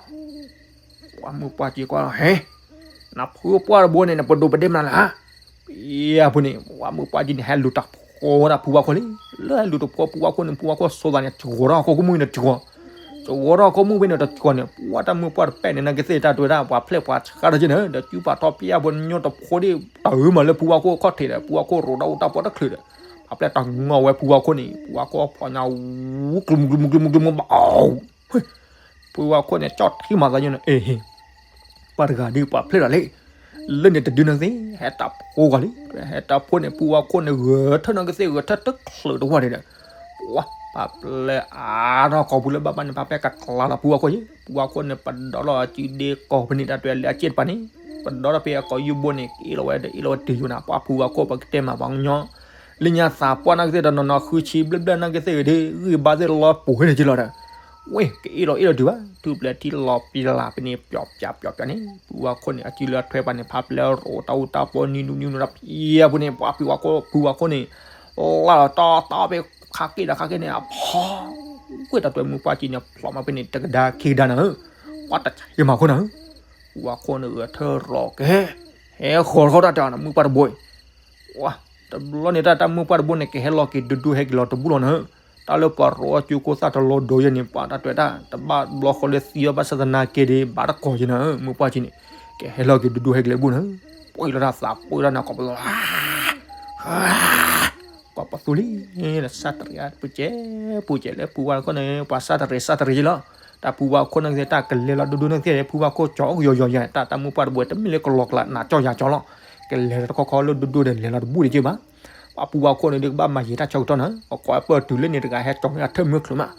ပှၤမုၢ်ပှၢ်ကံကွၢ်လီၤ ဟဲ, နဖုပှၢ်တဘိန့ၣ် နပဒိးပဒဲမနုၤလဲၣ်ဧါ, ဖံအဖိန့ၣ် ပှၤမုၢ်ပှၢ်ကံန့ၣ် ဟဲလူၤတၢ်ဖိဒၣ်ဖုဝါခိၣ်လံ, လၢဟဲလူၤတၢ်ဖိဖုဝါခိၣ်န့ၣ် ဖုဝါခိၣ်ဆိသးန့ၣ် ကဝီၤထီၣ်ဟီၣ်ခိၣ်မုၢ်ဝဲန့ၣ်တကဝီၤ, ကဝီၤထီၣ်ဟီၣ်ခိၣ်မုၢ်ဝဲန့ၣ်တကဝီၤန့ၣ် ပှၤတၢ်မုၢ်ပှၢ်တပဲာ်န့ၣ် နာ်က့သ့ၣ်တၢ်တွဲဒၣ် ပှၤဖျဲၣ်ပှၤဆှါတက့ၢ်န့ၣ် ဒီးစုပာ်ထီၣ်ဖံအဖိန့ၣ် ညီတဖိဒၣ် တၢ်အၢမးလၢဖုဝါခိၣ်ခီၣ်ထံးဒီး ဖုဝါခိၣ်ရိးတၢ်အိၣ်တၢ်ပီတချုးဒီး အပျဲၢ်တၢ်ငီဝဲဖုဝါခိၣ်န့ၣ် ဖုဝါခိၣ်ဖီညါဝူ ကျူမူကျူမူကျူမူကျူမူဘၣ် ဖုဝါခိၣ်န့ၣ် ကၠီၣ်ထံမၤသးညိန့ၣ် အ့ၣ်ဟ့ၣ် ပှၤတဂၤဒ်ပှၤဖျဲၣ်လီၤလံ, လၢန့ၣ်တဒုန့ၣ်သ့ၣ် ဟဲတၢ်ဖိဂၤလံ, ဟဲတၢ်ဖိန့ၣ် ဖုဝါခိၣ်န့ၣ် ဂဲၤထၢၣ်နာ်က့သ့ၣ် ဂဲၤထၢၣ်တချုးတဝီန့ၣ်ဒီး ပှၤ ပှၤပျဲၢ်အါထီၣ်ကိာ်ပူၤလၢဘၣ်ဘၣ်န့ၣ် ပှၤပျဲၢ်ကကျါလီၤဖုဝါခိၣ်ယ့ၣ်, ဖုဝါခိၣ်န့ၣ် ပဒီလီၤအစုဒ့ကိာ်ဖဲန့ၣ် တၢ်တွဲလၢအစ့ၣ်တပၤန့ၣ်, ပဒီထီၣ်ဖဲအကိာ်ယူၢ်ဘိန့ၣ် ကအ့ၣ်လိာ်ဝဲဒီးအ့ၣ်လိာ်ဝဲတုၤယိာ်နၤ ပှၤဖုဝါခိၣ် ပကတဲမၤပှၤကညီ လၢညါသးပှၢ်နာ်က့သ့ၣ်ဒီးနီၢ်နီၢ်ဃုဆံဘျဲၣ်ဘျဲၣ်နာ်က့သ့ၣ်ဂ့ၤဒ် ဂံၢ်ဘါသ့ၣ်လီၤပူၤဟဲန့ၣ်က့လီၤဒီး ဝ့ၢ် ကအ့ၣ်လိာ်အ့ၣ်လိာ်တုၤဘၣ် ထူၣ်ပျဲၢ်ထံလီၤပျံၤလၢ်ပန့ၣ် ပျီပျၢ်ပျီပျၢ်န့ၣ် ဖုဝါခိၣ်န့ၣ် အစုလၢအထွဲပှၤန့ၣ် ဖးပျဲၢ်ရိးတၢ်အူတၢ်ပီနံၤနူနံၤနူနၤဖံအဖိန့ၣ် ပှၤဖုဝါခိၣ် ဖုဝါခိၣ်န့ၣ် လၢတီတီဖဲခါက့ၣ်ဒီးခါက့ၣ်န့ၣ် အဖီ ဝ့ၢ်တၢ်တွဲမုၢ်ပှၢ်ကံန့ၣ် ဖျိးမးဖဲန့ၣ် တကဒါခံကဒါနၤဧၢ, ပှၤတဆံးမၤခိၣ်နၤဧၢ, ဖုဝါခိၣ်န့ၣ် ဂဲၤထၢၣ်ရိးက့ၤ ဟဲဃီၤထီၣ်တၢ်တဲအီၤနၤ မုၢ်ပှၢ်တဘိ ဝါ တဘျီန့ၣ်တၢ်တၢ်မုၢ်ပှၢ်တဘိန့ၣ် ကဟဲလီၤက့ၤဒိဒိဟဲက့ၤလီၤတဘူၣ်လီၤနၤဧၢ, တၢ်လၢပှၤရိးအစုကိၢ်သၣ်တလီၤဒိယဲန့ၣ် ပှၤတၢ်တွဲတၢ် တဘၣ်ဘျီဃီလၢသံအီၤဘၣ်ဆၣ်သနာ်က့ဒီး ဘၣ်တကိးက့ၤနၤဧၢ မုၢ်ပှၢ်ကံန့ၣ် ကဟဲလီၤက့ၤဒိဒိဟဲက့ၤလၢဘူၣ်နၤဧၢ, ပှ့ၤလီၤတၢ်သးပှ့ၤတၢ်နၤကိးပလီၤ ကိးပသူလံ, စၢ်တရံးပူၤကဲ ပူၤကဲလၢဖုဝါခိၣ်န့ၣ် ပှၤစၢ်တရံးစၢ်တရံးယ့ၣ်လီၤ, တၢ်ဖုဝါခိၣ်နာ်က့သ့ၣ် တၢ်ကလဲၤလီၤဒိဒိနာ်က့သ့ၣ် ဖုဝါခိၣ်ကၠီကယီၤယီၤယၤ တၢ်တၢ်မုၢ်ပှၢ်တဘိတမ့ၢ်လၢကလီၤကလးနးကၠီယၤကၠီလီၤ, ကလဲၤလီၤတခီခီလၢဒိဒိဒီးလဲၤလီၤတဘူၣ်ဒံးက့ဘၣ်, ပှၤဖုဝါခိၣ်န့ၣ်ဒုးကဘၣ်မၤယံာ်တၢ်ဆၢကတီၢ်နၤ, ပကိးပၢၢ်တုၤလၢန့ၣ်တဂၤဟဲကၠီမ့ၢ်အထၢၣ်မုၢ်ချုးမး,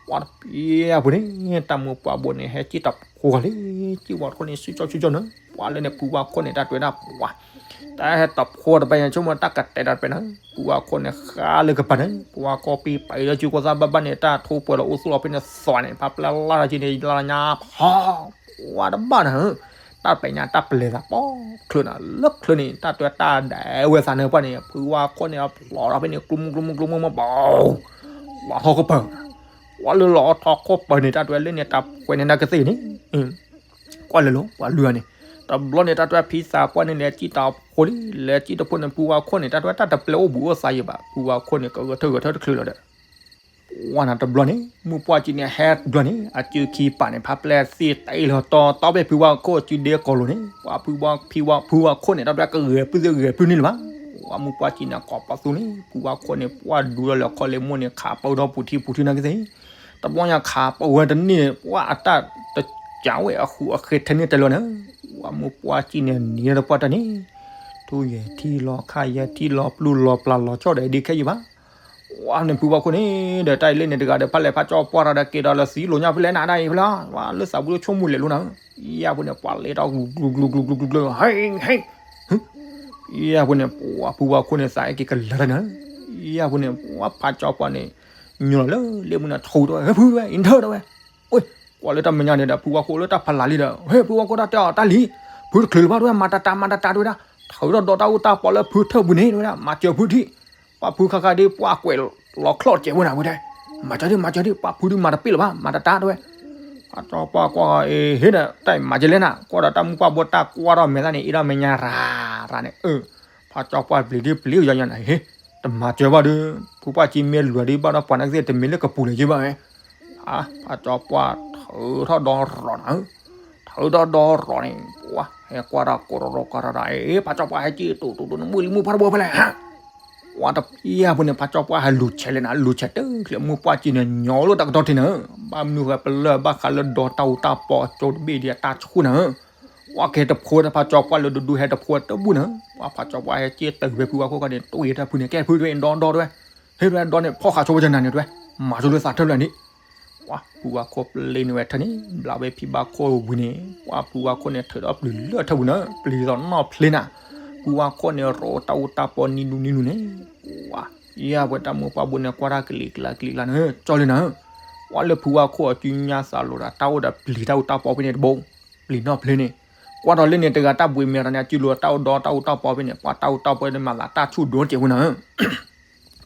ပှၤတပျံၤအပူၤန့ၣ် တၢ်မုၢ်ပှၢ်ဘိန့ၣ် ဟဲက့ၣ်တၢ်ဖိဂၤလံ, က့ၣ်ဝဲတခီန့ၣ် စုကၠီစုကၠီနၤ, ပှၤလၢန့ၣ်ဖုဝါခိၣ်န့ၣ် တၢ်တွဲဒၣ်ပှၤ တၢ်ဟဲတၢ်ဖိတပၢ်ယၤ ဆိကမိၣ်တၢ်ကတဲတၢ်တပဲာ်နၤ, ဖုဝါခိၣ်န့ၣ် ဃါလၢကပၤန့ၣ် ဖုဝါခိၣ်ပံပာ်အံၤလၢစုကိၢ်သၣ်ဘၣ်ဘၣ်န့ၣ် တၢ်ထိပှဲၤလီၤအိၣ်သူၣ်လီၤဖဲန့ၣ်သီန့ၣ် ဖးပျဲၢ်လၢ်လၢက့န့ၣ် လၢညါဖီ ပှၤတဘၣ်နၤဧၢ, တၢ်ပဲာ်ညါတၢ်ပလဲၤသးပီချၢနၤ လၢချၢန့ၣ် တၢ်တွဲတၢ်ဒဲးဝဲသးနၤပှၢ်န့ၣ် ဖုဝါခိၣ်န့ၣ် အဖျိးထီၣ်ဖဲန့ၣ် ကျူမူကျူမူကျူမူမး ဘီ လီၤထီၣ်ကပၤ ပှၤလၢလီၤထီၣ်ခိၣ်ပၤန့ၣ် တၢ်တွဲလၢန့ၣ် တၢ်ပှဲၤန့ၣ် နာ်က့သ့ၣ်န့ၣ် ကွၢ်လၢလီၤ ပှၤလွံၢ်ဂၤန့ၣ် တဘျီန့ၣ် တၢ်တွဲဖံသးပှၢ်န့ၣ် လဲၤစံၣ်တဖိလံ, လဲၤစံၣ်တဖိန့ၣ် ဖုဝါခိၣ်န့ၣ် တၢ်တွဲတၢ်တပျဲအိၣ်ဘှံးအိၣ်သါယံၤဘၣ်, ဖုဝါခိၣ်န့ၣ် ကဂဲၤထၢၣ်ဂဲၤထၢၣ်တချုးလီၤဒီး ပှၢ်နၤတဘျီန့ၣ် မုၢ်ပှၢ်ကံန့ၣ် ဟဲတဘျီန့ၣ် အစုခံပာ်န့ၣ် ဖးပျဲၢ်သ့ၣ်တအ့ၣ်လီၤတီတီဖဲဖုဝါခိၣ်အစုဒ့ကီၤလိၤန့ၣ် ပှၤဖုဝါဖံဝါ ဖုဝါခိၣ်န့ၣ် တၢ်တွဲကဂဲၤပုၢ်သ့ၣ်ဂဲၤပုၢ်န့ၣ်လၢၤဘၣ်, ပှၢ်မုၢ်ပှၢ်ကံန့ၣ် ကိးပသူန့ၣ် ဖုဝါခိၣ်န့ၣ် ပှၢ်ဒူလီၤလၢခီလ့မိၢ်န့ၣ် ခးပၢဒီပူၤထံပူၤထံနာ်က့သ့ၣ် တဘျီညါခးပဝဲတန့ၢ် ပှၢ်အတၢ်တကးဝဲအဃူအဃဲထဲန့ၣ်တဲလီၤန့ၣ်, ပှၢ်မုၢ်ပှၢ်ကံန့ၣ် နံၤလၢတပှၢ်တၢ်န့ၣ် ထူယဲၢ်ထံလီၤခါယဲၢ်ထံလီၤပျုၢ်လီၤပျၢ်လီၤဆီဒီးဒ့ခဲယံၤဘၣ်, ပှၢ်န့ၣ်ဖုဝါခိၣ်န့ၣ် ဒီးတၢ်အံၤလၢန့ၣ်တဂၤဒီး ဖးလဲၣ်ဖးကၠီပှၢ်တၢ်ဒီးက့ၤဒီးလၢသံလိာ်ညါဖဲလဲၣ်နၤဒၣ်အံၤဖဲလဲၣ်, ပှၢ်လၢသးပူၤလၢဆိကမိၣ်လဲၤလိာ်နၤ, ယဲၢ်ဖိန့ၣ် ပှၢ်လဲၤထီၣ်ဂုာ်ဂုာ်ဂုာ်ဂုာ်ဂုာ်ဂုာ်ဂုာ်ဂုာ် ဟဲဟဲ ယဲၢ်ဖိန့ၣ် ပှၢ်ဖုဝါခိၣ်န့ၣ် သးအဲၣ်က့ၤကလၢာ်လီၤန့ၣ်, ယဲၢ်ဖိန့ၣ် ပှၢ်ဖးကၠီပှၢ်န့ၣ် ညိလီၤလၢလ့ၣ်မုၢ်န့ၣ် ထူးတဝဲ ဟဲဖုတဝဲ အံၤထၢတဝဲ, အိၣ် ကွၢ်လၢတၢ်မဲာ်ညါန့ၣ်ဒီး ဖုဝါခိၣ်လၢတၢ်ဖးလၢ်လံဒီး ဟဲ ဖုဝါခိၣ်တၢ်တဲအီၤ တၢ်လံၤ ဖုတချုးလၢၤဘၣ်တဝဲ မၤတၢ်တၢ်မၤတၢ်တၢ်တဝဲဒၣ်, ထုးထီၣ်ဒီးတၢ်အိၣ်တၢ်ပီးလၢဖုထၢၣ်ပူၤန့ၣ်တဝဲဒၣ် မၤစၢၤဖုထံၣ်, ပှၢ်ဖုခါခါဒ်ပှၢ်ကွဲးလီၤချီၣ်စဲးဝဲနၤဝဲဒၣ်, မၤစၢၤဒ် မၤစၢၤဒ် ပှၢ်ဖုဒ်မၤတပ့ၣ်လၢၤဘၣ် မၤတၢ်တၢ်တဝဲ, ဖးကၠီပှၢ်ကွၢ်အီၤ အ့ ဟ့ဒီး တၢ်အံၤမၤကလဲၣ်နၤ ကွၢ်ဒီးတၢ်မုၢ်ပှၢ်ဘိတၢ်ကွၢ်ထီၣ်မဲာ်သၣ်န့ၣ် အ့ဒီးမဲာ်ညါရၤရၤန့ၣ် အၢ ဖးကၠီပှၢ်ပျံၤဒ်ပျံၤယၤညါန့ၣ် ဟ့ တမၤစၢၤဘၣ်ဒီး ဖုပှၢ်ကံမ့ၢ်လွဲၤဒ်ဘၣ်ဒီးပှၤနာ်က့သ့ၣ် တမ့ၢ်လၢကပူၤလၢၤက့ဘၣ်ဝဲ, ဖးကၠီပှၢ်ထုးထီၣ်ဒီရီၤနၤ, ထုးထီၣ်ဒီရီၤန့ၣ် ပှၢ်ဟဲကွၢ်တၢ်ကိးရီၤရီၤကွၢ်ရီၤဒီး အ့ ဖးကၠီပှၢ်ဟဲက့ၤတူတူတူ နမုၢ်လံမုၢ်ဖးတဘိဖဲလဲၣ် ပှၢ်တပျၢ်ဖိန့ၣ် ဖးကၠီပှၢ်ဟဲလူၤဆဲးလဲၣ်နၤ လူၤဆဲးတချုး မုၢ်ပှၢ်ကံန့ၣ် ညီလီၤတၢ်ကတီၢ်ထံနၤ, ဘၣ်မနုၤဃဲပလၢၢ်ဘၣ်ဃးလၢဒီတၢ်အိၣ်တၢ်ပီအကၠိတဘ့ၣ်ဒံးအတၢ်ဆူၣ်နၤ, ပှၢ်ကဟဲတဖိဒီးဖးကၠီပှၢ်လၢဒူဒူဟဲတဖိတဘူၣ်နၤ, ပှၢ်ဖးကၠီပှၢ်ဟဲက့ၤတုၤဖဲဖုဝါခိၣ်ခီန့ၣ် တအိၣ်ယဲတၢ်ဖုန့ၣ် ကဲဖုတဝဲ ဒီဒီတဝဲ, ဟ့တဝဲဒီန့ၣ် ဖီၣ်ဃာ်ဆိဝဲယနၤန့ၣ်တဝဲ, မၤဆိလၢသးထၢၣ်လၢန့ၣ် ပှၢ်ဖုဝါခိၣ်ပျံၤန့ၢ်ဝဲထၢၣ်န့ၣ် ဘျးဝဲဖံဘၣ်ခိၣ်ဝံၤန့ၣ် ပှၢ်ဖုဝါခိၣ်န့ၣ် ထုးဒီးပျံၤလၢထၢၣ်ပူၤနၤ ပျံၤဒီးနီၣ်ဖျ့နၤ, ဖုဝါခိၣ်န့ၣ် ရိးတၢ်အိၣ်တၢ်ပီနံၤနူနံၤနူန့ၣ်, ပှၢ် ယဲၢ်ပှၤတၢ်မိၢ်ပှၢ်ဘိန့ၣ် ကွၢ်တၢ်ကလံၤကျါကလံၤကျါန့ၣ် ကၠီလံနၤ, ပှၢ်လၢဖုဝါခိၣ်အစုညါသးလိာ်ဒီး တၢ်အိၣ်ဒီးပျံၤတၢ်အိၣ်တၢ်ပီဖဲန့ၣ်တဘိ, ပျံၤနီၣ်ဖျ့န့ၣ်, ကွၢ်ဒီးလၢန့ၣ်တဂၤတၢ်ဘှံးမဲာ်ဒီးန့ၣ် အစုလိာ်တၢ်အိၣ်ဒီးတၢ်အိၣ်တၢ်ပီဖဲန့ၣ် ပှၢ်တၢ်အိၣ်တၢ်ပီန့ၣ်မၤသးတၢ်ဆူၣ်ဒိၣ်စဲးဝဲနၤ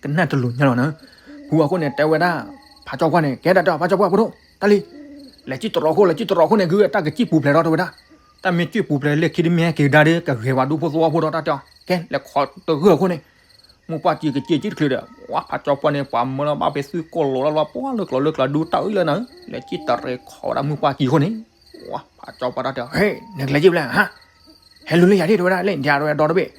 ကနၣ်တလိၤညါလီၤနၤ, ဖုဝါခိၣ်န့ၣ် တဲဝဲဒၣ် ဖးကၠီပှၢ်န့ၣ် ကဲဒၣ်တဲအီၤ ဖးကၠီပှၢ်ဖိဒိၣ် တၢ်လံၤ, လဲၤစံၣ်တရီခိၣ် လဲၤစံၣ်တရီခိၣ်န့ၣ် ဂုၢ်တၢ်ကစံၣ်ပူၤဖျဲးထီၣ်တဲဝဲဒၣ်, တၢ်မ့ၢ်စံၣ်ပူၤဖျဲးလၢခံတမ့ၢ်ဟဲက့ၤကဒါဒီး ကဂဲၤဝဲဒူဖိသဝီဖိဒီးတၢ်တဲအီၤ ကဲ လဲၤခိးတဂၢၢ်အခိၣ်န့ၣ်, မုၢ်ပှၢ်ကံကစံၣ်ကံၣ်တချုးဒီး ပှၢ်ဖးကၠီပှၢ်န့ၣ် ပှၤမၢလီၤဘၣ်ဖဲသွံၣ်ကိၢ်လိာ်လီၤလီၤ ပှၢ်လၢကျိၤလၢကျါဒူတၢ်အုၣ်လၢနၤ, လဲၤစံၣ်တရီခိၣ်ဝဲဒၣ်မုၢ်ပှၢ်ကံအခိၣ်န့ၣ်, ပှၢ်ဖးကၠီပှၢ်တၢ်တဲအီၤ ဟဲ နကလဲၤက့ၤဖဲလဲၣ်ဟါ ဟဲလူၤလၢယၤဒၣ်တဲဝဲဒၣ် လဲၣ်ဒၣ်တဲဝဲဒီတဘ့ၣ်,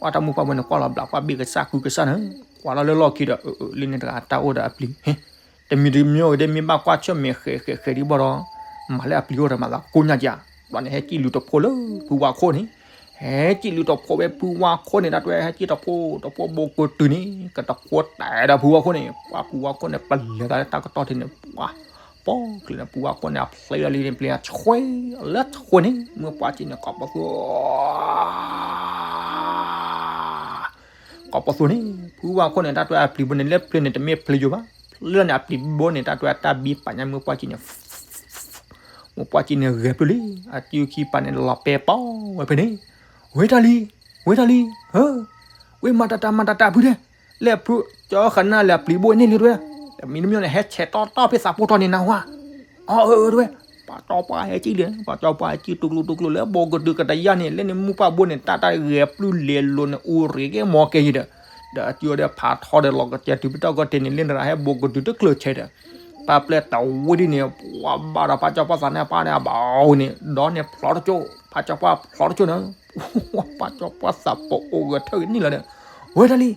ပှၢ်တၢ်မိၢ်ပှၢ်ဖိန့ၣ် ကွၢ်လီၤဘျး ပှၢ်ဘ့ၣ်ကစၢ်ကုကစၢ်နၤ, ကွၢ်လီၤလၢလီၢ်ခံဒီး အၢ အၢ လၢန့ၣ်တဂၤတၢ်အိၣ်ဒီးအပျံၤ, ဟ့ တမံၤတမံၤအိၣ်က့ၤဒ်မ့ၢ်ဘၣ်ကွၢ်ဆၢၣ်မဲာ်ဃဲးဃဲးဃဲးဒံးဘၣ်ဒီး မၤလၢအပျံၤအိၣ်ဒီးမၤသးကိးညါက့ၤ, ဘျီန့ၣ်ဟဲကံၣ်လူၤတဖိလၢဖုဝါခိၣ်န့ၣ်, ဟဲကံၣ်လူၤတဖိဖဲဖုဝါခိၣ်န့ၣ် တၢ်တဲဝဲဟဲကံၣ်တဖိ တဖိဘိကတုၤန့ၣ် ကတဖိတဲဒီးဖုဝါခိၣ်န့ၣ်, ပှၢ်ဖုဝါခိၣ်န့ၣ် ပလဲၤသးလၢတၢ်ကတီၢ်ထံန့ၣ် ပှၢ် ပီၣ်ချံးန့ၣ် ဖုဝါခိၣ်န့ၣ် အဖျ့လီၤလံန့ၣ် ပျံၤအဆွဲလၢဆွဲန့ၣ် မုၢ်ပှၢ်ကံန့ၣ် ကိးပသူ ကိးပသူန့ၣ် ဖုဝါခိၣ်န့ၣ် တၢ်တဲအပျံၤဘိန့ၣ် လၢဖျ့န့ၣ် တမ့ၢ်ဖျ့ယိာ်ဘၣ်, ဖျ့လီၤန့ၣ် အပျံၤဘိန့ၣ် တၢ်တဲတၢ်ဘံပာ်ညါ မုၢ်ပှၢ်ကံန့ၣ် မုၢ်ပှၢ်ကံန့ၣ် ဂဲၤပျုၢ်လံ, အစုခံပာ်န့ၣ် လီၤပဲာ်ပီၣ်ဝဲဖဲန့ၣ်, ဝဲတၢ်လံ, ဝဲတၢ်လံ, ဟၢ, ဝဲမၤတၢ်တၢ်မၤတၢ်တၢ်ဖုဒဲး, လဲၤဖုကၠီဃနၤလဲၤပျံၤဘိန့ၣ်လံတဲဝဲ, တမံၤတမံၤန့ၣ် ဟဲဆဲးတီတီဖဲသးပိၢ်ထီၣ်န့ၣ်နၢ်ဟူဧါ, အၢ တဲဝဲ, ပှၤကၠီပှၢ်ဟဲကံၣ်လံ, ပှၤကၠီပှၢ်ဟဲကံၣ်တူၢ်ကျိၤတူၢ်ကျိၤလၢဘိကတုၤကတယၢ်န့ၣ် လၢန့ၣ်မုၢ်ပှၢ်ဘိန့ၣ် တၢ်တၢ်ဂဲၤပျုၢ်လဲၤလိာ်န့ၣ် အူရ့ၤကဲမီၤကဲယံၤဒီး, ဒီးအစုဒီးဖးထီဒီးလီၤကစဲးတုၤပတီၢ်ကီၢ်ထံးန့ၣ် လၢန့ၣ်တဂၤဟဲဘိကတုၤတကျၢၤဆဲးဒီး, ပှၢ်ပျဲၢ်တဝံၣ်ဒ်န့ၣ် ပှၤဘၣ်ဒီးပှၤကၠီပှၢ်သးန့ၣ် ပှၢ်န့ၣ်အဘၣ်ဝဲန့ၣ် ဒီးန့ၣ်ဖျီတကၠိၢ်, ပှၤကၠီပှၢ်ဖျီတကၠိၢ်န့ၣ် ပှၤကၠီပှၢ်သးပိာ်အိၣ်ဂဲၤထၢၣ်ဂ့ၤနံၣ်လီၤဒီး, ဝဲတၢ်လံ,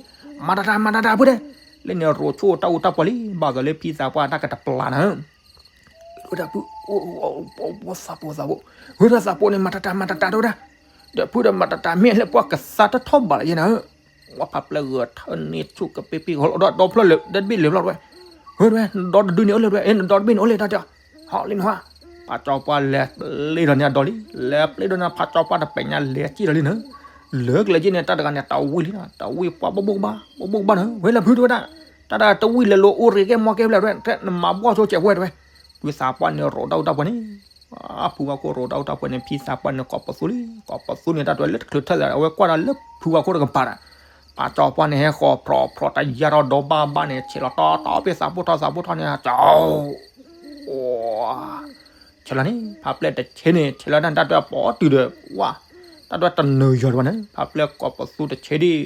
မၤတၢ်တၢ်မၤတၢ်တၢ်ဖုဒဲး, လၢန့ၣ်ရိၤဆိၣ်တၢ်အူတၢ်ပီၢ်လံ, ဘၣ်သးလၢဖံသးပှၢ်တၢ်ကတပျၢ်နၤ ဝဲဒၣ်ဖု, သးပိာ်သးပိာ်, ဝဲဒၣ်သးပိာ်န့ၣ် မၤတၢ်တၢ်မၤတၢ်တၢ်တဲဝဲဒၣ်, ဒီးဖုဒီးမၤတၢ်တၢ်မ့ၢ်လၢပှၤကသါတထီၣ်ဘၣ်လၢယဲနၤဧၢ, ဝဲဖးပျဲၢ်ဂဲၤထၢၣ်န့ၢ်ဆူၣ်ကပ့ပ့ၢ်ဃီလီၤဒီး ဒီဖျၢၣ်လၢတဘ့ၣ်လၢၤဘျီဝဲ, ဝဲဒၣ်ဝဲ, ဒီတဒုန့ၣ်အိၣ်လၢဝဲ, အ့ နဒီတဘ့ၣ်န့ၣ်အိၣ်လၢတၢ်တဲ, ဟီလံနဟါ, ပှၤကၠီပှၢ်လဲၤပျဲဒီးန့ၣ်အဒီလံ, လဲၤပျဲဒီးန့ၣ် ပှၤကၠီပှၢ်တပဲာ်ညါလဲၤကံၣ်ဒီးလံနၤ, လၢကလဲၤက့ၤန့ၣ် တၢ်တဂၤန့ၣ် တဝံၣ်လံ, တဝံၣ်ပှၢ်ဘိၣ်ဘိၣ်ကဘၣ်, ဘိၣ်ဘိၣ်ကဘၣ်နၤ, ဝဲလၢဖုတဲဝဲဒၣ်, တၢ်တဂၤတဝံၣ်လဲၤလိာ်အိၣ်ရ့ၤကဲမီၤကဲဖျဲးဝဲ, နမၤဘှီၣ်ဆိကဲးဝဲတဲဝဲ, ဖုသးပှၢ်န့ၣ်ရိးတၢ်အူတၢ်ပီၢ်န့ၣ် ဖုဝါခိၣ်ရိးတၢ်အူတၢ်ပီၢ်န့ၣ် ဖံသးပှၢ်န့ၣ် ကိးပသူလံ, ကိးပသူန့ၣ် တၢ်တဲလၢတချုးထၢၣ်လၢ အဝဲကွၢ်တၢ်လၢဖုဝါခိၣ်တကပၤဒီး, ပှၤကၠီပှၢ်န့ၣ် ဟဲဃီၤဖြီဖြီတယၢ်ထီၣ်ဒီဘၣ်ဘၣ်န့ၣ် ဆဲးလီၤတီတီဖဲသးပိၢ်ထီၣ်သးပိၢ်ထီၣ်န့ၣ် ကၠီ, အိ ဆဲးလီၤန့ၣ် ဖးပျဲၢ်တဆဲးန့ၣ် ဆဲးလီၤတၢ်တၢ်တွဲအပီၣ်တုၤဒီး ဝါ တၢ်တွဲတနၢၤယီၤဒံးဘၣ်န့ၣ် ဖးပျဲၢ်ကိးပသူတဆဲးဒံး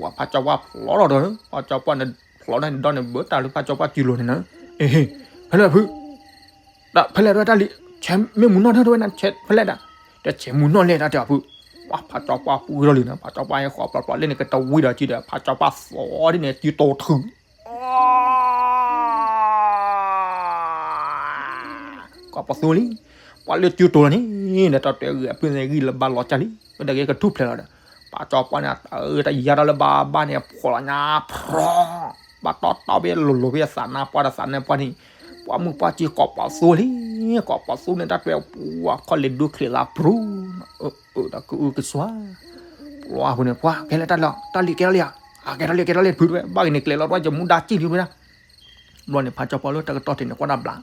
ဝါ ဖးကၠီပှၢ်ဖျိလီၤဒီး ဖးကၠီပှၢ်န့ၣ်ဖျိလီၤန့ၣ်ဒီးန့ၣ် ဘၣ်တၢ်လၢဖးကၠီပှၢ်စုလိၤန့ၣ် အ့ ဖဲလဲၣ်ဖု ဖဲလဲၣ်တၢ်လံ ဆဲးမ့ၢ်မူနီၢ်ထီၣ်တဝဲန့ၣ် ဖဲလဲၣ်ဒၣ် တဆဲးမူနီၢ်လဲၣ်တၢ်တဲအီၤဖု ဝါ ဖးကၠီပှၢ်ပှ့ၤထီၣ်လံန့ၣ် ဖးကၠီပှၢ်ဟဲဃီၤဖျိးဖျိးလၢန့ၣ် ကတဝံၤဒီးစုဒီး ဖးကၠီပှၢ်သီဒ်န့ၣ် စုတိၤထုး ကိးပသူလံ ပှၤလၢစုတိၤလီၤန့ၣ် ဒီးတၢ်တဲဂ့ၤအဖုန့ၣ်ဂံၢ်လၢဘါလီၤကၢ်လံ ဝဲဒၣ်က့ကထူၣ်ဖျဲးလီၤဒီး ဖးကၠီပှၢ်န့ၣ် တၢ်အၢတၢ်ယါတၢ်လၢဘါဘၣ်န့ၣ် ဖှီၣ်လီၤညါ ဖြီ ဘၣ်တီတီဖဲလိၤလိၤဖဲအသးနါပှၢ်ဒီးသးနါပှၢ်န့ၣ် ပှၤမုၣ်ပှၢ်စုကိးပသူလံ ကိးပသူန့ၣ် တၢ်တဲပှၤခီၣ်လဲၤဒိချံးသးပြူၤ အၢ အၢ တၢ်ကအုကစွါ ပှၤဖိန့ၣ် ပှၤကဲလၢတၢ်လီၢ် တၢ်လံၤကဲထီၣ်လံဧါ အကဲထီၣ်လံ ကဲထီၣ်လံ ဖုတဝဲ ဘၣ်ဂ့ၤန့ၣ် ကျဲၤလီၤတဝဲ ယမူဒါကံၢ်လံဝဲဒၣ် ဘျီန့ၣ် ဖးကၠီပှၢ်လၢတၢ်ကတီၢ်ထံးန့ၣ် ကွၢ်တၢ်ဘျး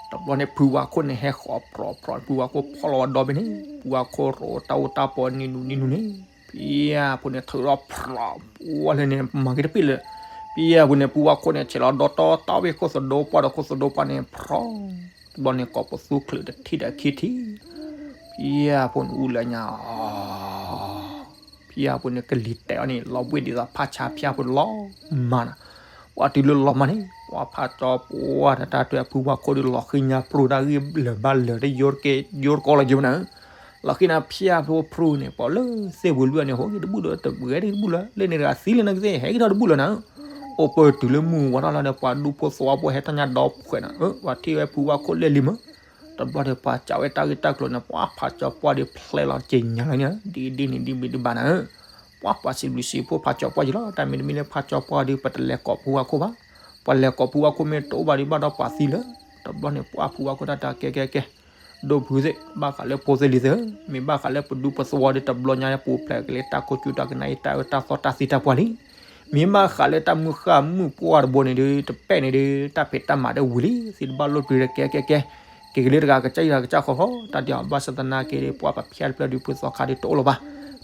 တဘျီန့ၣ် ဖုဝါခိၣ်န့ၣ် ဟဲဃီၤဖြီးဖြီး ဖုဝါခိၣ်ဖီၣ်လီၤဝဲဒီဘ့ၣ်န့ၣ် ဖုဝါခိၣ်ရိးတၢ်အိၣ်တၢ်ပီးနံၤနူၤနံၤနူၤန့ၣ် ဖံအဖိန့ၣ် ထုးထီၣ်ဖြီး ပှၤလၢန့ၣ် မၤက့ၤတပ့ၣ်လၢ ဖံအဖိန့ၣ် ဖုဝါခိၣ်န့ၣ် ဆဲးလီၤဒီတီတီဝဲခိၣ်သဒိပှၢ်ဒီးခိၣ်သဒိပှၢ်န့ၣ် ဖြီး တဘျီန့ၣ် ကိးပသူချုးတထံၣ်ဒီးခံထံၣ် ဖံအဖိန့ၣ် အူလၢညါ ဖံအဖိန့ၣ် ကလံၤတဲာ်အီၤန့ၣ် လီၤဘှ့ၣ်ဒ်သိးဖးဆါ ဖံအဖိန့ၣ်လီၤမၢ်နီၤ ပှၤတုၤလၢလီၤမၢ်န့ၣ် ပှၤဖးကၠီပှၢ်ဒီးတၢ်တဲ ဖုဝါခိၣ်ဒီးလီၤဃံညါပြူၤတၢ်ဂံၢ်လၢာ်ဘါလၢာ် တယိတကဲ ယိတကီလၢၤက့ၤမနုၤ လီၤဃံနၤ ဖံအဖိပြူၤန့ၣ် ပှၤလၢသ့ၣ်ဝံၤလွံၢ်န့ၣ် ဟိဂ့ၤတဘူၣ်လၢ တဂဲၤတဘူၣ်လၢ လၢန့ၣ်တဂၤသံလၢနကသ့ၣ် ဟဲက့ၤထီၣ်တဘူၣ်လၢနၤ အိၣ်ပၢၢ်တုၤလၢမုၢ်ဝါထီၣ်လီၤဒီး ပှၤဒူဖိသဝီဖိဟဲထီၣ်ညါဒီးဖှဲးနၤ ပှၤထံၣ်ဝဲဖုဝါခိၣ်လဲၢ်လံမၢ် တဘျီဒီး ပှၤစံးဝဲတၢ်ဂ့ၢ်တၢ်ကျိၤန့ၣ် ပှၤဖးကၠီပှၢ်ဒီးဖျဲးလီၤက့ၤညါလီၤန့ၣ် ဒ်ဒ်န့ၣ်ဒ်ဘ့ၣ်ဒ်ဘၣ်နၤ ပှၤပှၤစံးဘျုးစံးဖှိၣ်ဖးကၠီပှၢ်ယံၤလီၤ တၢ်မ့တမ့ၢ်လၢဖးကၠီပှၢ်ဒီး ပတလဲၤကိးဖုဝါခိၣ်ဘၣ် ပှၤလဲၤကိးဖုဝါခိၣ်မ့ၢ်တအိၣ်ဘၣ်ဒီး ဘၣ်ဒီးပှၤသံလၢာ် တဘျီန့ၣ် ပှၤဖုဝါခိၣ်တၢ်တၢ်ကဲကဲကဲ ဒိၣ်ဖုသ့ၣ် ဘၣ်ဃးလၢဖိသ့ၣ်လံၤသ့ၣ်ဧၢ မ့ၢ်ဘၣ်ဃးလၢပဒူပသဝီဒီး တဘျီညါပူၤဖျဲးက့ၤလၢတၢ်ခိၣ်ကၠူတၢ်ကနၣ်အံၤ တၢ်အၢတၢ်သီတၢ်သံတၢ်ပှၢ်လံ မ့ၢ်ဘၣ်ဃးလၢတၢ်မုၢ်ဃၢ်မုၢ်ပှၢ်တဘိန့ၣ်ဒီး တပဲာ်န့ၣ်ဒီး တၢ်ဖံးတၢ်မၤဒီးဝံၤလံ သံတဘၣ်လိၣ်ပျံၤဒီးကဲကဲကဲ က့ၤက့ၤလၢတဂၤကစၢ်ယွၤတဂၤကစၢ်ဃီဃီ တၢ်ဒ်အံၤ ဘၣ်ဆၣ်သနာ်က့ဒီး ပှၤပဖၠါတဖျၢၣ်ဒီးဖုသီခါဒီးတအိၣ်လၢၤဘၣ်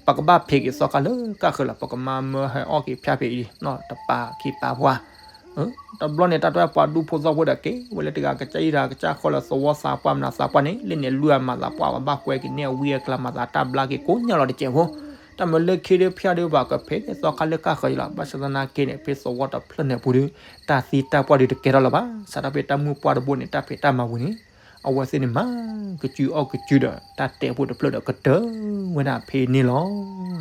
ပကဘၣ်ဖံးက့ၤသီခါလၢကၢ်ဃၢၤလီၤ ပကမၤမၢဟဲအီၣ်က့ၤဖၠါဖံးအံၤ တပာ်ခံပာ်ပှၢ် တဘျီန့ၣ် တၢ်တဝဲပှၤဒူဖိသဝီဖိဒီးက့ၤ ဝဲလၢတဂၤကစၢ်ယွၤတဂၤကစၢ်ဃီလၢသဝီသးပှၢ်မနုၤသးပှၢ်န့ၣ် လၢန့ၣ်လွံၢ်အမၤသးပှၢ် ပဘၣ်ကွဲက့ၤန့ၢ်အဝံအကျါမၤသးတၢ်ဘျါက့ၤကိးညါလီၤတစဲးဖိ တၢ်မ့ၢ်လၢခံဒီးဖၠါဒီးပှၤကဖံးသီခါလၢကၢ်ဃၢၤအံၤလီၤ ဘၣ်ဆၣ်သနာ်က့န့ၣ် ဖဲသဝီတဖျၢၣ်န့ၣ်အပူၤဒီး တၢ်သံတၢ်ပှၢ်ဒီးတကဲထီၣ်လၢၤဘၣ် စးထီၣ်ဖဲတၢ်မုၢ်ပှၢ်တဘိန့ၣ် တၢ်ဖံးတၢ်မၤဝံၤန့ၣ် အဝဲသ့ၣ်န့ၣ်မၤ ကစုအီၣ်ကစုဒီး တၢ်တဲဖိတဖျၢၣ်ဒီးကတၢၢ်ဝဲဒၣ်ဖဲန့ၣ်လီၤ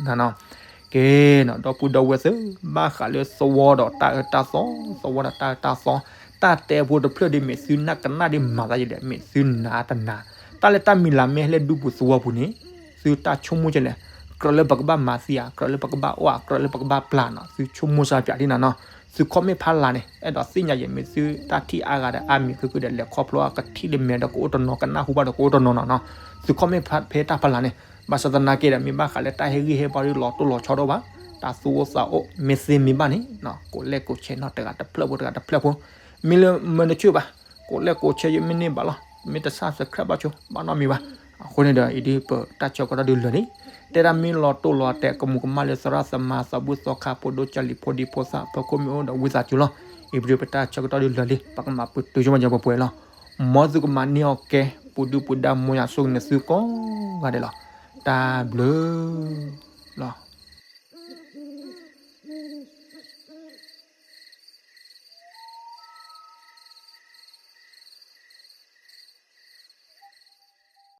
နၤနီၤ ကဲနီၤ ဒီပုၢ်ဒီဝဲၢ်သ့ၣ် ဘၣ်ဃးလၢသဝီဒီးတၢ်အၢတၢ်သီ သဝီဒီးတၢ်အၢတၢ်သီ တၢ်တဲဖိတဖျၢၣ်ဒ်မ့ၢ်သုနၢ်ကနၣ်ဒ်မၤသးယံၤဒီး မ့ၢ်သုနၤတနၤ တၢ်လၢတၢ်မံၤလၢ်မ့ၢ်ဟဲလၢဒူပူၤသဝီပူၤန့ၣ် သုတၢ်ဆိကမိၣ်ကလဲၣ် ကြၢးလၢပကဘၣ်မၤသံဧါ ကြၢးလၢပကဘၣ်အီၣ်ဧါ ကြၢးလၢပကဘၣ်ပျၢ်နီၤ သုဆိကမိၣ်စၢ်ပၠးဒ်နၤနီၤ သု comment ဖးလၢ်န့ၣ် အဲၣ်ဒိးသ့ၣ်ညါယဲၢ် မ့ၢ်သုတၢ်ထံၣ်အါဂၤဒီးအါမံၤခုၣ်ခုၣ်ဒီး လဲၤခီဖျိအကထံၣ်လၢမဲာ်ဒီးကအိၣ်တနီၤ ကနၢ်ဟူဘၣ်ဒီးကအိၣ်တနီၤနီၤနီၤ သု comment ဖဲတၢ်ဖးလၢ်န့ၣ် ဘၣ်ဆၣ်သနာ်က့ဒီး မ့ၢ်ဘၣ်ဃးလၢတၢ်ဟ့ၣ်ဂံၢ်ဟ့ၣ်ဘါဒီးလီၤတိၢ်လီၤဆီတအိၣ်ဘၣ် တၢ်သူၣ်အိၣ်သးအိၣ် မ့ၢ်သ့မ့ၢ်ဘၣ်န့ၣ် ကိးလဲၣ်ကိးဆဲးနီၤ တဂၤတဖျၢၣ်ဖိ တဂၤတဖျၢၣ်ဖိ မ့ၢ်လၢမၢနဆၢၣ်ဘၣ် ကိးလဲၣ်ကိးဆဲးယမ့ၢ်န့ၢ်ဘၣ်လီၤ မ့ၢ်တ subscribe ဘၣ်ဆိ ဘၣ်နီတမံၤဘၣ် အဃိန့ၣ်ဒီး အံၤဒ်ပတၢ်ဆၢကတီၢ်ဒုးလၢာ်လံ တဲဒၣ်မ့ၢ်လီၤတိၢ်လီၤတဲာ် ကမူၤကမၣ်လၢသရၣ်သမါသးဘှ့ၣ်သီခါ ဖိဒိၣ်ကၢ်လံၤ ဖိဒံဖိသၣ် ဖီခိၣ်မ့ၢ်အိၣ်ဒီးဝံသးစူၤလီၤ အံၤဒ်ပတၢ်ဆၢကတီၢ်ဒုးလၢာ်လံ ပကမၤပတုာ်ဆိကမိၣ်ယပှဲၤပှဲၤလီၤ မ်သုကမၤန့ၢ်အီၣ်ကဲ ပူၤဒုၣ်ပူၤဒါ မ်ယွၤဆိၣ်ဂ့ၤန့ၢ်သုကိးဂၤဒဲးလီၤ တၢ်ဘျုးလီၤ